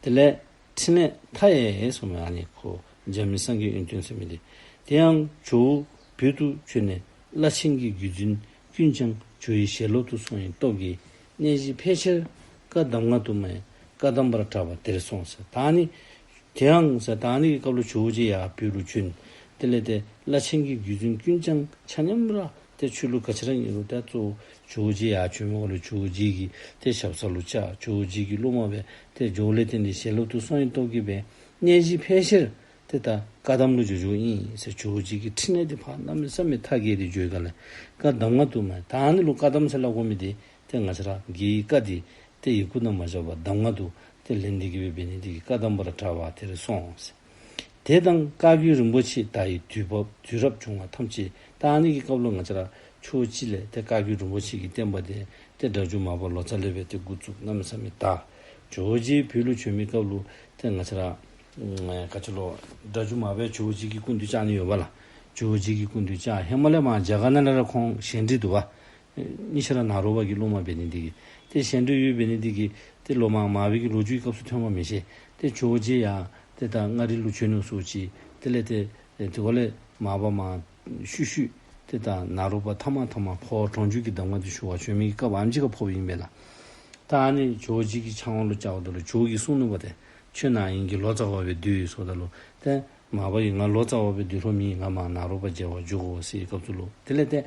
དེ་ལས་ཕྲིན་ལས་མཐའ་ཡས་གསུངས་མས། ཨ་ནི་ཁོ་རྒྱ་མི་སངས་རྒྱས་ཡོན་ཏན་ཟེར་མི་འདི། དེ་ཡང་ཇོ་བོ་བོད་དུ་བྱོན་ནས་བླ་ཆེན་གྱི་བརྒྱུད་འཛིན་ཀུན་ཀྱང་ཇོ་བོའི་ཞལ་སློབ་ཏུ་སོང་བའི་སྟོབས་ཀྱིས་གནས་གཞི་ཕལ་ཆེར་བཀའ་གདམས་ངག་དུ་མ་ཡིན་བཀའ་གདམས་པར་གྲགས་པ་དེར་སོང་ཟེར། ད་ཨ་ནི་དེ་ཡང་ཟེར་ད་ཨ་ནི་གི་སྐབས་ལུ་ཇོ་བོ་རྗེ་ཡར་བོད་ལུ་བྱོན། དེ་ལས་ཏེ་བླ་ཆེན་གྱི་བརྒྱུད་འཛིན་ཀུན་ཀྱང་ཆ་མཉམ་ར་ཏེ་ཆོས་ལུགས་ག་ཅི་ར་ཨིན་རུང་ཏེ་གཙོ་བོ་ཇོ་བོ་རྗེ་ཡར་བྱོན་མི་འོག་ལུ་ཇོ་བོ་རྗེ་གི་ཏེ་ཞབས་ས་ལུ་བཅར། ཇོ་བོ་རྗེ་གི་སློབ་མ་སྦེ་ཏེ་ཇོ་བོ་ལས་བརྟེན་ཏེ་ཞལ་སློབ་ཏུ་སོང་བའི་སྟོབས་ཀྱིས་སྦེ་གནས་གཞི་ཕལ་ཆེར་ཏེ་ད་བཀའ་གདམས་ལུ་འགྱོ་འགྱོཝ་ཨིན་ཟེར། ཇོ་བོ་རྗེ་གི་ཕྲིན་ལས་འདི་ཕར་གནམ་མེད་ས་མེད་མཐའ་རྒྱས་ཏེ་འགྱོ་ཡི་ག་ལས། བཀའ་གདམས་ངག་དུ་མ་ཡིན། ད་ཨ་ནི་ལུ་བཀའ་གདམས་ཟེར་སླབ་དགོ་མི་འདི་ཏེ་ང་བཅས་ར་རྒྱལ་བའི་བཀའ་འདི་ཏེ་ཡི་གུ་ནང་མ་བཞག་པར་གདམས་ངག་ཏུ་ཏེ་ལེན་ཏེ་གི་སྦེ་འབད་ནི་འདི་གིས་བཀའ་གདམས་པར་གྲགས་པ་དེར་སོང་ཟེར། དེ་དང་བཀའ་བརྒྱུད་རིན་པོ་ཆེ་དག་ཡི་དུས་བབ་དུས་རབས་བྱུང་བ་ཐམས་ཅད། ད་ཨ་ནི་གི་སྐབས་ལུ་ང་བཅས་ར་ཕྱོགས་གཅིག་ལས་ཏེ་བཀའ་བརྒྱུད་རིན་པོ་ཆེ་གི་བསྟན་པ་འདི་ཏེ་སྒྲ་སྒྱུར་མར་པ་ལོ་ཙཱ་ལས་སྦེ་ཏེ་འགོ་བཙུགས་གནམ་མེད་ས་མེད་དར། ཇོ་བོ་རྗེ་བོད་ལུ་བྱོན་མི་སྐབས་ལུ་ཏེ་ང་བཅས་ར་ཨམ་ག་ཅི་ལོ་སྒྲ་སྒྱུར་མར་པས་ཇོ་བོ་རྗེ་གི་སྐུ་མདུན་བཅར་ནི་ཡོད་པ་ལགས། ཇོ་བོ་རྗེ་གི་སྐུ་མདུན་བཅར། ཧེ་མ་ལས་མར་རྒྱ་གར་ནང་ལས་ར་ཁོང་གཞན་འདྲིས་འདུག་པ། གཉིས་ཆ་ར་ནཱ་རོ་པ་གི་སློབ་མ་འབད་ནི་འདི་གིས་ཏེ་གཞན་འདྲིས་ཡོད་འབད་ནི་འདི་གིས་ཏེ་ལོག་མར་མར་པའི་གི་ལོ་རྒྱུས་ཀྱི་སྐབས་སུ་ཐོན་པ་མི་ཤེས། ཏེ་ཇོ་བོ་རྗེ་ཡང་ཏེ་ད་མངའ་རིས་ལུ་བྱོན་ནུག་ཟེར་ཅི། དེ་ལས་ཏེ་ཏེ་དེ་གོ་ལས་མར་པ་མར་ཤུལ་ཤུལ་ཏེ་ད་ནཱ་རོ་པ་ཐ་མ་ཐ་མ་འཕོ་བ་གྲོང་འཇུག་གི་གདམས་ངག་འདི་ཞུ་བར་བྱོན་མི་གི་སྐབས་ཨ་ནེམ་ཅིག་ཁར་འཕོཝ་ཨིན་པས་ལགས། ད་ཨ་ནི་ཇོ་བོ་རྗེ་གི་ཕྱག་དབང་ལུ་བཅརཝ་ད་ལུ་ཇོ་བོ་གིས་གསུངས་ནུག་པ་ཏེ། ཁྱོད་ནཱ་ཨིན་གྱི་ལོ་ཙཱ་བ་སྦེ་སྡོད་ཟེརཝ་ད་ལུ་ཏེ་མར་པ་གིས་ང་ལོ་ཙཱ་བ་སྦེ་སྡོད་རུང་མི་ང་མར་ནཱ་རོ་པ་མཇལ་བར་འགྱོ་དགོ་ཟེར་བའི་སྐབས་སུ་ལུ། དེ་ལས་ཏེ་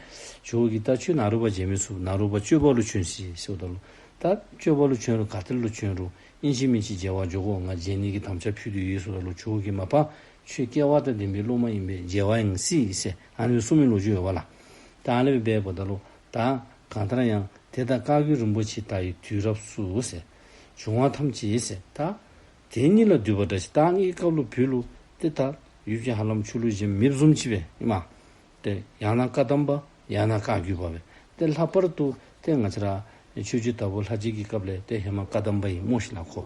ཇོ་བོ་གིས་ད་ཁྱོད་ནཱ་རོ་པ་མཇལ་མི་ཚུགས། ནཱ་རོ་པ་སྤྱོད་པ་ལུ་བྱོན་ཤིག་ཟེརཝ་ད་ལུ། ད་སྤྱོད་པ་ལུ་བྱོན་རུང་ག་ཏེ་ལུ་བྱོན་རུང་ཨིན་ཅི་མིན་ཅི་མཇལ་བར་འགྱོ་དགོ། ང་མཇལ་ནི་གི་དམ་བཅའ་ཕུལ་ཏེ་ཡོད་ཟེརཝ་ད་ལུ་ཇོ་བོ་གིས་མ་པ་ཁྱོད་སྐལ་བ་དང་ལྡན་པའི་སློབ་མ་ཨིན་པས། མཇལ་བར་ཡང་སྲིད་ཟེར་ཨ་ནི་གསུངས་མི་ལོ་རྒྱུས་ཡོད་པ་ལགས། ད་ཨ་ནི་སྦེ་འབདཝ་ད་ལུ་ད་གང་ལྟར་ཡང་དེ་དང་བཀའ་བརྒྱུད་རིན་པོ་ཆེ་དག་ཡི་དུས་རབས་སུ་ཟེར་བྱུང་བ་ཐམས་ཅད་ཟེར་ད་དེ་ཉིད་ལ་འདུས་པ་འདྲ་ཞིག། ད་ཨ་ནི་གི་སྐབས་ལུ་བོད་ལུ་ཏེ་ད་ཡུལ་གྱི་ཧ་ལམ་ཆོས་ལུགས་གཞན་མེདཔ་བཟུམ་ཅིག་སྦེ་ཨིན་མས། ཏེ་ཡང་ན་བཀའ་གདམས་པ་ཡང་ན་བཀའ་བརྒྱུད་པ་སྦེ། ཏེ་ལྷག་པར་དུ་ ཏེ་ང་བཅས་ར་ཆོས་རྗེ་དྭགས་པོ་ལྷ་རྗེ་གི་སྐབས་ལས་ཏེ་ཧེ་མ་བཀའ་གདམས་པ་ཨིན་སྨོ་ཤིག་ལགས་ཁོ།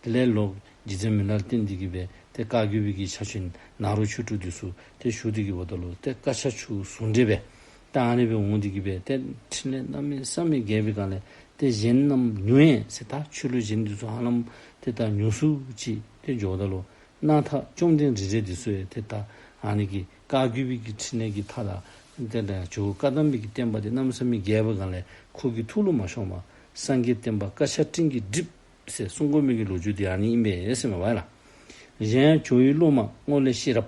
དེ་ལས་ལོག་རྗེ་བཙུན་མི་ལ་ལ་བརྟེན་ཏེ་གི་སྦེ་ཏེ་བཀའ་བརྒྱུད་པའི་གི་ཕྱག་ཆེན་ནཱ་རོ་ཆོས་དྲུག་འདི་ཚུ་ཏེ་ཞུ་སྟེ་གི་འབདཝ་ད་ལུ་ཏེ་བཀའ་ཕྱག་ཆུ་ཟུང་འབྲེལ་སྦེ་ད་ཨ་ནི་སྦེ་འོང་སྟེ་གི་སྦེ་ཏེ་ཕྲིན་ལས་གནམ་མེད་ས་མེད་རྒྱས་པའི་སྒང་ལས་ཏེ་གཞན་རྣམས་མྱུར་ཡན་ཟེར། ད་ཆོས་ལུགས་གཞན་འདི་ཚུ་ཧ་ལམ་ཏེ་ད་མྱུར་སུ་ཅིག་ཏེ་འགྱོཝ་ད་ལུ་སྣང་མཐའ་བཅོམ་ལྡན་རིག་འཛིན་འདི་ཚུ་ཡང་ཏེ་ད་ཨ་ནི་གི་བཀའ་བརྒྱུད་པའི་གི་ཕྲིན་ལས་ཀྱི་མཐའ་དང་ཏེ་ད་ཇོ་བོ་བཀའ་གདམས་པའི་གི་བསྟན་པ་འདི་གནམ་མེད་ས་མེད་རྒྱས་པའི་སྒང་ལས་ཁོ་གི་ཐུགས་ལུ་མ་ཤོངམ་སངས་རྒྱས་བསྟན་པ་བཀའ་ཕྱག་སྤྲིན་གྱིས་བསྒྲིབས་ཟེར་གསུང་དགོ་མི་གི་ལོ་རྒྱུས་འདི་ཨ་ནི་ཨིན་པས་ཟེར་མས་པ་ལགས། གཞན་ཡང་ཇོ་བོའི་སློབ་མ་རྔོག་ལས་ཤེས་རབ།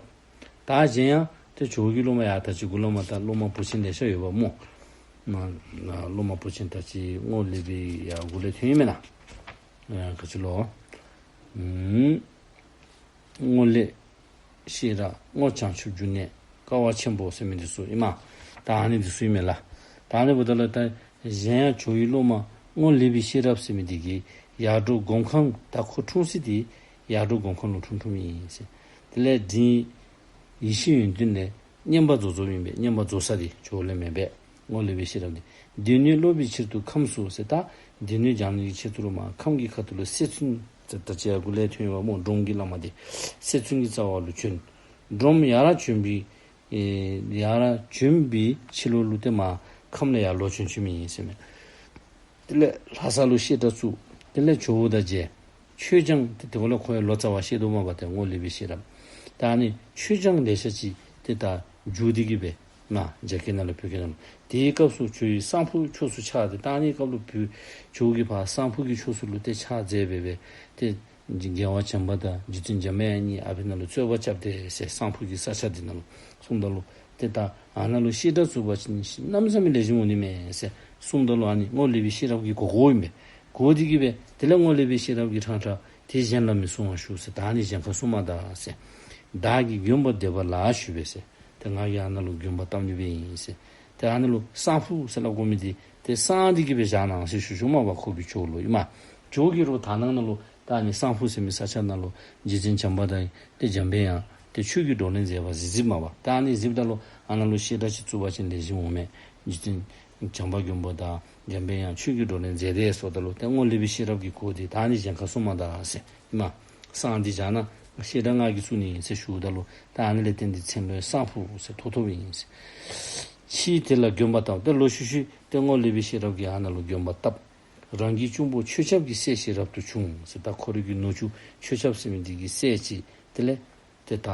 ད་གཞན་ཡང་ཏེ་ཇོ་བོ་གི་སློབ་མ་ཡང་ད་ཅི་འགོ་སློབ་མ་ད་སློབ་མ་བུ་ཆེན་ལེ་ཤ་ཡོདཔ་སྨོ། ན་ན་སློབ་མ་བུ་ཆེན་ད་ཅི་རྔོག་ལེགས་པའི་ཡང་འགོ་ལས་ཐོན་ཡི་མེན་ན། ཨ་ག་ཅི་ལོ། ཨུམ། རྔོག་ལེགས་ཤེས་རབ། རྔོག་བྱང་ཆུབ་འབྱུང་གནས། དཀའ་བ་ཆེན་པོ་ཟེར་མི་འདི་ཚུ་ཨིན་མས། ད་ཨ་ནི་འདི་ཚུ་ཨིན་མས་ལགས། ད་ཨ་ནི་འབདཝ་ད་ལུ་ད་གཞན་ཡང་ཇོ་བོའི་སློབ་མ་རྔོག་ལེགས་པའི་ཤེས་རབ་ཟེར་མི་འདི་གིས་ཡར་འབྲོག་སྒོམ་ཁང་ད་ཁོ་འཁྲུངས་ས་འདི་ཡར་འབྲོག་སྒོམ་ཁང་ལུ་འཁྲུངས་འཁྲུངསམ་ཨིན་ཟེར། དེ་ལས་འབྲིང་ཡེ་ཤེས་ཡོན་ཏན་ལས་བསྙེན་པ་རྫོགས་རྫོགསཔ་ཨིན་པས། བསྙེན་པ་རྫོགས་ས་འདི་ཇོ་བོ་ལས་མེན་པས། རྔོག་ལེགས་པའི་ཤེས་རབ་འདི། སྡེ་སྣོད་སློབ་པའི་ཕྱིར་དུ་ཁམས་སུ་ཟེར། ད་སྡེ་སྣོད་སྦྱང་ནི་གི་ཆེད་དུ་ལུ་མར་ཁམས་ཀྱི་ཁ་ཐུག་ལུ་སེ་ཚུན་ཟེར་ད་ཅི་ཡར་འགོ་ལས་ཐོན་ཡོདཔ་སྨོ། འབྲོམ་གྱི་བླ་མ་འདི་སེ་ཚུན་གྱི་རྩ་བ་ལུ་བྱོན། འབྲོམ་ཡར་བྱོན་པའི་ཨེ་ཡར་བྱོན་པའི་ཕྱི་ལོགས་ལུ་ཏེ་མར་ཁམས་ལས་ཡར་ལོག་བྱོན་བྱོནམ་ཨིན་ཟེར་མས། དེ་ལས་ལྷ་ས་ལུ་བཤད་གྲྭ་བཙུགས། དེ་ལས་ཇོ་བོ་དང་མཇལ། ཆོས་སྦྱང་ཏེ་དེ་འབདཝ་ལས་ཁོ་ཡང་ལོ་ཙཱ་བ་ཤེས་དོ་མས་པ་ཏེ་རྔོག་ལེགས་པའི་ཤེས་རབ། ད་ཨ་ནི་ཆོས་སྦྱང་ལེ་ཤ་ཅིག་ཏེ་ད་བསྒྱུར་ཏེ་གི་སྦེ་ན་རྒྱ་སྐད་ནང་ལུ་བོད་སྐད་ནང་ལུ། དེའི་སྐབས་སུ་ཇོ་བོའི་གསང་ཕུ་ཕྱོགས་སུ་ཆགས་ཏེ་ད་ཨ་ནི་སྐབས་ལུ་བོད་ཇོ་བོ་གིས་ཕར་གསང་ཕུ་གི་ཕྱོགས་སུ་ལུ་ཏེ་ཕྱག་མཛད་སྦེ་སྦེ་ཏེ་རྒྱལ་བ་བྱམས་པ་དང་རྗེ་བཙུན་འཇམ་དབྱངས་གཉིས་ཨ་ཕི་ནང་ལུ་རྩོད་པ་རྐྱབ་སྟེ་ཟེར་གསང་ཕུ་གི་ས་ཆ་འདི་ནང་ལུ་གསུངམ་ད་ལུ། ཏེ་ད་ཨ་ནཱ་ལུ་བཤད་གྲྭ་བཙུགས་པ་ཅིན་གནམ་མེད་ས་མེད་ལེགས་ཤོམ་འོང་ནི་མས་ཟེར་གསུངམ་ད་ལུ་ཨ་ནི་རྔོག་ལེགས་པའི་ཤེས་རབ་ཀྱིས་གོ་གོཝ་ཨིན་པས། གོ་སྟེ་གི་སྦེ་དེ་ལས་རྔོག་ལེགས་པའི་ཤེས་རབ་ཀྱིས་ཕྲང་ཕྲང་དེ་གཞན་ལ་མི་གསུང་བར་ཞུ་ཟེར། བདག་ནི་གཞན་ཁར་གསུངས་མ་ད་ཟེར། བདག་གིས་དགོན་པར་བསྡད་པ་ལ་ཞུས་པས་ཟེར། ཏེ་ང་གིས་ཨ་ནཱ་ལུ་དགོན་པ་བཏབ་ནི་སྦེ་ཨིན་ཟེར། ཏེ་ཨ་ནཱ་ལུ་གསང་ཕུ་ཟེར་སླབ་དགོ་མི་འདི་ཏེ་གསང་སྟེ་གི་སྦེ་བཞག་གནང་ཟེར་ཞུ་ཞུཝ་མས་པ་ཁོ་གི་ཇོ་བོ་ལུ་ཨིན་མས། ཇོ་བོ་གིས་རོགས་ད་ནང་ན་ལུ་ད་ཨ་ནི་གསང་ཕུ་ཟེར་མི་ས་ཆ་ནང་ལུ་རྗེ་བཙུན་བྱམས་པ་དང་ཏེ་འཇམ་དཔལ་དབྱངས་ཏེ་ཆོས་ཀྱི་བགྲོ་གླེང་མཛད་པ་གཟིགས་གཟིགསཔ་མས་པ། ད་ཨ་ནི་གཟིགསཔ་ད་ལུ་ཨ་ནཱ་ལུ་བཤད་གྲྭ་ཅིག་བཙུགས་པ་ཅིན་ལེགས་ཤོམ་འོང་མས། རྗེ་བཙུན་བྱམས་པ་མགོན་པོ་དང་འཇམ་དཔལ་དབྱངས་ཆོས་ཀྱི་བགྲོ་གླེང་མཛད་དེ་ཟེརཝ་ད་ལུ་ཏེ་རྔོག་ལེགས་པའི་ཤེས་རབ་ཀྱིས་གོ་སྟེ་བདག་ནི་གཞན་ཁར་གསུངས་མ་ད་ཟེར་ཨིན་མས། གསང་འདི་བཞག་གནང་། བཤད་གྲྭ་ང་གིས་བཙུགས་ནི་ཨིན་ཟེར་ཞུཝ་ད་ལུ་ད་ཨ་ནི་ལས་བརྟེན་ཏེ་མཚན་ལུ་གསང་ཕུ་ཟེར་ཐོབ་ཐོབཔ་ཨིན་ཟེར། ཕྱིས་དེ་ལ་དགོན་པ་བཏབ། ཏེ་ལོག་ཤུལ་ཤུལ་ཏེ་རྔོག་ལེགས་པའི་ཤེས་རབ་ཀྱིས་ཨ་ནཱ་ལུ་དགོན་པ་བཏབ། རང་གི་གཅུང་པོ་ཆོས་སྐྱབས་ཀྱི་སྲས་ཤིག་རབ་ཏུ་བྱུང་ཟེར། ད་ཁོ་རའི་གི་ནུ་གཅུང་ཆོས་སྐྱབས་ཟེར་མི་འདི་གི་སྲས་ཅིག་དེ་ལས་ཏེ་ད་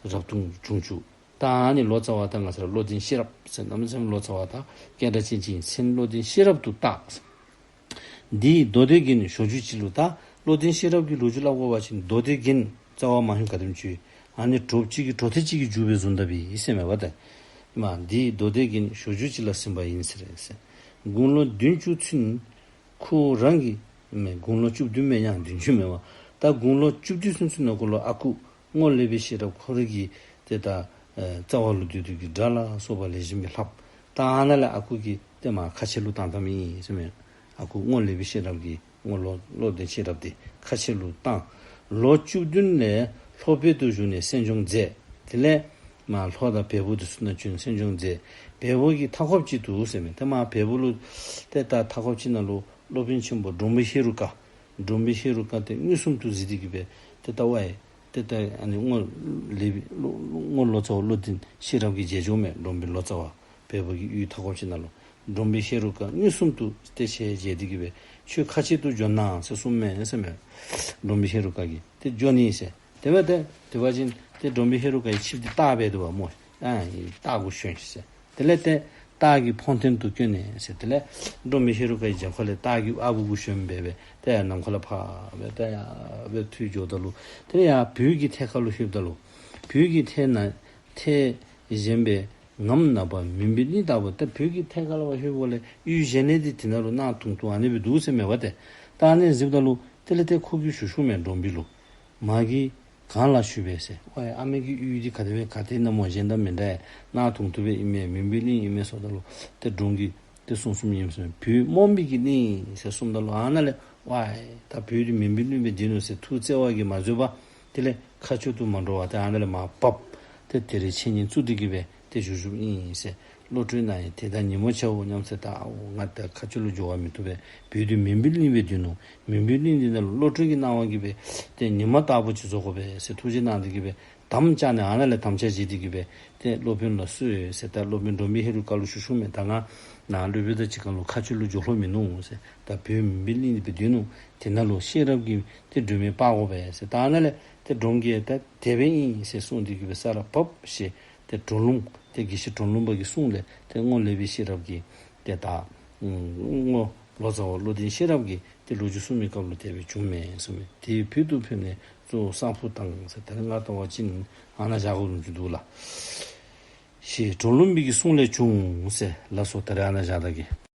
རབ་ཏུ་བྱུང་བྱུངམ། ད་ཨ་ནི་ལོ་ཙཱ་བ་ད་ང་བཅས་ར་བློ་ལྡན་ཤེས་རབ་ཟེར་གནམ་མེད་ས་མེད་ལོ་ཙཱ་བ་ད་སྐད་གྲགས་ཅན་ཅིག་ཨིན། མཚན་བློ་ལྡན་ཤེས་རབ་ཏུ་བཏགས། འདིས་མདོ་སྡེ་རྒན་ཞོ་རྒྱུད་ཅིག་ལུ། ད་བློ་ལྡན་ཤེས་རབ་ཀྱི་ལོ་རྒྱུས་སླབ་དགོ་པ་ཅིན་མདོ་སྡེ་རྒན་རྩ་བ་མ་ཧིང་ག་དེམ་ཅིག་ཨ་ནི་གྲོགས་ཅིག་གི་གྲོགས་ཐེངས་ཅིག་གི་རྒྱུད་སྦེ་བཟུང་དཔ་ཨིན་ཟེར་མས་པ་ཏེ། མ་འདིས་མདོ་སྡེ་རྒན་ཞོ་རྒྱུད་ཅིག་ལ་ཟིན་པ་ཡིན་ཟེར་ཟེར། དགུང་ལོ་བདུན་ཅུ་ཚུན་ཁོ་རང་གི་མེན་དགུང་ལོ་བཅུ་བདུན་མེན་ཡང་བདུན་ཅུ་མེན་པ། ད་དགུང་ལོ་བཅུ་བདུན་ཚུན་ཚུན་ནང་འཁོད་ལུ་ཨ་ཁུ་རྔོག་ལེགས་པའི་ཤེས་རབ་ཁོ་རའི་གི་ཏེ་ད་ཨེ་རྩ་བ་ལུ་སྡོད་སྡོད་ཀྱི་སྒྲ་ལ་སོགས་པ་ལེགས་ཤོམ་སྦེ་ལྷབ། ད་ཨ་ནཱ་ལས་ཨ་ཁུ་གིས་ཏེ་མར་ཁ་ཆེ་ལུ་བཏང་བཏངམ་ཨིན་ཟེར་མས། ཨ་ཁུ་རྔོག་ལེགས་པའི་ཤེས་རབ་ཀྱིས་རྔོག་བློ་བློ་ལྡན་ཤེས་རབ་འདི་ཁ་ཆེ་ལུ་བཏང་། ལོ་བཅུ་བདུན་ལས་ལྷོ་བོད་དུ་བཞུགས་ནས་གསན་སྦྱོང་མཛད། དེ་ལས་མར་ལྷོ་དང་བལ་པོ་འདི་ཚུ་ནང་བྱོན་གསན་སྦྱོང་མཛད། བལ་པོ་གི་མཐའ་འཁོབ་ཅིག་ཏུ་ཟེར་མས། ཏེ་མར་བལ་པོ་ལུ་ཏེ་ད་མཐའ་འཁོབ་ཅིག་ནང་ལུ་སློབ་དཔོན་ཆེན་པོ་འབྲོམ་པའི་ཧེ་རུ་ཀ། འབྲོམ་པའི་ཧེ་རུ་ཀ་འདི་མངོན་སུམ་དུ་གཟིགས་ཏེ་གི་སྦེ་ཏེ་ད་ཝའི་ཏེ་ད་ཨ་ནི་རྔོག་ལེགས་པའི་རྔོག་ལོ་ཙཱ་བ་བློ་ལྡན་ཤེས་རབ་ཀྱིས་མཇལ་འགྱོཝ་མས། འབྲོམ་པའི་ལོ་ཙཱ་བ་བལ་པོ་གི་ཡུལ་མཐའ་འཁོབ་ཅིག་ནང་ལུ་འབྲོམ་པའི་ཧེ་རུ་ཀ་མངོན་སུམ་དུ་ཏེ་ཞལ་མཇལ་ཏེ་གི་སྦེ་ཁྱོད་ཁ་ཆེ་ཏུ་འགྱོ་ན་ཟེར་གསུངམ་མས་ཟེར་མས། འབྲོམ་པའི་ཧེ་རུ་ཀ་གིས་ཏེ་འགྱོ་ནི་ཟེར། དེ་སྦེ་ཏེ་དེ་བ་ཅིན་ཏེ་འབྲོམ་པའི་ཧེ་རུ་ཀ་གིས་ཆིབས་འདི་སྟག་སྦེ་འདུག་པ་སྨོ། ཨ་སྟག་གུ་ཞོན་ཤིག་ཟེར། དེ་ལས་ཏེ་སྟག་གི་ཕོ་ཐེངས་དུ་བཀོན་ནས་ཟེར། དེ་ལས་འབྲོམ་པའི་ཧེ་རུ་ཀ་གི་རྒྱབ་ཁ་ལས་སྟག་གི་ཨ་བུ་གུ་ཞོན་སྦེ་སྦེ་ཏེ་ནམ་མཁའ་ལས་ཕར་སྦེ་ཏེ་ཡར་སྦེ་ཐུག་འགྱོཝ་ད་ལུ་ཏེ་ཡར་བོད་ཀྱི་ཐད་ཁ་ལུ་ལྷོདཔ་ད་ལུ་བོད་ཀྱི་ཐད་ན་ཐད་གཞན་པའི་ངམ་ནག་པ་མུན་པའི་གླིང་ལྟ་བུ། ཏེ་བོད་ཀྱི་ཐད་ཁ་ལུ་ཕར་ལྷོདཔ་ལས་གཡུས་གཞན་ལས་འདི་དེ་ནང་ལུ་གནག་དུང་དུང་ཨ་ནི་སྦེ་འདུག་ཟེར་མས་པ་ཏེ། ད་ཨ་ནི་གཟིགསཔ་ད་ལུ་དེ་ལས་ཏེ་ཁོ་གིས་ཞུ་ཞུཝ་མས་འབྲོམ་པའི་ལུ། མ་གིས་གང་ལ་ཞུས་པས་ཟེར། ཨོ་ཡ་ཨ་མའི་གི་གཡུས་འདི་ག་དེ་སྦེ་ག་ཏེ་ན་སྨོ་གཞན་དང་མི་འདྲ་ཡ། གནག་དུང་དུང་སྦེ་ཨིན་མས། མུན་པའི་གླིང་ཨིན་མས་ཟེརཝ་ད་ལུ་ཏེ་འབྲོམ་གྱིས་ཏེ་གསུངས་གསུངསམ་ཨིན་ཟེར། བོད་རྨོངས་པའི་གི་གླིང་ཟེར་གསུངམ་ད་ལུ་ཨ་ནཱ་ལས་ཝའི་ད་བོད་འདི་མུན་པའི་གླིང་སྦེ་སྡོད་ནུག་ཟེར་ཐུགས་བརྩེ་བ་གིས་མ་བཟོད་པར་དེ་ལས་མཁའ་སྤྱོད་དུ་མ་འགྲོ་བར་ཏེ་ཨ་ནཱ་ལས་མར་བབས། ཏེ་དེ་རིང་འཆད་ཉན་བཙུགས་ཏེ་གི་སྦེ་ཏེ་བཞུགས་བཞུགསཔ་ཨིན་ཟེར། བློ་གྲོས་ནང་ཡང་དེ་དང་ཉིན་མོ་ཆ་བོ་སྙམ་ཟེར། ད་ཨོ་ང་ད་མཁའ་སྤྱོད་ལུ་འགྱོ་བ་མི་བཏུབ་པས། བོད་དུ་མུན་པའི་གླིང་སྦེ་སྡོད་ནུག། མུན་པའི་གླིང་འདི་ནང་ལུ་བློ་གྲོས་ཀྱི་སྣང་བ་གིས་སྦེ་ཏེ་ཉི་མ་ལྟ་བུ་ཅིག་བཟོ་དགོ་པས་ཟེར་ཐུགས་བཞེད་གནང་སྟེ་གིས་སྦེ་དམ་བཅའ་ནི་ཨ་ནཱ་ལས་དམ་བཅའ་བཞེས་ཏེ་གིས་སྦེ་ཏེ་སློབ་དཔོན་ལ་གསོལ་ཟེར། ད་སློབ་དཔོན་འབྲོམ་པའི་ཧེ་རུ་ཀ་ལུ་ཞུ་ཞུཝ་མས། ད་ང་ནཱ་སློབ་དཔོན་དང་གཅིག་ཁར་ལུ་མཁའ་སྤྱོད་ལུ་འགྱོ་ལོང་མིན་ནུག་ཟེར། ད་བོད་མུན་པའི་གླིང་འདི་སྦེ་སྡོད་ནུག། དེ་ནང་ལུ་ཤེས་རབ་ཀྱི་ཏེ་སྒྲོན་མེ་སྤར་དགོ་པས་ཟེར། ད་ཨ་ནཱ་ལས་ཏེ་འབྲོམ་གྱིས་ད་དེ་སྦེ་ཨིན་ཟེར་གསུངས་ཏེ་གིས་སྦེ་ས་ར་བབས་ཞིནམ་ཏེ་གྲོ་ལུང་ཏེ་དགེ་བཤེས་གྲོ་ལུང་པ་གི་གསུང་ལས་ཏེ་རྔོག་ལེགས་པའི་ཤེས་རབ་ཀྱིས་ཏེ་ད་རྔོག་ལོ་ཙཱ་བ་བློ་ལྡན་ཤེས་རབ་ཀྱིས་ཏེ་ལོ་རྒྱུས་གསུང་མི་སྐབས་ལུ་དེ་སྦེ་བྱུངམ་མས་གསུངམ་མས། དེ་བོད་དུ་ཕེབས་ནས་གཙོ་བོ་གསང་ཕུ་བཏང་ཟེར། ད་རེས་ང་ལྟ་བ་ཅིན་ཨ་ནཱ་བཞག་དགོ་ནི་ཅིག་འདུག་ལགས། ཞེས་གྲོ་ལུང་པའི་གི་གསུང་ལས་བྱུང་ཟེར། ལགས་སོ། ད་རེས་ཨ་ནཱ་བཞག་ད་གེ།